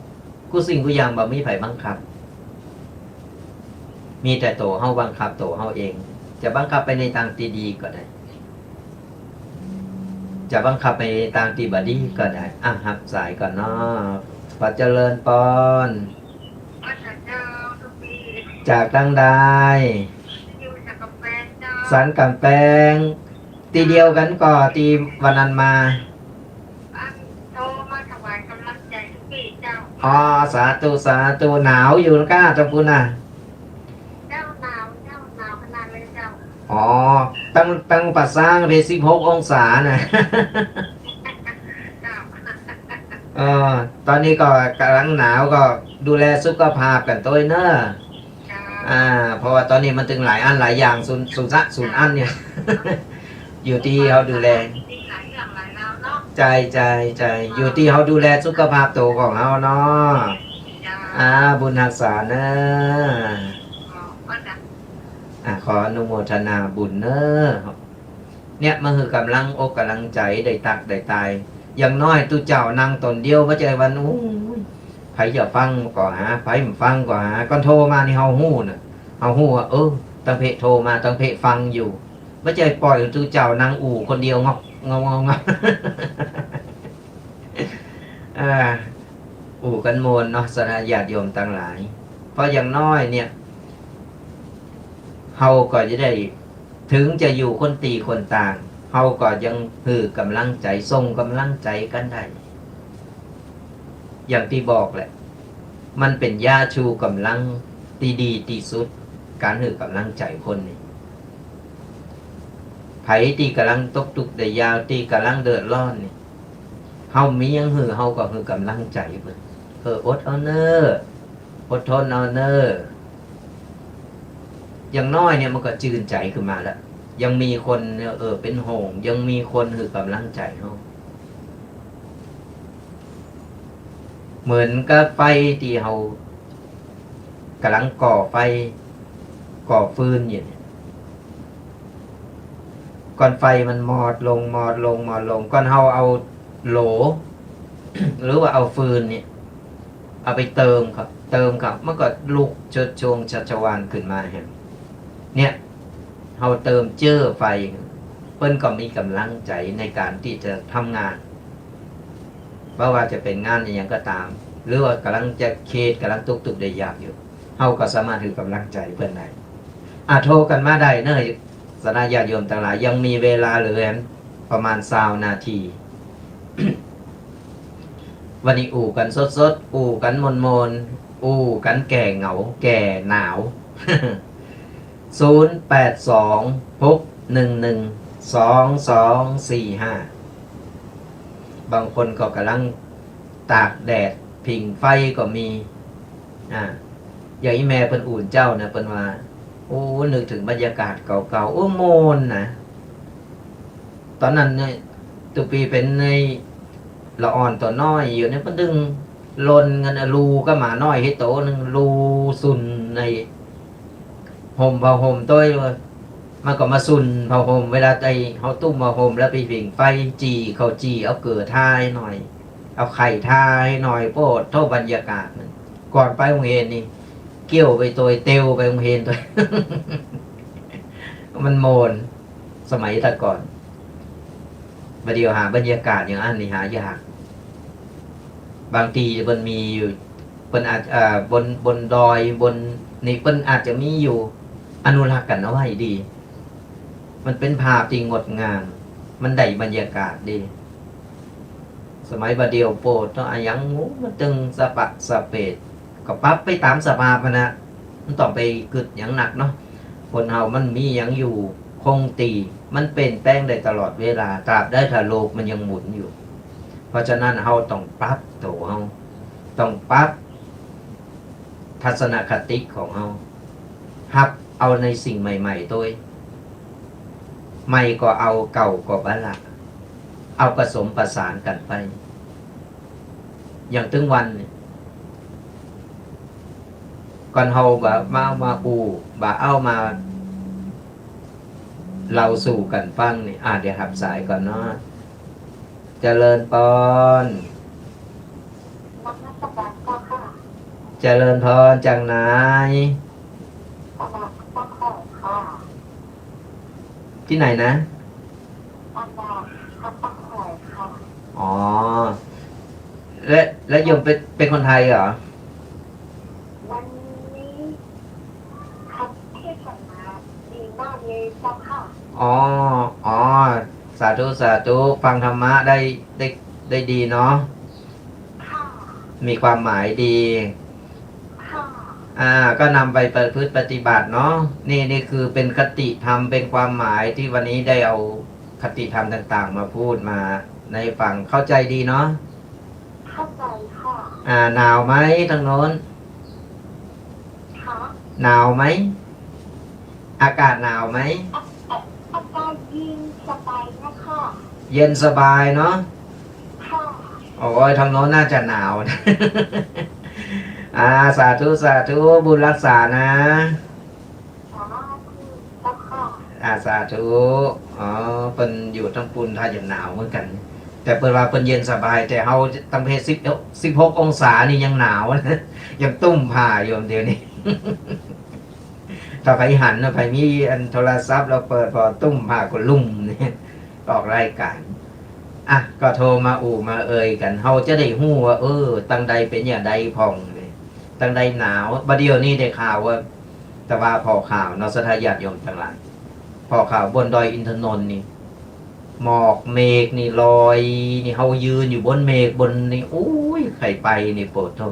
ำ กู้สิ่งกู้อย่างบ่มีใผบังคับ มีแต่ตั๋วเฮาบังคับตั๋วเฮาเอง จะบังคับไปในตางตี้ดีก็ได้ จะบังคับไปในตางตี้บ่ดีก็ได้ อ่ะ ฮับสายก่อนเนาะ ขอเจริญปอน จากตางใด สันก๋ำแปง ตี้เดียวกั๋นก่อตี้วันนั้นมา อันโทรมาถวายกำลังใจลูกพี่เจ้า อ๋อ สาธุ สาธุ หนาวอยู่ก้าตางปู้นน่ะ เจ้าหนาว เจ้าหนาวขนาดเลยเจ้า อ๋อ ตัง ตังป่าซางเป๋นสิบหกองศาน่ะ เจ้า เออ ต๋อนนี้ก็ก๋ำลังหนาวก็ดูแลสุขภาพกั๋นตวยเน่อ อ่า เพราะว่าต๋อนนี้มันตึงหลายอันหลายอย่าง สุน สุนทะ สุนอันเนี่ย อยู่ตี้เฮาดูแล ใจ้ ใจ้ ใจ้ อยู่ตี้เฮาดูแลสุขภาพตั๋วของเฮาเนาะ อ่า บุญฮักษาเน่อ อ่า ขออนุโมทนาบุญเน่อ เนี่ย มาหื้อก๋ำลังอกก๋ำลังใจ๋ได้ตักได้ตาย อย่างน้อยตุ๊เจ้านั่งต๋นเดียว บ่ใจ้ว่า โอ้ย ใผจะฟังก็หา ใผบ่ฟังก็หา ก่อนโทรมานี่เฮาฮู้น่ะ เฮาฮู้ว่า เออ ตังเภะโทรมา ตังเภะฟังอยู่ บ่ใจ้ป่อยตุ๊เจ้านั่งอู้คนเดียวงอก งอก งอก งอก อ่า อู้กั๋นม่วนเนาะ ศรัทธาญาติโยมตังหลาย เพราะอย่างน้อยเนี่ย เฮาก็จะได้ เถิงจะอยู่คนตี้คนตาง เฮาก็ยังหื้อก๋ำลังใจ๋ ส่งก๋ำลังใจ๋กั๋นได้ อย่างตี้บอกแหละ มันเป๋นยาชูก๋ำลังตี้ดีตี้สุด ก๋านหื้อก๋ำลังใจ๋คนนี่ ใผตี้ก๋ำลังตกตุ๊กข์ได้ยาก ตี้ก๋ำลังเดือดร้อนนี่ เฮามีหยังหื้อ เฮาก็หื้อก๋ำลังใจ๋เปิ้น เออ อดเอาเน่อ อดทนเอาเน่อ อย่างน้อยเนี่ยมันก็จืนใจ๋ขึ้นมาแล้ว ยังมีคนเนี่ย เออ เป๋นห่วง ยังมีคนหื้อก๋ำลังใจ๋เฮา เหมือนกับไฟตี้เฮาก๋ำลังก่อไฟ ก่อฟืนอยู่เนี่ย ก่อนไฟมันมอดลง มอดลง มอดลง ก่อนเฮาเอาโหล หรือว่าเอาฟืนเนี่ย เอาไปเติมครับ เติมครับ มันก็ลุกโชติช่วงชัชวาลขึ้นมาแหม เนี่ย เฮาเติมเจื้อไฟ เปิ้นก็มีก๋ำลังใจ๋ในก๋านตี้จะทำงาน บ่ว่าจะเป๋นงานอะหยังก็ต๋าม หรือว่าก๋ำลังจะเขต ก๋ำลังตกตุ๊กข์ได้ยากอยู่ เฮาก็สามารถหื้อก๋ำลังใจ๋เปิ้นได้ อ่ะ โทรกั๋นมาได้เน่อ ศรัทธาญาติโยมตังหลาย ยังมีเวลาเหลือประมาณซาวนาที วันนี้อู้กั๋นสดๆ อู้กั๋นม่วนๆ อู้กั๋นแก้เหงา แก้หนาว ศูนย์แปดสอง หกหนึ่งหนึ่ง สองสองสี่ห้า บางคนก็ก๋ำลังตากแดด ผิงไฟก็มี อ่า อย่างอี้แม่เปิ้นอู้เจ้านะ เปิ้นว่า โอ้ นึกเถิงบรรยากาศเก่าๆ โอ้ ม่วนนะ ต๋อนนั้นเนี่ย ตุ๊ปี้เป๋นในละอ่อนตั๋วน้อยอยู่เนี่ย เปิ้นตึงล่นกั๋น ลูกกับหมาน้อยเฮาโตนึ่ง ลูสุ่นใน ห่มผ้าห่มตวย มันก็มาสุ่นผ้าห่ม เวลาไอ้เฮาตุ้มผ้าห่มแล้วไปผิงไฟ จี่ เขาจี่ เอาเกลือทาหน่อย เอาไข่ทาหน่อย โป๊ดโธ่ บรรยากาศมัน ก่อนไปโฮงเฮียนนี่ เกี้ยวไปตวย เตียวไปโฮงเฮียนตวย มันม่วน สมัยแต่ก่อน บ่าเดี่ยวหาบรรยากาศอย่างอั้นนี่หายาก บางตี้เปิ้นมีอยู่ เปิ้นอาจ เอ่อ บน บนดอย บนนี่เปิ้นอาจจะมีอยู่ อนุรักษ์กั๋นเอาไว้ดี มันเป๋นภาพตี้งดงาม มันได้บรรยากาศดี สมัยบ่าเดี่ยวโปดเนาะ อะหยังหมู่มันตึงสะปะสะเปด ก็ปรับไปต๋ามสภาพหั้นนะ บ่ต้องไปกึ๊ดหยังนักเนาะ คนเฮามันมีหยังอยู่คงตี้ มันเปลี่ยนแปลงได้ตลอดเวลา ตราบใดถ้าโลกมันยังหมุนอยู่ เพราะฉะนั้นเฮาต้องปรับตั๋วเฮา ต้องปรับ ทัศนคติของเฮา ฮับเอาในสิ่งใหม่ๆ โตย ใหม่ก็เอา เก่าก็บ่ละ เอาผสมประสานกั๋นไป อย่างตึงวันนี้ ก่อนเฮาบ่ามา มาอู้ บ่าเอามาเล่าสู่กั๋นฟังนี่ อ่า เดี๋ยวฮับสายก่อนเนาะ เจริญปอน นมัสก๋ารเจ้าค่ะ เจริญปอน จากไหน จังหวัดพระนครค่ะ ตี้ไหนนะ จังหวัดพระนครค่ะ อ๋อ และ และโยมเป๋น เป๋นคนไทยเหรอ วันนี้ คำเทศนาดีมากเลยเจ้าค่ะ อ๋อ อ๋อ สาธุ สาธุ ฟังธรรมะได้ ได้ ได้ดีเนาะ ค่ะ มีความหมายดี ค่ะ อ่า ก็นำไปประพฤติปฏิบัติเนาะ นี่ นี่คือเป๋นคติธรรม เป๋นความหมายตี้วันนี้ได้เอาคติธรรมต่างๆ มาพูดมาให้ฟัง เข้าใจดีเนาะ เข้าใจค่ะ อ่า หนาวไหมตางโน้น คะ หนาวไหม อากาศหนาวไหม อา อา อากาศเย็นสบายนะคะ เย็นสบายเนาะ ค่ะ โอ้ย ตางโน้นน่าจะหนาว อ่า สาธุ สาธุ บุญรักษานะ สาธุเจ้าค่ะ อ่า สาธุ อ๋อ เปิ้นอยู่ตางปูนถ้าจะหนาวเหมือนกั๋น แต่เปิ้นว่าเปิ้นเย็นสบาย แต่เฮาตางประเทศสิบ สิบหกองศานี่ยังหนาว ยังตุ้มผ้าอยู่เดี๋ยวนี้ ถ้าใผหันนะ ใผมีอันโทรศัพท์แล้วเปิดผ่อตุ้มผ้าก็ลุ่มเนี่ย ออกรายการ อ่ะ ก็โทรมาอู้มาเอ่ยกั๋น เฮาจะได้ฮู้ว่า เออ ตางใดเป๋นอย่างใดพ่องเนี่ย ตางใดหนาว บ่าเดี่ยวนี้ได้ข่าวว่า แต่ว่าผ่อข่าวเนาะ ศรัทธาญาติโยมตังหลาย ผ่อข่าวบนดอยอินทนนท์นี่ หมอกเมฆนี่ลอยนี่ เฮายืนอยู่บนเมฆบนนี่ โอ้ย ใผไปนี่โปดโธ่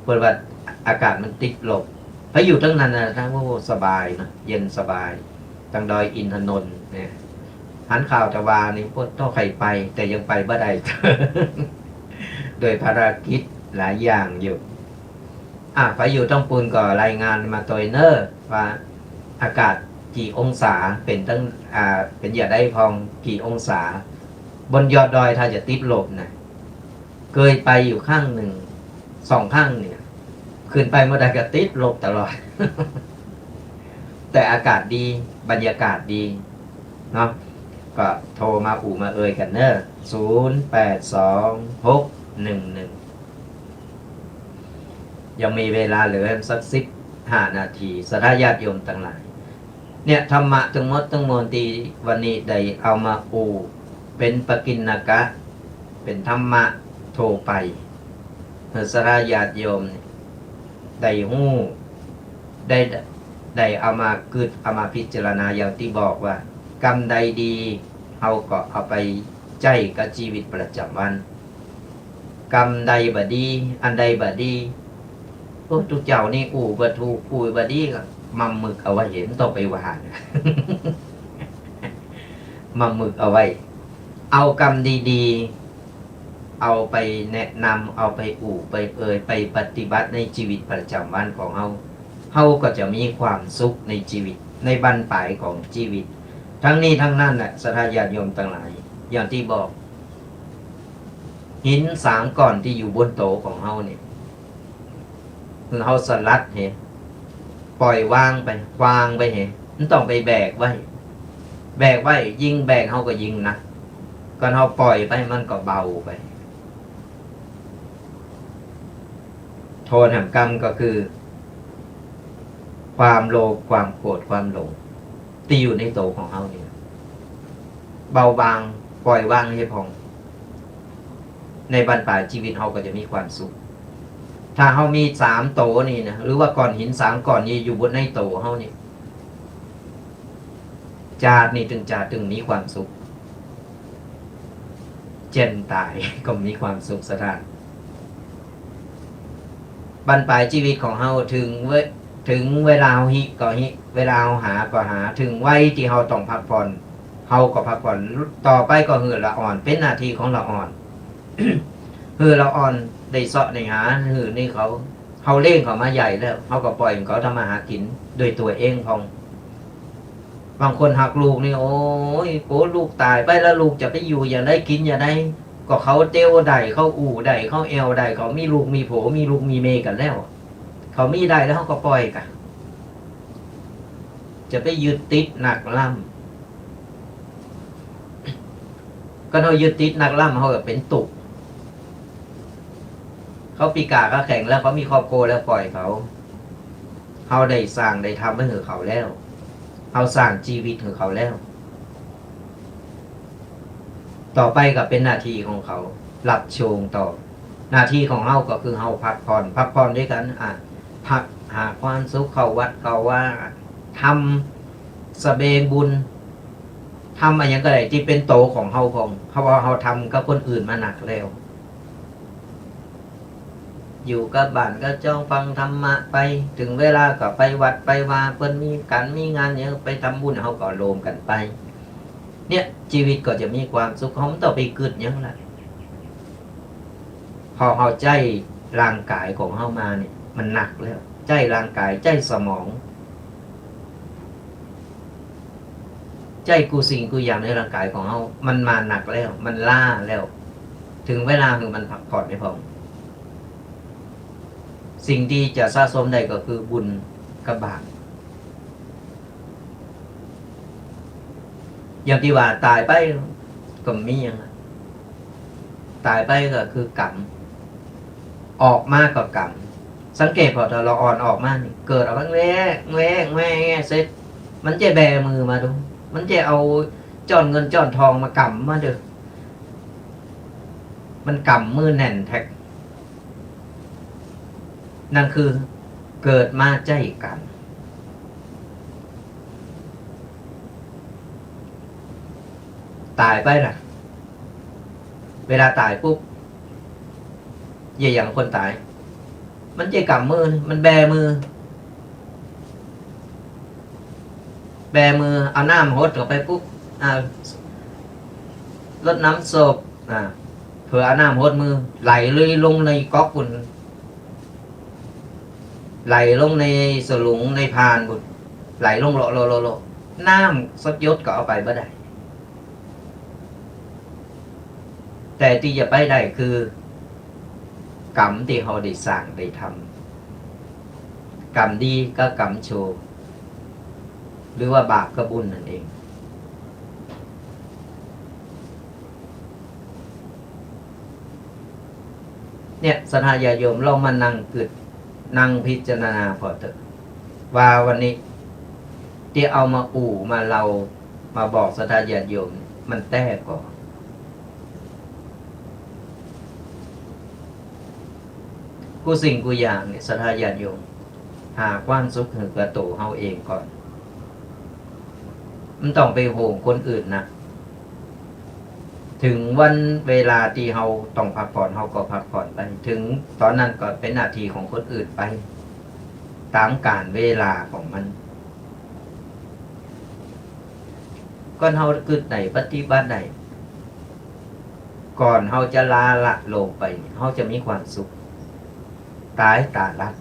เปิ้นว่าอากาศมันติดลบ ไปอยู่ตางนั้นนะ โอ้ สบายนะ เย็นสบาย ตางดอยอินทนนท์เนี่ย หันข่าวตะวานี่โปดโธ่ใผไป แต่ยังไปบ่ได้ โดยภารกิจหลายอย่างอยู่ อ่ะ ใผอยู่ตางปูนก็รายงานมาโตยเน่อ ว่าอากาศกี่องศา เป๋นตาง อ่า เป๋นอย่างใดพ่อง กี่องศา บนยอดดอยถ้าจะติดลบนะ เกยไปอยู่ครั้งนึ่ง สองครั้งเนี่ย ขึ้นไปเมื่อใดก็ติดลบตลอด แต่อากาศดี บรรยากาศดีเนาะ ก็โทรมาอู้มาเอ่ยกั๋นเน่อ ศูนย์แปดสองหกหนึ่งหนึ่ง ยังมีเวลาเหลือสักสิบห้านาที ศรัทธาญาติโยมตังหลาย เนี่ย ธรรมะตึงหมดตึงมวลตี้วันนี้ได้เอามาอู้ เป๋นปกิณณกะ เป๋นธรรมะทั่วไป หื้อศรัทธาญาติโยมได้ฮู้ ได้ ได้เอามากึ๊ด เอามาพิจารณา อย่างตี้บอกว่า กำใดดี เฮาก็เอาไปใจ๊กับจีวิตประจ๋ำวัน กำใดบ่ดี อันใดบ่ดี โอ้ ตุ๊เจ้านี่อู้บ่ถูก อู้บ่ดี ก็มำมึกเอาไว้ บ่ต้องไปว่า มำมึกเอาไว้ เอากำดีๆ เอาไปแนะนำ เอาไปอู้ ไปเอ่ย ไปปฏิบัติในจีวิตประจ๋ำวันของเฮา เฮาก็จะมีความสุขในจีวิต ในบั้นปลายของจีวิต ตึงนี้ตึงนั้นน่ะ ศรัทธาญาติโยมตังหลาย อย่างตี้บอก หินสามก้อนตี้อยู่บนโตของเฮาเนี่ย หื้อเฮาสลัดเหีย ป่อยวางไป ควางไปเหีย บ่ต้องไปแบกไว้ แบกไว้ ยิ่งแบกเฮาก็ยิ่งหนัก ก่อนเฮาป่อยไปมันก็เบาไป โทษแห่งกรรมก็คือ ความโลภ ความโกรธ ความหลง ตี้อยู่ในโตของเฮานี่ เบาบาง ป่อยวางเหียพ่อง ในบั้นปลายจีวิตเฮาก็จะมีความสุข ถ้าเฮามีสามโตนี่นะ หรือว่าก้อนหินสามก้อนนี้อยู่บนในโตเฮานี่ จาตินี้ตึงจะตึงมีความสุข เจ้นต๋าย ก็มีความสุขสะท้าน บั้นปลายจีวิตของเฮา เถิงเว- เถิงเวลาเฮาฮิก็ฮิ เวลาเฮาหาก็หา เถิงวัยตี้เฮาต้องพักผ่อน เฮาก็พักผ่อน ต่อไปก็หื้อละอ่อน เป๋นหน้าตี้ของละอ่อน หื้อละอ่อนได้เซาะได้หา หื้อนี่เขา เฮาเลี้ยงเขามาใหญ่แล้ว เฮาก็ป่อยหื้อเขาทำมาหากิ๋นโดยตั๋วเองพ่อง บางคนหักลูกนี่ โอ๊ย โกลูกต๋ายไปแล้ว ลูกจะไปอยู่อย่างใด กิ๋นอย่างใด ก็เขาเตียวได้ เขาอู้ได้ เขาแอ่วได้ เขามีลูกมีผัว มีลูกมีเมียกั๋นแล้ว เขามีได้แล้ว เฮาก็ป่อยก่ะ จะไปยึดติดนักล้ำ ก็เฮายึดติดนักล้ำ เฮาก็เป๋นตุ๊กข์ เขาปี๋ก้าเขาแข็งแล้ว เขามีครอบครัวแล้ว ป่อยเขา เฮาได้สร้างได้ทำไว้หื้อเขาแล้ว เฮาสร้างจีวิตหื้อเขาแล้ว ต่อไปก็เป๋นหน้าตี้ของเขา รับโชงต่อ หน้าตี้ของเฮาก็คือเฮาพักผ่อน พักผ่อนด้วยกั๋น อ่ะ พักหาความสุข เข้าวัดเข้าวา ทำสะเบงบุญ ทำอะหยังก็ได้ตี้เป๋นโตของเฮาพ่อง เพราะว่าเฮาทำกับคนอื่นมานักแล้ว อยู่กับบ้านกับจ้องฟังธรรมะไป เถิงเวลาก็ไปวัดไปวา เปิ้นมีก๋านมีงานหยังไปทำบุญ เฮาก็โฮมกั๋นไป เนี่ย จีวิตก็จะมีความสุข เฮาบ่ต้องไปกึ๊ดหยังละ พอเฮาใจ๊ร่างก๋ายของเฮามานี่ มันหนักแล้ว ใจ๊ร่างก๋าย ใจ๊สมอง ใจ๊กู้สิ่งกู้อย่างในร่างก๋ายของเฮา มันมาหนักแล้ว มันล้าแล้ว เถิงเวลาหื้อมันพักผ่อนให้พ่อง สิ่งตี้จะสะสมได้ก็คือบุญกับบาป อย่างตี้ว่าต๋ายไปก็บ่มีหยังละ ต๋ายไปก็คือกรรม ออกมาก็กรรม สังเกตผ่อ ถ้าละอ่อนออกมานี่ เกิดออกมาแวะแวะแวะแวะเสร็จ มันจะแบมือมาดู มันจะเอาจ้อนเงินจ้อนทองมากำมาดู มันกำมือแน่นแต๊ก นั่นคือเกิดมาใจ๊กรรม ต๋ายไปล่ะ เวลาต๋ายปุ๊บ เยียะหยังคนต๋าย มันจะกำมือ มันแบมือ แบมือ เอาน้ำหดเข้าไปปุ๊บ อ่า รดน้ำศพ อ่า เผื่อเอาน้ำหดมือ ไหลเลยลงในก๊อกปูน ไหลลงในสลุงในพานปูน ไหลลงเลาะเลาะเลาะเลาะ น้ำสักหยดก็เอาไปบ่ได้ แต่ตี้จะไปได้คือ กรรมตี้เฮาได้สร้างได้ทำ กรรมดีกับกรรมชั่ว หรือว่าบาปกับบุญนั่นเอง เนี่ย ศรัทธาญาติโยม ลองมานั่งกึ๊ด นั่งพิจารณาผ่อเต๊อะ ว่าวันนี้ตี้เอามาอู้มาเล่า มาบอกศรัทธาญาติโยม มันแต๊ก่อ กู้สิ่งกู้อย่างเนี่ย ศรัทธาญาติโยม หาความสุขหื้อกับตั๋วเฮาเองก่อน บ่ต้องไปห่วงคนอื่นนะ เถิงวันเวลาตี้เฮาต้องพักผ่อน เฮาก็พักผ่อนไป เถิงต๋อนนั้นก็เป๋นหน้าตี้ของคนอื่นไป ต๋ามก๋าลเวลาของมัน ก่อนเฮากึ๊ดได้ ปฏิบัติได้ ก่อนเฮาจะลาละโลกไป เฮาจะมีความสุข ต๋ายต๋าหลับ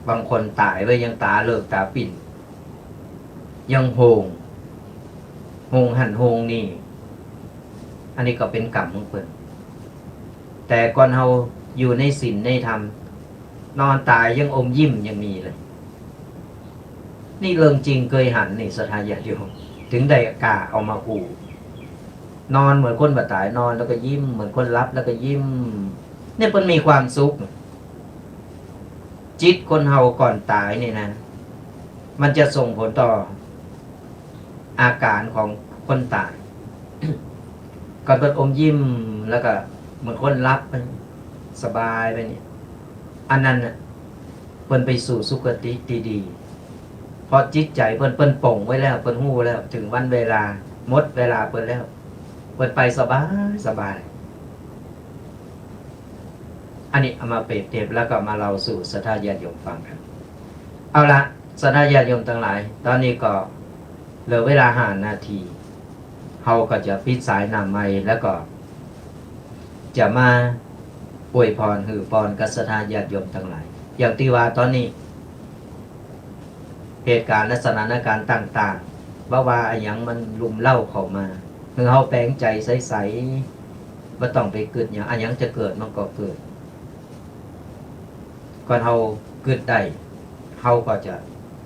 บางคนต๋ายไว้ยังต๋าเหลิกต๋าปิ่น ยังโฮง โฮงหั้นโฮงนี่ อันนี้ก็เป๋นกรรมของเปิ้น แต่ก่อนเฮาอยู่ในศีลในธรรม นอนต๋ายยังอมยิ้มยังมีเลย นี่เรื่องจริงเกยหันนี่ ศรัทธาญาติโยม เถิงได้กล้าเอามาอู้ นอนเหมือนคนบ่ต๋าย นอนแล้วก็ยิ้ม เหมือนคนหลับแล้วก็ยิ้ม เนี่ยเปิ้นมีความสุข จิตคนเฮาก่อนต๋ายนี่นะ มันจะส่งผลต่ออาก๋านของคนต๋าย ก่อนเปิ้นอมยิ้มแล้วก็เหมือนคนหลับไป สบายไปนี่ อันนั้นน่ะ เปิ้นไปสู่สุคติตี้ดี เพราะจิตใจ๋เปิ้น เปิ้นป่งไว้แล้ว เปิ้นฮู้แล้ว เถิงวันเวลา หมดเวลาเปิ้นแล้ว เปิ้นไปสบายสบาย อันนี้เอามาเปรียบเทียบแล้วก็มาเล่าสู่ศรัทธาญาติโยมฟังกั๋น เอาละ ศรัทธาญาติโยมตังหลาย ต๋อนนี้ก็เหลือเวลาห้านาที เฮาก็จะปิดสายหน้าไมค์ แล้วก็จะมาอวยพรหื้อปอนกับศรัทธาญาติโยมตังหลาย อย่างตี้ว่าต๋อนนี้ เหตุก๋ารณ์และสถานก๋ารณ์ต่างๆ บ่ว่าอะหยังมันลุ่มเร้าเข้ามา หื้อเฮาแป๋งใจ๋ใสๆ บ่ต้องไปกึ๊ดหยัง อะหยังจะเกิดมันก็เกิด ก่อนเฮากึ๊ดได้ เฮาก็จะ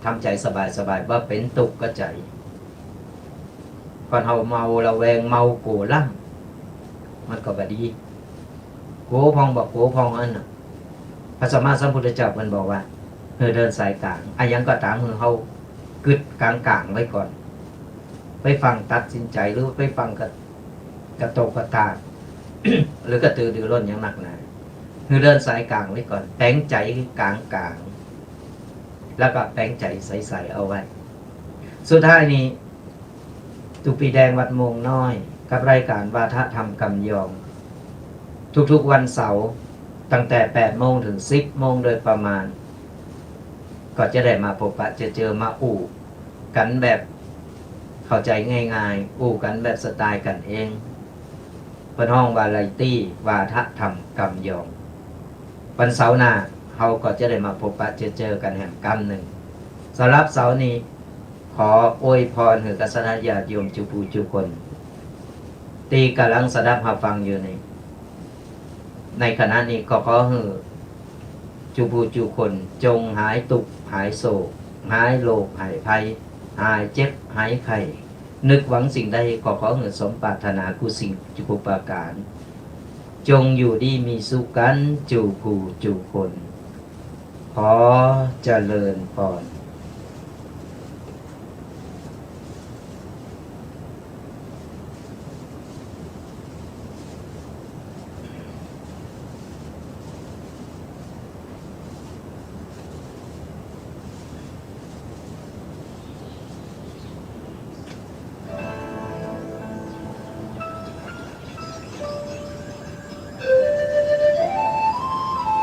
ทำใจ๋สบายๆ บ่เป๋นตุ๊กข์กับใจ๋ ก่อนเฮาเมาระแวง เมากั๋วล้ำ มันก็บ่ดี กั๋วพ่องบ่กั๋วพ่องอันน่ะ พระสัมมาสัมพุทธเจ้าเปิ้นบอกว่า หื้อเดินสายก๋าง อะหยังก็ต๋ามหื้อเฮากึ๊ดก๋างๆ ไว้ก่อน ไปฟั่งตัดสินใจ๋ หรือไปฟั่งกระ กระโตกกระตาก หรือกระตือรือร้นอย่างนักหนา หื้อเดินสายก๋างไว้ก่อน แป๋งใจ๋ก๋างๆ แล้วก็แป๋งใจ๋ใสๆ เอาไว้ สุดท้ายนี้ ตุ๊ปีแดงวัดโมงน้อย กับรายก๋ารวาทะธรรมกำยอง ทุกๆ วันเสาร์ ตั้งแต่แปดโมงเถิงสิบโมงโดยประมาณ ก็จะได้มาพบปะเจอเจอ มาอู้กั๋นแบบเข้าใจ๋ง่ายๆ อู้กั๋นแบบสไตล์กั๋นเอง เปิ้นฮ้องวาไรตี้ วาทะธรรมกำยอง วันเสาร์หน้า เฮาก็จะได้มาพบปะเจอเจอกั๋นแหมกำนึ่ง สำหรับเสาร์นี้ ขออวยพรหื้อกับศรัทธาญาติโยมจุผู้จุคน ตี้ก่ำลังสดับฮับฟังอยู่ใน ในขณะนี้ก็ขอหื้อจุผู้จุคน จงหายตุ๊กข์หายโศก หายโรคหายภัย หายเจ็บหายไข้ นึกหวังสิ่งใดก็ขอหื้อสมปรารถนากู้สิ่งกู้ประก๋าร จงอยู่ดีมีสุขกั๋นจุผู้จุคน ขอเจริญปอน